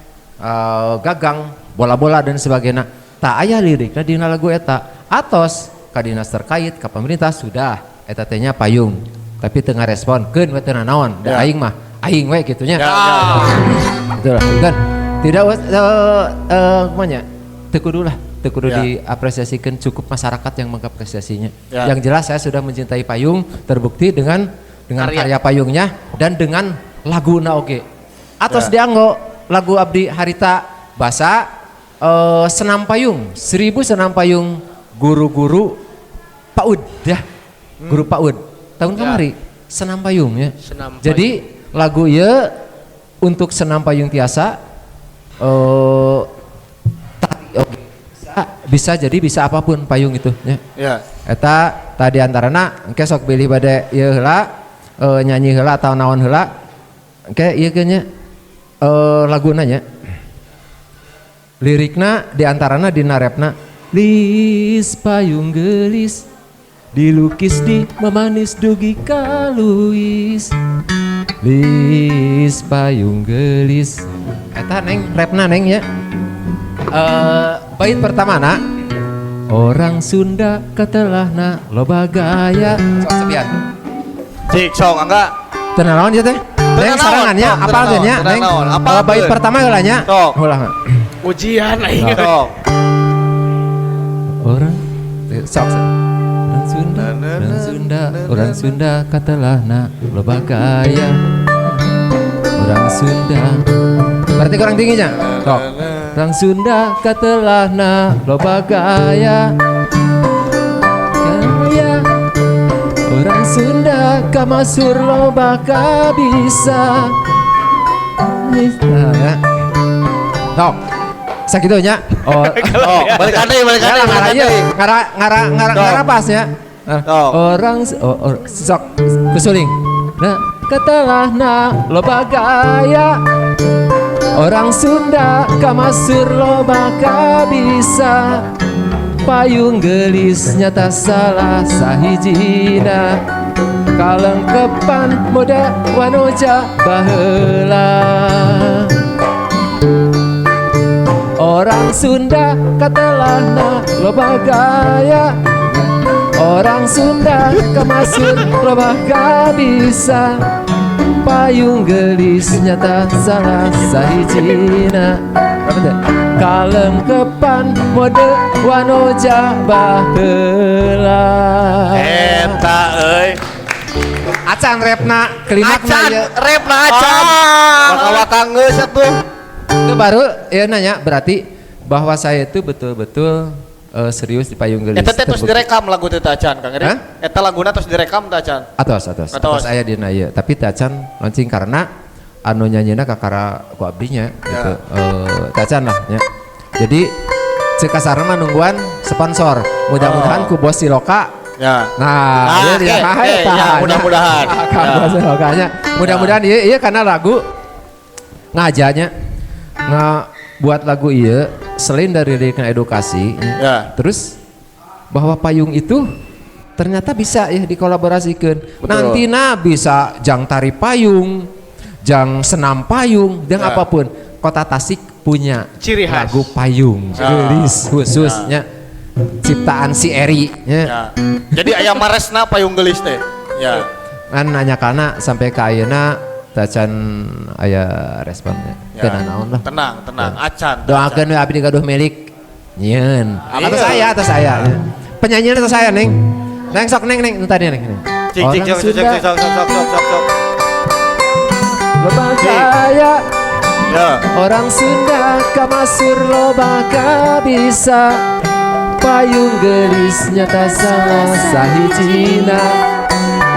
E: gagang, bola-bola dan sebagainya. Tak aya lirikna dina lagu eta. Atos ka dinas terkait ka pemerintah sudah eta teh nya payung. Tapi teu ngarespon keun we teu nanaon. Da
A: Ya.
E: aing mah aing we kitu nya.
A: Ya, ya, ya.
E: Itulah kan tidak kumaha nya? Teu kudu lah, teu kudu
A: Ya.
E: diapresiasikan, cukup masyarakat yang mengapresiasinya.
A: Ya.
E: Yang jelas saya sudah mencintai payung terbukti dengan
B: Karya.
E: karya payungnya dan dengan laguna oge. Atos
A: Ya.
E: dianggo lagu Abdi Harita basa senam payung, 1000 senam payung guru-guru PAUD ya. Guru PAUD tahun
B: Ya.
E: kemari senam payung ya.
B: Senam
E: Jadi lagu ieu untuk senam payung tiasa tari oge. Bisa jadi bisa apapun payung itu ya.
A: Ya.
E: Eta tadi antarana engke sok bilih bade ieu heula nyanyi heula atau naon heula engke ieu ge nya laguna nya. Lirikna di antarana dina repna lis payung geulis dilukis di memanis dugi kaluis lis payung geulis eta neng repna neng ya. Bait pertama na orang Sunda katelahna loba gaya sok sepian
A: Cik sok angga.
E: teu nanaon ieu teh neng
A: naon,
E: sarangannya
A: sok, teu
E: apal teh nya
A: naon, teu
E: neng
A: naon, apalkeun.
E: Bait pertama heula nya
A: Sok.
E: ulah
B: Ujian aing.
A: Sok.
E: Orang sok sok. Orang Sunda, orang Sunda, orang Sunda katelahna loba gaya. Orang Sunda. Berarti kurang tingginya. Sok. Orang Sunda katelahna loba gaya. Gaya. Orang Sunda kamasur loba kabisa. Nah, ya. Sok. Sakitu nya. Oh,
A: Oh, balik deui, balik deui,
E: ngara
A: balik
E: ieu,
A: deui.
E: ngara ngara ngara
A: Sok.
E: ngara pas ya.
A: Sok.
E: Orang sok kusuling. Nah, katelahna loba gaya. Orang Sunda kamasur loba kabisa. Payung gelis nyata salah sahijina. Kalengkepan mode wanoja baheula. Orang Sunda katelahna loba gaya. Orang Sunda kamasur loba kabisa. Payung gelis nyata salah sahijina. Kalengkepan mode wanoja baheula.
A: Eta euy.
E: Acan repna klimakna
A: Acan
E: ieu.
A: repna acan. Waka-waka geus atuh.
E: Itu baru ya nanya berarti bahwa saya itu betul-betul serius di payung gelis.
A: Eta teh terus
E: Terbukti.
A: direkam lagu teh acan Kang Eri.
E: Hah?
A: Eta laguna terus direkam teh acan.
E: Atos, atos,
A: Atos.
E: atos aya dina ieu, tapi teu acan launching karena anu nyanyina kakara ku abdinya gitu. Teu acan lah nya. Jadi ceuk kasarna mah nungguan sponsor. Mudah-mudahan ku bos Siloka.
A: Ya.
E: Nah,
A: Ah,
E: ieu dia.
A: oke,
E: Ah,
A: oke,
E: eta,
A: ya,
E: nya.
A: mudah-mudahan.
E: Ka
A: Ya.
E: bos Silokanya. Mudah-mudahan ieu ieu karena lagu ngajanya nga buat lagu ieu selain dari liriknya edukasi
A: Ya.
E: terus bahwa payung itu ternyata bisa ya dikolaborasikan. Nantina bisa jang tari payung, jang senam payung, jang
A: Ya.
E: apapun. Kota Tasik punya
B: Ciri khas.
E: lagu payung
A: Ya.
E: gelis khususnya ciptaan si Eri nya.
A: Ya. Jadi aya maresna payung gelis teh. Ya.
E: Kan nanya kana sampai ke ayeuna tacan aya responnya.
A: Ya.
E: Teu nanaon lah.
A: Tenang, tenang. Acan.
E: Doakeun we abdi gaduh milik nyieun.
A: Iya.
E: Atau saya. Penyanyinya atau saya, Neng. Neng sok neng neng tadi neng. Neng.
A: Cik cik
E: Orang
A: cik cik
E: Sunda
A: cik sok sok sok sok sok sok.
E: loba gaya.
A: Ya.
E: Orang Sunda kamasur loba kabisa. Payung gelis nyata salah sahijina.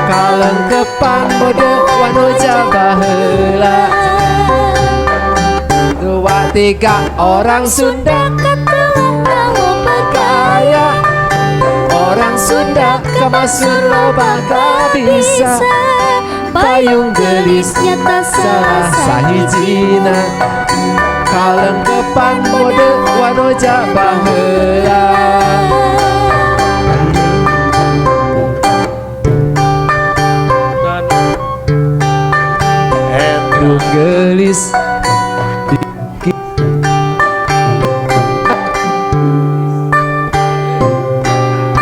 E: Kalengkepan mode wanoja baheula. 2 3 orang Sunda kaya. Orang Sunda kamasur loba kabisa. Payung gelis
C: nyata
E: salah sahijina. Kalengkepan mode wanoja baheula.
A: Eta.
E: Payung gelis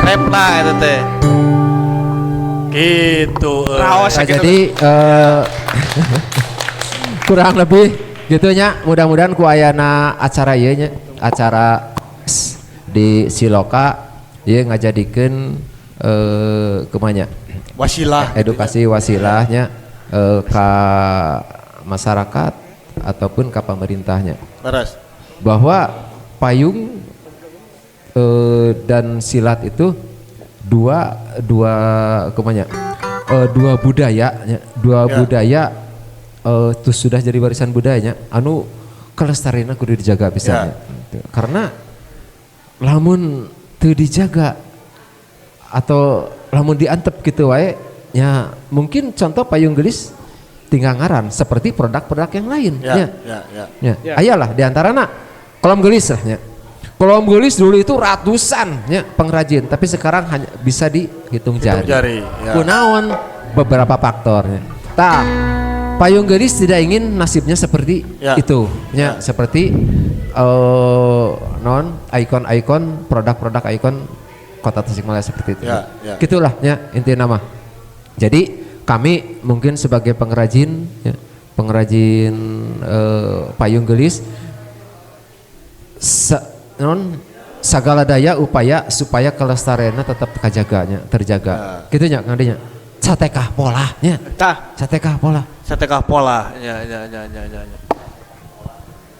A: Repna eta teh. Gitu. euy.
B: Raos
E: Nah,
B: gitu.
E: jadi kurang lebih gitunya, mudah-mudahan ku ayana acara ieu nya, acara di Siloka ieu ngajadikeun kumanya
A: Wasilah.
E: edukasi wasilahnya ka masyarakat ataupun ka pemerintahnya
A: Leres.
E: bahwa payung dan silat itu dua dua kumanya dua budaya nya, dua
A: Ya.
E: budaya itu sudah jadi warisan budayanya anu kelestarianna kudu dijaga pisan
A: Ya.
E: nya. Karena lamun teu dijaga atau lamun diantep gitu wae ya mungkin contoh payung gelis tinggal ngaran seperti produk-produk yang lain
A: Ya,
E: nya.
A: ya, ya.
E: Ya.
B: Ya.
E: Ayalah di antarana kolom gelis lah nya. Kolom gelis dulu itu ratusan nya pengrajin, tapi sekarang hanya bisa dihitung jari.
A: jari, ya.
E: Kunaon beberapa faktornya. Tah, payung gelis tidak ingin nasibnya seperti
A: Ya.
E: itu, nya seperti non ikon-ikon produk-produk ikon Kota Tasikmalaya seperti itu.
A: Ya, ya.
E: Gitulah nya inti nama. Jadi kami mungkin sebagai pengrajin ya, pengrajin payung gelis non segala daya upaya supaya kelestariannya tetap kajaganya terjaga. Gitu nya Kang Dinya. Satekah pola nya.
B: Tah,
E: Satekah pola.
A: Satekah pola. Ya, ya, ya, ya, ya. ya.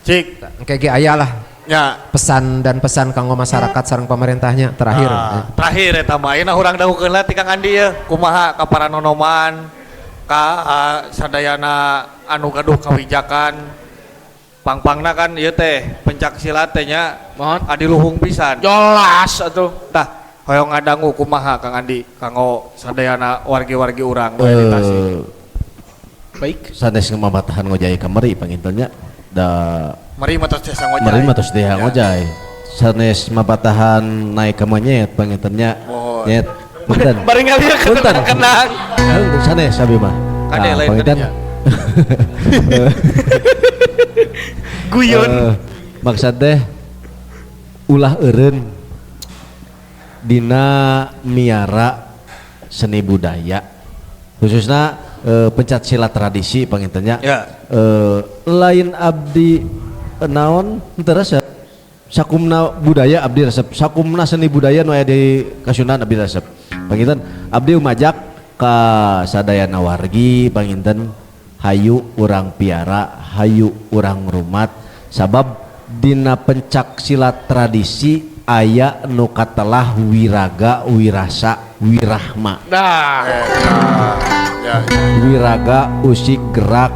A: Cik.
E: Engke ge aya lah
A: Ya.
E: pesan dan pesan kanggo masyarakat sareng pemerintahnya terakhir.
A: Ah, terakhir eta mah ayeuna urang dangukeun lah ti Kang Andi ye. Kumaha ka paranonoman ka sadayana anu gaduh kawijakan pangpangna kan ieu teh pencak silat teh nya
B: Mohon.
A: adiluhung pisan.
B: Jelas atuh.
A: Tah, hoyong ngadangu kumaha Kang Andi kanggo sadayana wargi-wargi urang nu aya di Tasik.
B: Baik.
F: Sanes ngamabatahan ngojay kamari panginten nya da
A: Meri mah tos tiasa ngojay.
F: Meri mah tos tiasa ngojay. Sanes mabatahan naik ka monyet panginten nya.
A: Mohon.
F: Nyet. Punten.
B: Bari ngalir
F: Punten.
B: kenang.
F: Heuh, sanes abi mah.
A: Kade
F: Nah,
A: lain
F: panginten.
A: tadinya. Guyon.
F: Maksud teh ulah eureun dina miara seni budaya khususnya pencak silat tradisi panginten nya.
A: Ya.
F: Lain abdi naon teu resep sakumna budaya abdi resep sakumna seni budaya nu aya di Kasundan abdi resep panginten abdi umajak ka sadayana wargi panginten hayu urang piara hayu urang rumat sabab dina pencak silat tradisi aya nu katelah wiraga wirasa wirahma.
B: Nah,
A: Ya, ya.
F: Wiraga usik gerak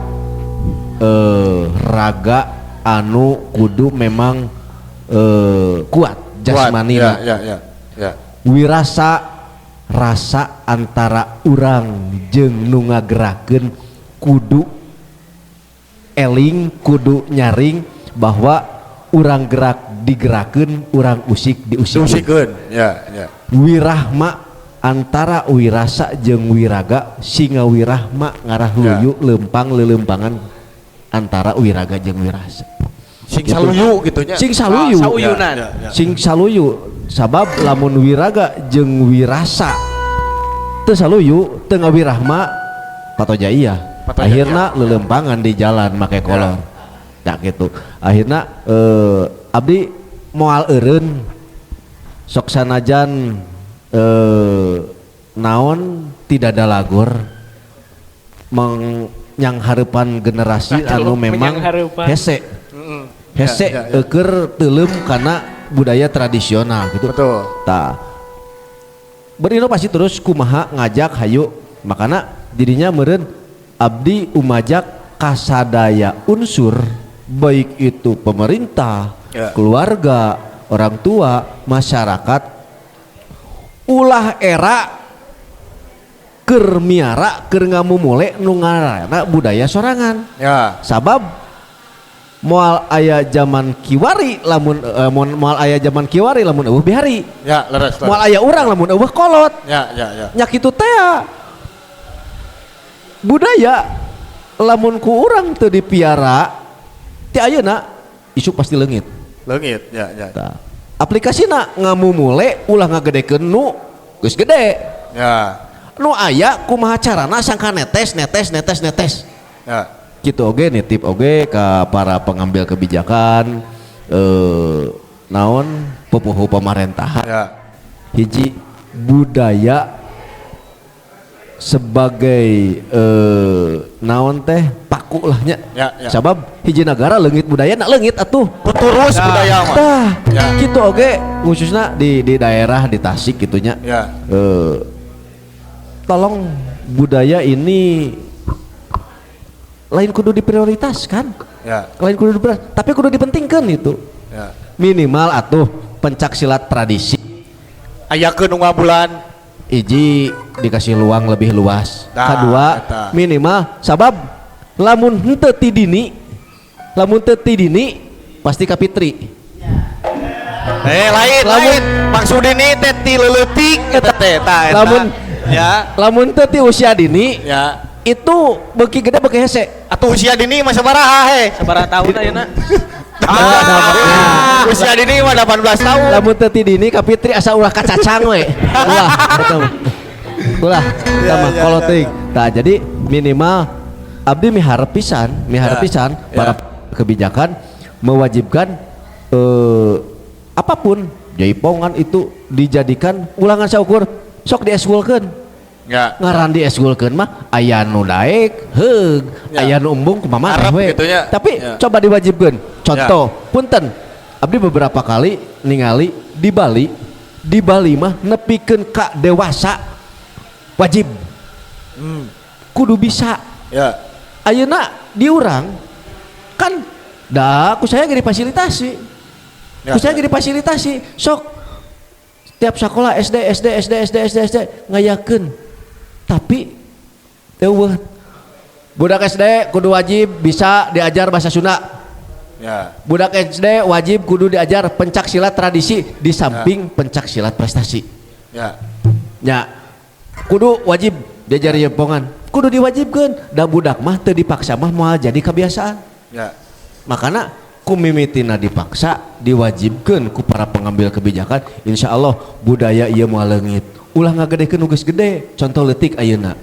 F: raga anu kudu memang kuat jasmani.
A: Ya, ya, ya. Ya.
F: Wirasa rasa antara urang jeung nu ngagerakeun kudu eling kudu nyaring bahwa urang gerak digerakeun urang usik diusik.
A: Diusikeun. Ya, ya.
F: Wirahma antara wirasa jeung wiraga singa wirahma ngarah luyu lempang lelempangan antara wiraga jeung wirasa.
A: Sing saluyu gitu nya.
F: Sing saluyu.
B: Ah, sauyunan.
A: Ya, ya, ya.
F: Sing saluyu sabab lamun wiraga jeung wirasa teu saluyu teu ngawirahma patoja iya.
A: Patoja
F: akhirna lelempangan di jalan make kolor. Ya gitu. Akhirna abdi moal eureun sok sanajan naon tidak ada lagor menyanghareupan generasi anu memang
B: menyanghareupan.
F: Hese hese
A: Ya, ya, ya.
F: eueur teuleum kana budaya tradisional gitu.
A: Betul.
F: Tah. Berinovasi terus kumaha ngajak hayu makana dirinya meureun abdi umajak kasadaya unsur baik itu pemerintah,
A: Ya.
F: keluarga, orang tua, masyarakat ulah era keur miara keur ngamumule nu ngaranna budaya sorangan.
A: Ya.
F: Sabab moal aya zaman kiwari lamun moal aya zaman kiwari lamun eueuh bihari.
A: Ya, leres, leres.
F: Moal aya urang lamun eueuh kolot.
A: Ya, ya, ya.
F: Nya kitu tea. Budaya lamun ku urang teu dipiara ti ayeuna isuk pasti leungit.
A: Leungit, ya, ya.
F: Tah. Aplikasina ngamumule ulah ngagedekeun nu geus gede.
A: Ya.
F: Nu aya kumaha carana sangka netes netes netes netes.
A: Ya.
F: Gitu oge nitip oge ka para pengambil kebijakan naon pupuhu pemerintahan.
A: Ya.
F: Hiji budaya sebagai naon teh paku lah nya.
A: Ya, ya.
F: Sabab hiji negara leungit budaya nak leungit atuh.
A: Terus budaya mah.
F: Tah,
A: Ya.
F: gitu oge khususnya di daerah di Tasik gitunya.
A: Ya.
F: Tolong budaya ini lain kudu diprioritaskan.
A: Ya.
F: Lain kudu diprioritaskan, tapi kudu dipentingkan itu.
A: Ya.
F: Minimal atuh pencak silat tradisi
A: Ayakeun unggal bulan.
F: hiji dikasih luang lebih luas.
A: Tah,
F: Kedua
A: eta.
F: minimal sabab lamun henteu ti dini lamun teu ti dini pasti kapitri.
A: Lain, lain. Maksud ini teh ti leutik eta teh tah eta.
F: Lamun
A: ya,
F: lamun teu ti usia dini
A: ya.
F: itu beuki gede beuki hese.
A: Atuh usia dini mah sabaraha he?
B: Sabaraha tahun ayeuna?
A: Ah, usia dini mah 18 tahun.
F: Lamun teu ti dini kapitri asa ulah kacacang we. Ulah eta mah. Ulah eta mah
A: ya,
F: kolot
A: ya,
F: teuing. Tah jadi minimal abdi miharep pisan, miharep
A: Ya,
F: pisan
A: ya.
F: para kebijakan mewajibkan apapun jaipongan itu dijadikan ulangan saukur sok dieskulkeun.
A: Ya.
F: Ngaran dieskulkeun mah aya nu daek heug,
A: Ya.
F: aya nu embung kumaha
A: Arep
F: we.
A: gitu nya.
F: Tapi
A: Ya.
F: coba diwajibkeun. Contoh, punten abdi beberapa kali ningali di Bali, di Bali mah nepikeun ka dewasa wajib. Kudu bisa.
A: Ya.
F: Ayeuna di urang kan da ku saya ge difasilitasi.
A: Ya,
F: Ku saya
A: ya.
F: ge difasilitasi. Sok tiap sekolah SD SD SD SD SD SD ngayakeun. Tapi eueuh Budak SD kudu wajib bisa diajar bahasa Sunda.
A: Ya.
F: Budak SD wajib kudu diajar pencak silat tradisi di samping pencak silat prestasi.
A: Ya.
F: Ya. Kudu wajib diajar jempongan. Kudu diwajibkan. Da budak mah teu dipaksa mah moal jadi kebiasaan.
A: Ya.
F: Makana ku mimitina dipaksa diwajibkan ku para pengambil kebijakan, insya Allah budaya ieu moal leungit. Ulah ngagedekeun nu geus gede, contoh leutik ayeuna.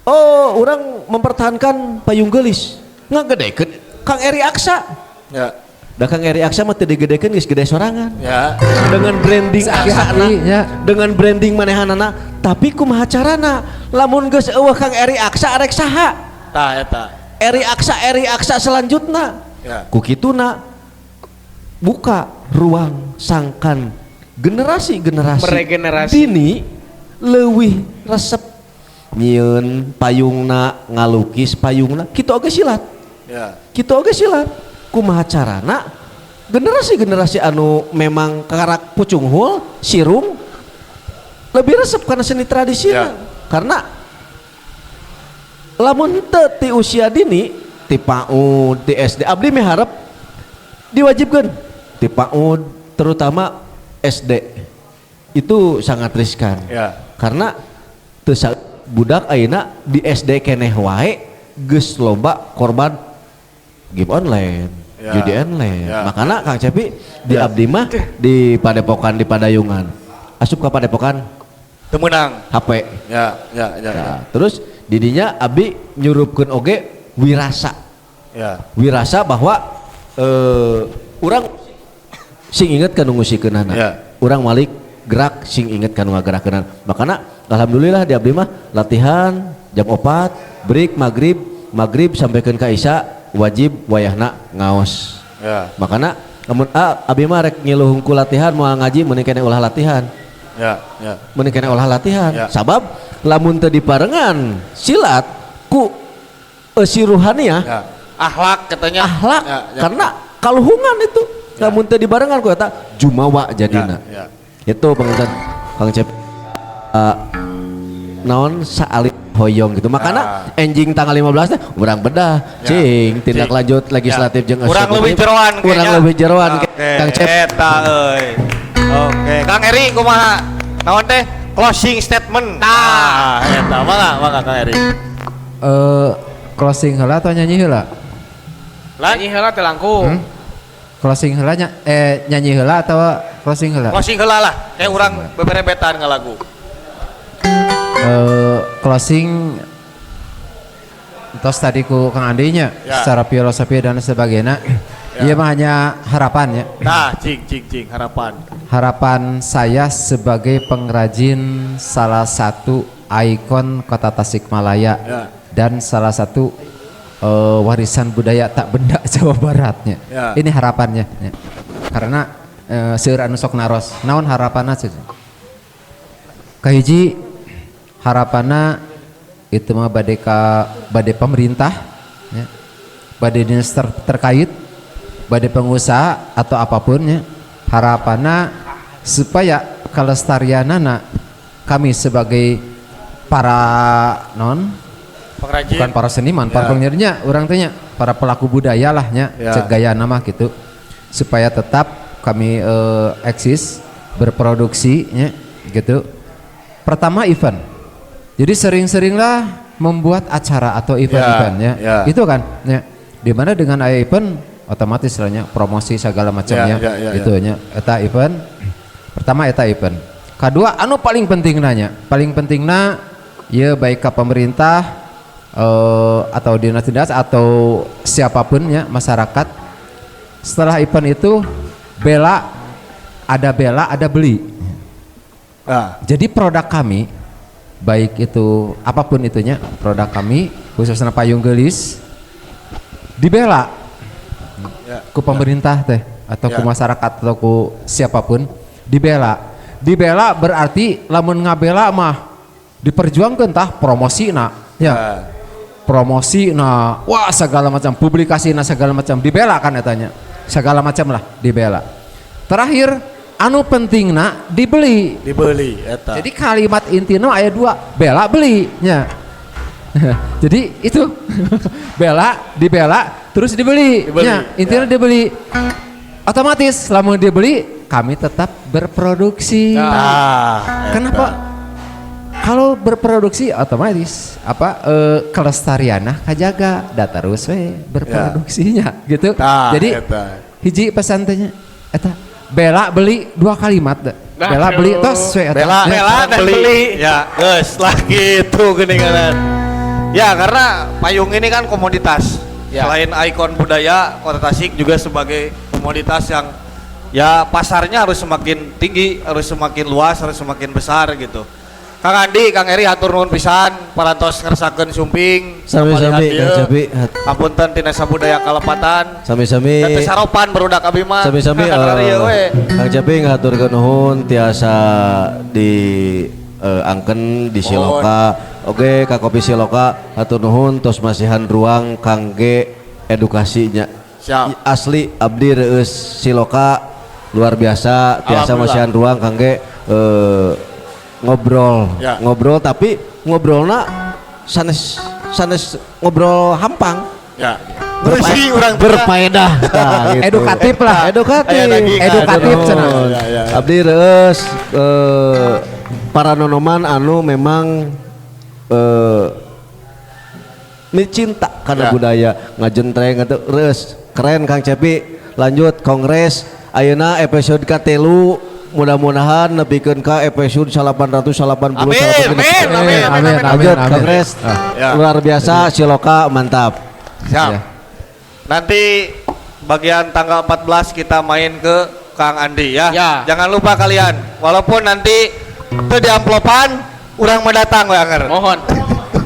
F: Oh, orang mempertahankan payung geulis. Ngagedekeun Kang Eri Aksa.
A: Ya.
F: Da Kang Eri Aksa mah teu digedekeun, geus gede sorangan.
A: Ya.
F: Dengan branding
E: Sakti,
F: Aksana,
E: ya.
F: dengan branding manehanana, tapi kumaha carana? Lamun geus euweuh Kang Eri Aksa, arek saha?
A: Tah eta.
F: Eri Aksa, Eri Aksa selanjutna.
A: Ya.
F: Ku kituna buka ruang sangkan generasi-generasi
B: Meregenerasi.
F: dini leuwih resep nyieun payungna, ngalukis payungna, kitu oge silat.
A: Ya.
F: Kitu oge silat. Kumaha carana generasi-generasi anu memang karak pucunghul, sirung lebih resep karena seni tradisi.
A: Ya.
F: Karena lamun teu ti usia dini, ti PAUD, ti SD, abdi miharep diwajibkan ti PAUD, terutama SD itu sangat riskan.
A: Ya.
F: Karena teu budak ayeuna di SD keneh wae geus loba korban game online, judi online. Makanya Kang Cepi, di abdi mah di padepokan, di Padayungan, asup ka padepokan
A: Teu meunang.
F: HP.
A: Ya.
F: Nah, terus didinya abdi nyurupkeun oge wirasa. Wirasa bahwa urang sing inget ka nu ngusikeunana. Urang malik gerak sing inget ka nu ngagerakeunana. Makana alhamdulillah di abdi mah latihan jam 4, break maghrib, maghrib sampaikan ka isya wajib wayahna ngaos. Makana lamun abdi mah rek ngilu hungkul latihan moal ngaji, mending keneh ulah latihan.
A: Ya.
F: Mending keneh ulah latihan.
A: Ya.
F: Sabab lamun teu diparengan silat ku eusi ruhaniah,
A: Ya. Akhlak katanya.
F: Akhlak
A: Ya.
F: karena kaluhungan itu. Lamun teu dibarengan ku eta jumawa jadina.
A: Ya.
F: Itu panginten Kang Cep, naon saalit hoyong gitu. Makana enjing tanggal 15 teh urang bedah, cing tindak
A: Cing.
F: lanjut legislatif jeung
A: Urang leuwih
F: eksekutif.
A: jeroan
F: Urang
A: kayaknya.
F: leuwih jeroan
A: Oke,
F: Kang Cep.
A: eta euy. Oke, Kang Eri kumaha? Naon teh? Closing statement. Nah, eta mangga mangga Kang Eri.
E: Closing heula atau nyanyi heula?
A: Lan,
B: Nyanyi heula teh langkung.
E: Closing heula nyanyi heula atau closing heula?
A: Closing heula lah. Kayak urang beberebetan ngalagu.
E: Closing tos tadi ku Kang Andi nya secara filosofi dan sebagainya.
A: Ya.
E: Iya mah hanya harapan ya.
A: Nah, cing cing cing harapan.
E: Harapan saya sebagai pengrajin salah satu ikon Kota Tasikmalaya dan salah satu warisan budaya tak benda Jawa Baratnya.
A: Ya.
E: Ini harapannya. Ya. Karena seueur anu sok naros, naon harapanna cenah? Kahiji harapanna itu mah bade ka bade pemerintah ya. Bade dinas terkait, bade pengusaha atau apapun ya. Harapanna supaya kelestarianana kami sebagai para non
A: pengrajin,
E: bukan para seniman, para penyiarnya, orang tanya para pelaku budaya lah nya, cek gaya nama gitu, supaya tetap kami eksis berproduksi nya gitu. Pertama event, jadi sering-seringlah membuat acara atau event-event ya.
A: Ya.
E: Itu kan ya. Dimana dengan aya event otomatis lah nya promosi segala macamnya
A: Ya.
E: gitu nya. Eta event pertama, eta event kedua anu paling penting nanya, paling pentingna ya baik ke pemerintah atau dinas-dinas atau siapapun ya masyarakat, setelah event itu bela, ada bela ada beli. Jadi produk kami baik itu apapun itunya, produk kami khususnya payung geulis dibela ku pemerintah teh atau ku masyarakat atau ku siapapun dibela. Dibela berarti lamun ngabela mah diperjuangkan tah promosi na ya. Promosi na wah segala macam, publikasi na segala macam dibela kan etanya, segala macam lah dibela. Terakhir anu penting na dibeli.
A: Dibeli eta.
E: Jadi kalimat intina aya dua, bela beli nya. Jadi itu bela, dibela, terus dibeli.
A: Dibeli,
E: Ya, intinya dibeli. Otomatis selama dibeli kami tetap berproduksi.
A: Nah,
E: Kenapa? Kalau berproduksi otomatis apa kelestarianna kajaga da terus we berproduksinya gitu.
A: Tah,
E: Jadi
A: eta.
E: hiji pesan teh nya eta bela beli dua kalimat da.
B: Nah,
E: Bela beli
B: aduh.
E: tos we eta.
A: Bela,
E: Ya.
A: bela dan beli. Ya, geus lah gitu geuningan. Ya, karena payung ini kan komoditas.
B: Ya.
A: Selain ikon budaya, Kota Tasik juga sebagai komoditas yang ya pasarnya harus semakin tinggi, harus semakin luas, harus semakin besar gitu. Kang Andi, Kang Eri hatur nuhun pisan parantos ngersakeun sumping.
F: Sami-sami, Kang Cepi.
A: Hapunten tina sabudaya kalepatan.
F: Sami-sami.
A: Dan teu saropan barudak abi mah.
F: Sami-sami
A: Karena ieu we.
F: Kang Cepi ngahaturkeun nuhun tiasa di angken di Siloka. Oke, ka Kopi Siloka hatur nuhun tos masihan ruang kangge edukasinya.
A: Siap.
F: Asli abdi reueus Siloka luar biasa tiasa
A: Alhamdulillah.
F: masihan ruang kangge ngobrol.
A: Ya.
F: Ngobrol tapi ngobrolna sanes sanes ngobrol hampang.
A: Ya. Bersi urang teh.
F: Berfaedah. Tah, gitu.
E: Edukatif lah.
F: Edukatif.
A: Aya daging.
E: Edukatif
F: Aduh.
E: cenah.
A: Ya, ya, ya.
F: Abdi reueus para nonoman anu memang cinta karena budaya ngajentreng atau reueus keren Kang Cepi. Lanjut kongres ayeuna episode ka-3 mudah-mudahan nepikeun ka episode 880.
A: Amin, amin, amin, amin, amin,
F: Lanjut
E: amin.
F: kongres
A: Ya.
F: luar biasa Siloka mantap.
A: Siap.
E: Ya.
A: Nanti bagian tanggal 14 kita main ke Kang Andi ya.
B: Ya.
A: Jangan lupa kalian, walaupun nanti teu di amplopan urang mah datang we anger.
B: Mohon.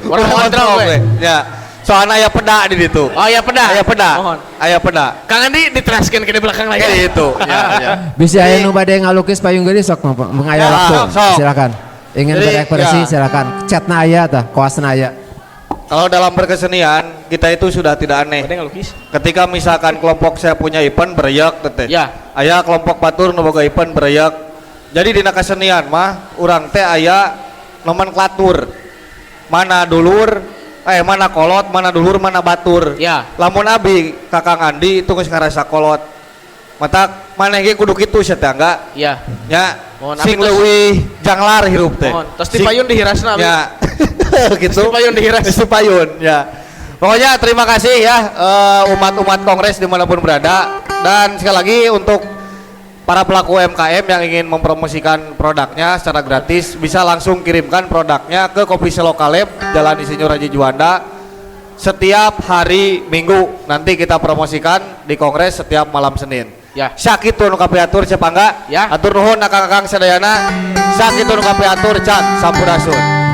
B: Orang
A: Urang
B: kontrol we.
A: Ya. Soalnya aya peda di ditu.
B: Oh ya peda.
A: Aya peda.
B: Mohon.
A: Aya peda.
B: Kang Andi diteraskan ke di belakang lagi.
A: Kayak gitu. Ya, ya.
E: Bisa aya nu bade ngalukis payung geulis sok mengaya
A: Ya,
E: waktu.
A: sok.
E: Silakan. Ingin
A: Jadi,
E: berekspresi
A: ya.
E: silakan. Chatna aya tah, koasna aya.
A: Kalau dalam berkesenian kita itu sudah tidak aneh.
B: Bade ngalukis.
A: Ketika misalkan kelompok saya punya event bereyak teteh.
B: Ya.
A: Aya kelompok batur nu boga event bereyak. Jadi dina kesenian mah urang teh aya nomenklatur. Mana dulur, mana kolot, mana dulur, mana batur.
B: Ya.
A: Lamun abi Kakang Andi itu geus ngarasa kolot. Mata maneh ge kudu kitu sia teh enggak?
B: Ya.
A: Ya.
B: Mohon,
A: Sing
B: abi tos-
A: leuwih janglar hirup teh.
B: Mohon. Tos
A: Sing-
B: dipayun dihirasna abi.
A: Ya. Gitu.
B: Tos dipayun dihiras.
A: Tos dipayun, ya. Pokoknya terima kasih ya umat-umat kongres dimanapun berada. Dan sekali lagi untuk para pelaku UMKM yang ingin mempromosikan produknya secara gratis bisa langsung kirimkan produknya ke Kopi Seloka Lab Jalan Insinyur Haji Juanda setiap hari Minggu. Nanti kita promosikan di kongres setiap malam Senin.
B: Ya.
A: Sakitu nu kapiatur siapa enggak?
B: Ya.
A: Atur nuhun akang-akang sadayana. Sakitu nu kapiatur cat sampurasun.